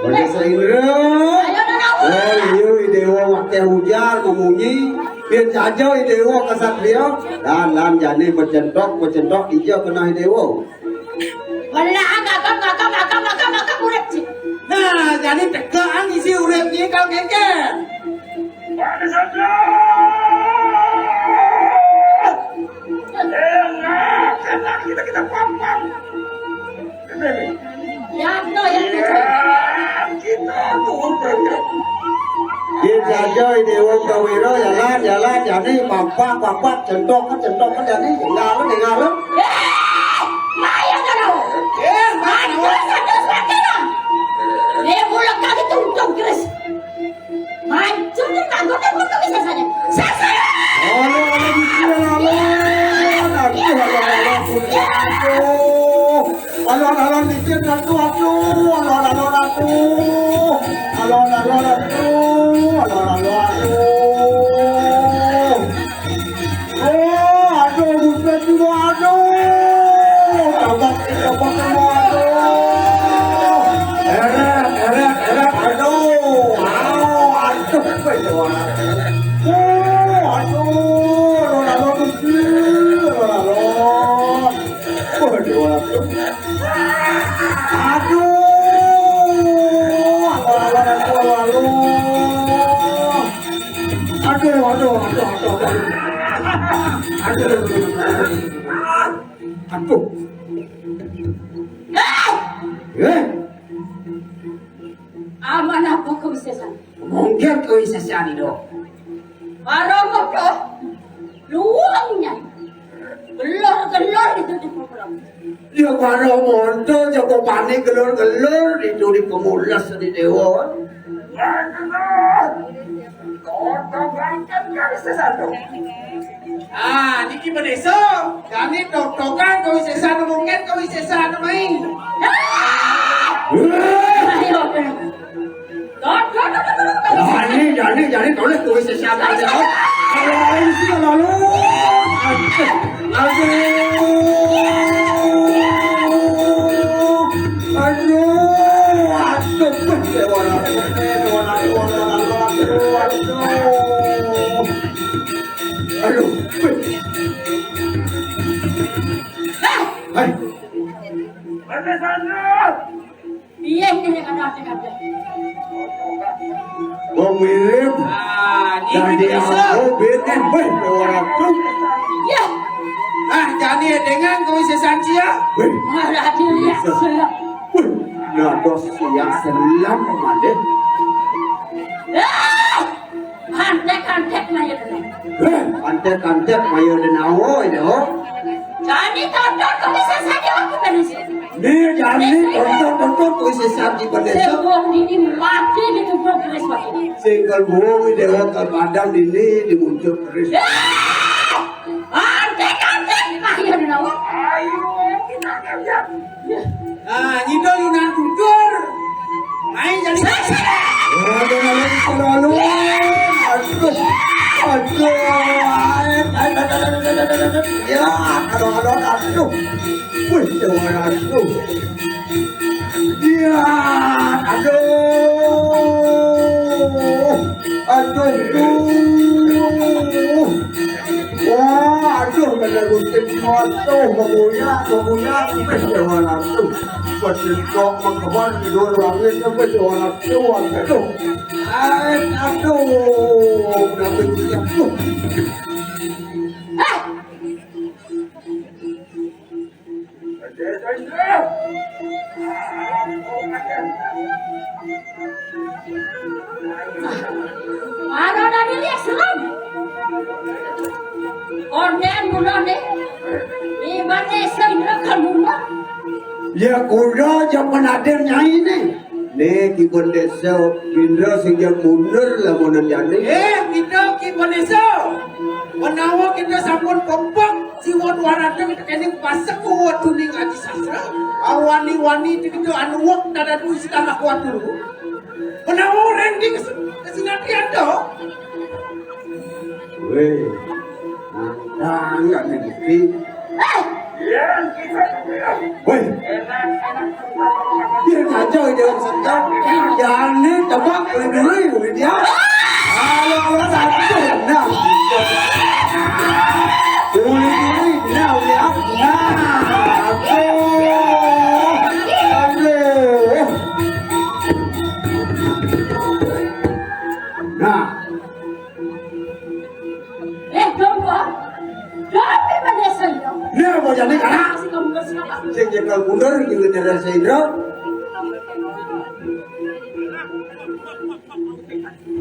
Pada Saindra. Oh, iya, i Déwa waké ujar mamunyi. Yén saja i Déwa kasatria, lan, lan jani becentok, becentok dija keneh i Déwa. Belah agak, agak, agak, agak, agak, agak urip ci. Nah, jani tegaan isi urip ci kal kéngkén. Pada Saindra. Enak, enak, kita, kita pampang. Ya, no, ya, no. Yén saja i Déwa Prawira, jalan, jalan, jani, pampak, pampak, centok, centok, jani, tinggal, tinggal. Eh, maya, no, no. Eh, maya. Aduh, satu, satu, no. Dia mulak kaki tungtung, Chris. Mancung nih, tangkutnya buat kami sasanya. Sasanya! Alah, alah, Gusti, alah, alah. Aduh, alah, alah, Gusti, aduh. Alah, alah, alah, Gusti, aduh, aduh. Alah, alah, alah, aduh. Alah, alah, alah, aduh. Alah, alah, alah, aduh. Oh, aduh, buset juga, aduh. Tabak, tabak semua, aduh. Eret, eret, eret, aduh. Au, aduh, aduh. Oh, aduh, aduh, aduh, aduh, aduh. Aduh, aduh, aduh, aduh. Aduh, aduh, aduh, aduh, aduh. Aduh. Aduh. Eh! Aman apa kawisésan? Mungkin kawisésan itu. Para moto luang nyai. Gelor-gelor itu di program. Ya, para moto jago panik gelor-gelor itu di pemulas di Déwa. Ah, niki Pak Désa. Jani toktokan kawisésan, mungkin kawisésan main. Ayo, Pak. Jani, jani, jani, toleh kawisésan. Ayo, ayo, sini, lalu. Aduh. Aduh. Aduh, aduh, aduh, aduh, aduh, aduh. Aduh. Hai. Iya, ini yang ada, ada, ada. Oh, mirip. Ah, ini dari bisa. Oh, bete, weh, orang tuh. Ya. Ah, jani dengan kawisésan sia. Weh. Malah dilihat bisa. Weh, nah, dos yang selam, Madé. Ah! Anték-anték maya dene. Heh, anték-anték maya dene awo, ya. Jani tonton kawisésan aku, Pak Désa. Né, jani tonton-tonton kawisésan di Pak Désa. Sing wong dini mati ditubruk keris waé. Sing kal wong di Déwa kal padang dini dimuncul keris. Ah! Anték-anték maya dene awo. Ayo, kita kerja. Nah, nyidol Yunan Kuncur. Main jadi. Aduh, aduh, aduh, aduh, aduh, aduh, aduh, aduh, ya, aduh, aduh, aduh, wih, aduh, aduh, ya, aduh, aduh, aduh. Wah, aduh, kena gunting motor, bebuyak, bebuyak, sampai dua ratus. Bersentok, mengkebal, tidur, langit, sampai dua ratus, aduh. Ai, aduh, kenapa gunting, aduh. Mara dadi liak serem. Kondén mula né. Ibané sing rekal mula. Ya kuda jaman adén nyai né. Né kiban désa Indra sing jag mundur lamunan jani. Eh, kita Paneso, menawa kita sampun pempek jiwa dua ratus, kita kene pasek kuat tuning aji sastra. Awani-wani itu kita anu wek dadadu isi tanah kuat dulu. Menawa rending kesinatian to. Weh, nantang nggak nih Gusti? Eh, Woi. Dia ngaco dia orang sendal. Jane tebak beli dulu dia. Halo, halo, satu. Nah. Beli dulu, nah, ya. Nah. Aduh. Aduh. Nah. Eh, dong, Pak. Dong, Pak, Pak, saya. Nah, mau jadi kana? Sing nyekel mundur, juga tidak saya.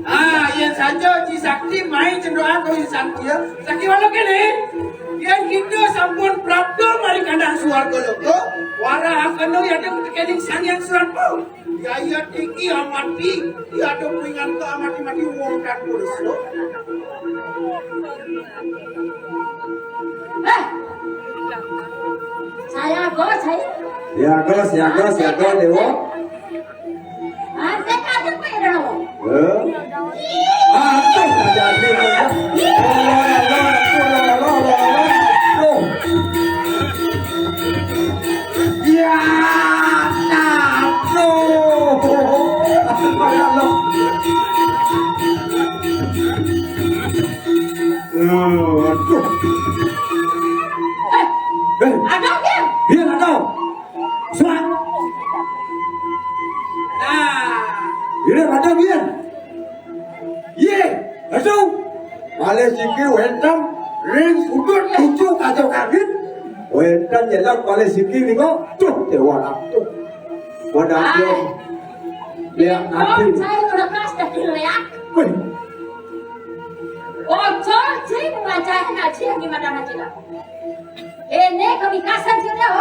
Ah, iya saja, Ci Sakti, main cendoan kau insan dia. Sakti walau kene. Yang kita sampun prapto mari kandang suarga loka. Wara akeno ya ada ketekening sang yang surat pau. Yaya tiki amati, ya ada kuingan ke amati-mati wong kan kurus lo. Eh, saya go, saya. Ya go, ya go, ya go, Dewo. Antek aja kok ya, Dewo. Eh? Aduh, jadi. Ya, aduh. Aduh. Eh, ada, Bang. Bang, ada. Suat. Nah. Ini ada, Bang. Ye, asu. Malih siki wénten ring sudut pucuk kaca kagit. Wénten nyelék malih siki nika. Duh, Déwa Ratu. Wadah. Lihat ati. Saya udah kelas dari lihat. Wih. Ojo sing ngajahin aji yang gimana aja lah. Ini kami kasar sih dah.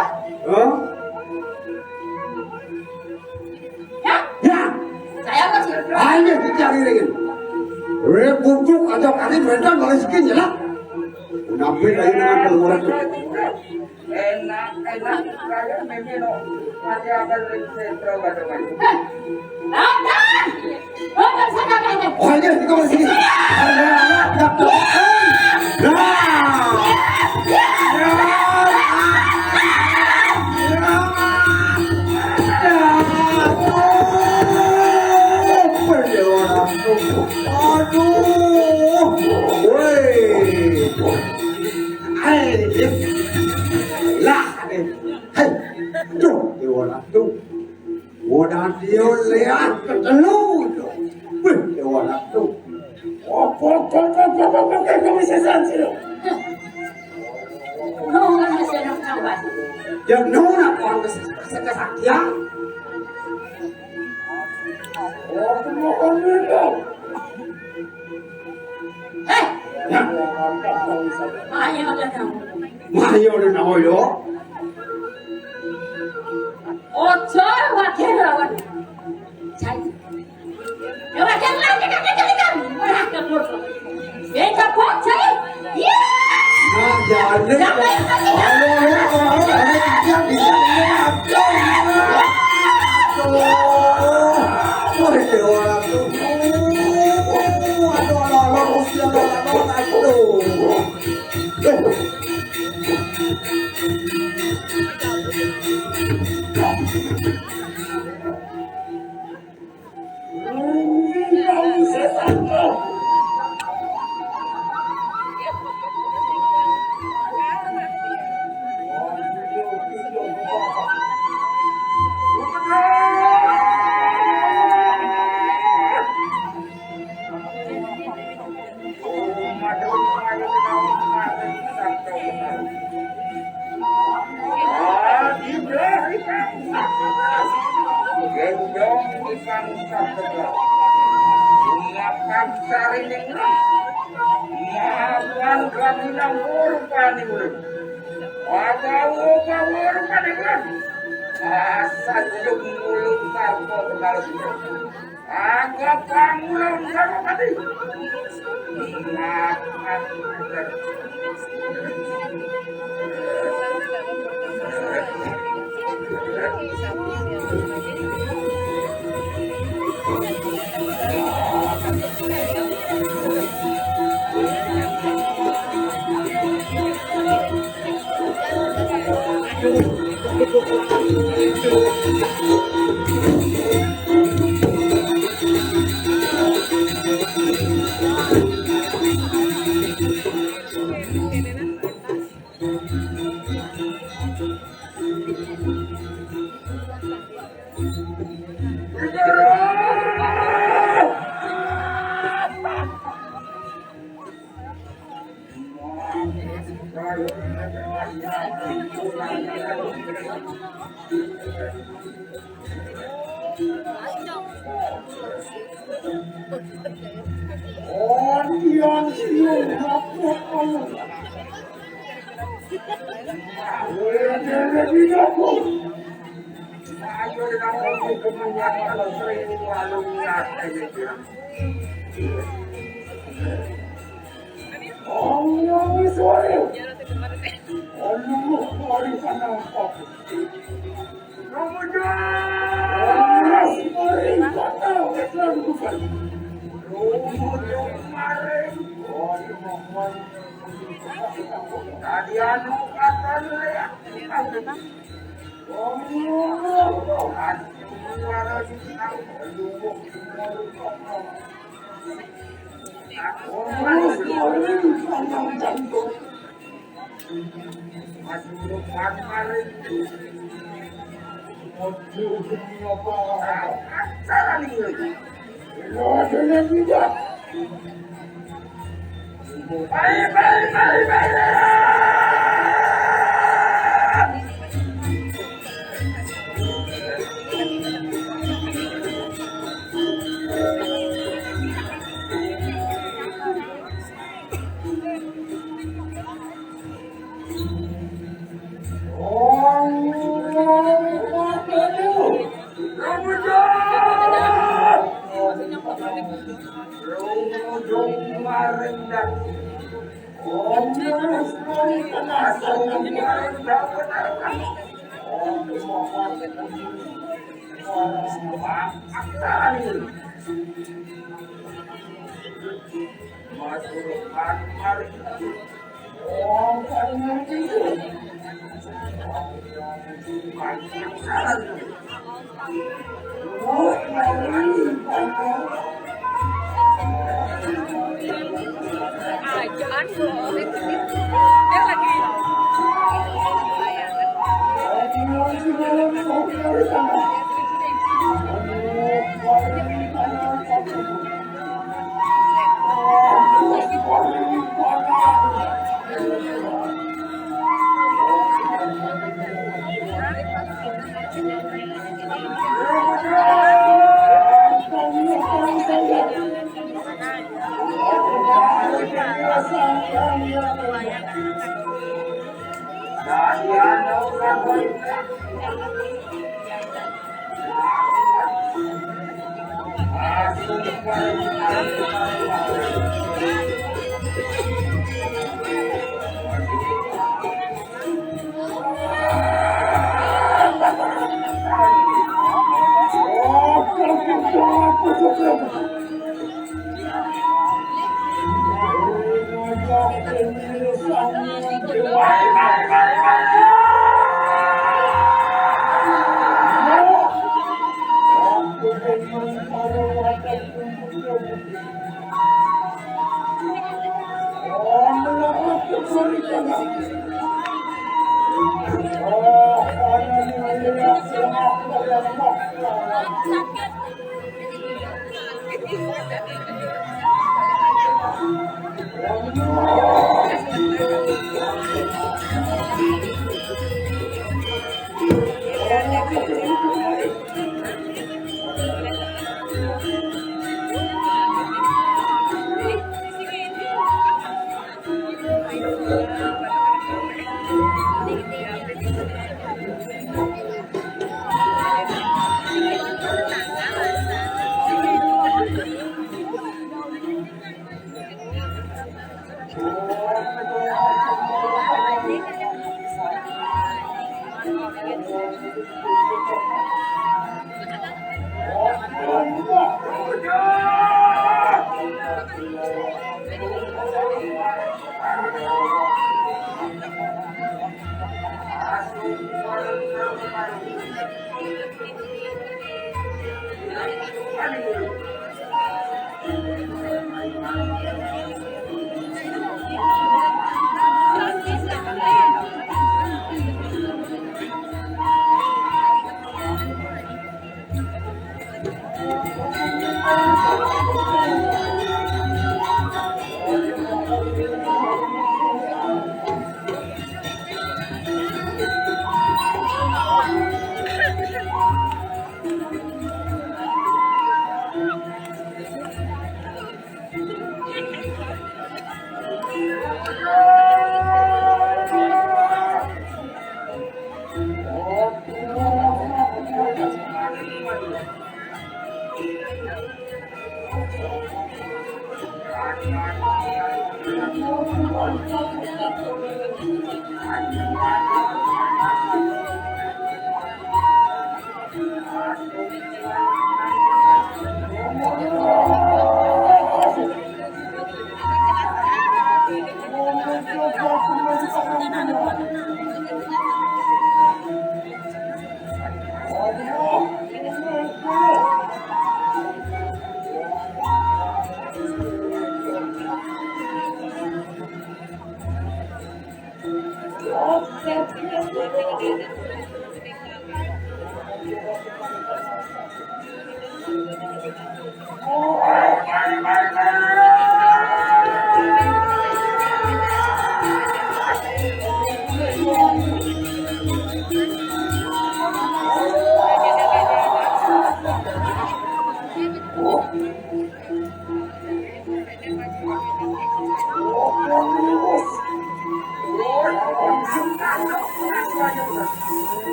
Hah? Ya. Ya. Saya mau cerita. Ayo kita iringin. Rek bujuk aja kali mereka mulai sekian ya lah. Nampil aja dengan pengeluaran. Enak, enak. Saya memang no. Saya akan ring sentro barengan. Hah? Nonton! Nonton sana, nonton! Oh, iya, kita masih. Ada anak, ada anak. Nah. Aduh. Woi. Hai. Lah, eh. Hai. Duh, Dewa Ratu. Udah dia lihat ketelu. Wih, Dewa Ratu. Apa, apa, apa, apa, apa, apa, apa, bisa sanksi lo? Mau nggak bisa nak tambah? Ya, no, nak orang kes-, kes-, kesaktian. Oh, apa, apa, apa, apa? Eh! Ayo, udah tahu. Ayo, udah tahu, yo. Ojo, wakil lawan. Cai. Ya, wakil lawan, kita, kita, kita. Wah, kebur. Ya, kebur, cai. Iya. Nah, jangan. Jangan, jangan. Ayo, ayo, ayo, ayo, ayo, ayo, ayo, ayo, ayo. Wah, Dewa Ratu. Aduh, aduh, aduh, Gusti, aduh, aduh, aduh. Gendong di bangsa tegal. Makan sari ning. Makan kami nang urpani urip. Bawa-bawa urpani urip. Asa juk mulung sarpo tegal sini. Anggap kamu lawan sarpo mati.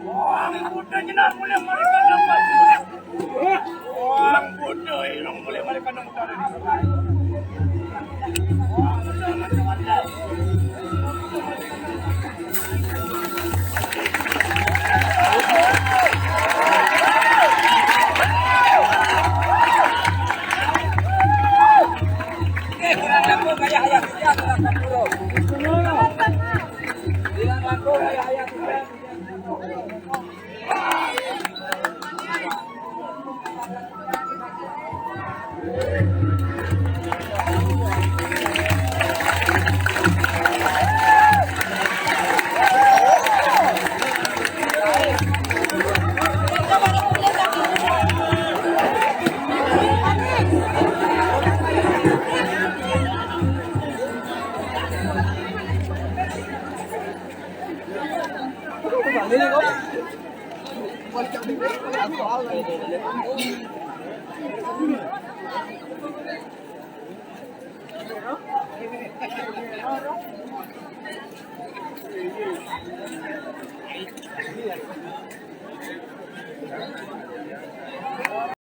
Orang Buddha jenar mulai mereka nampak. Orang Buddha yang mulai mereka nampak.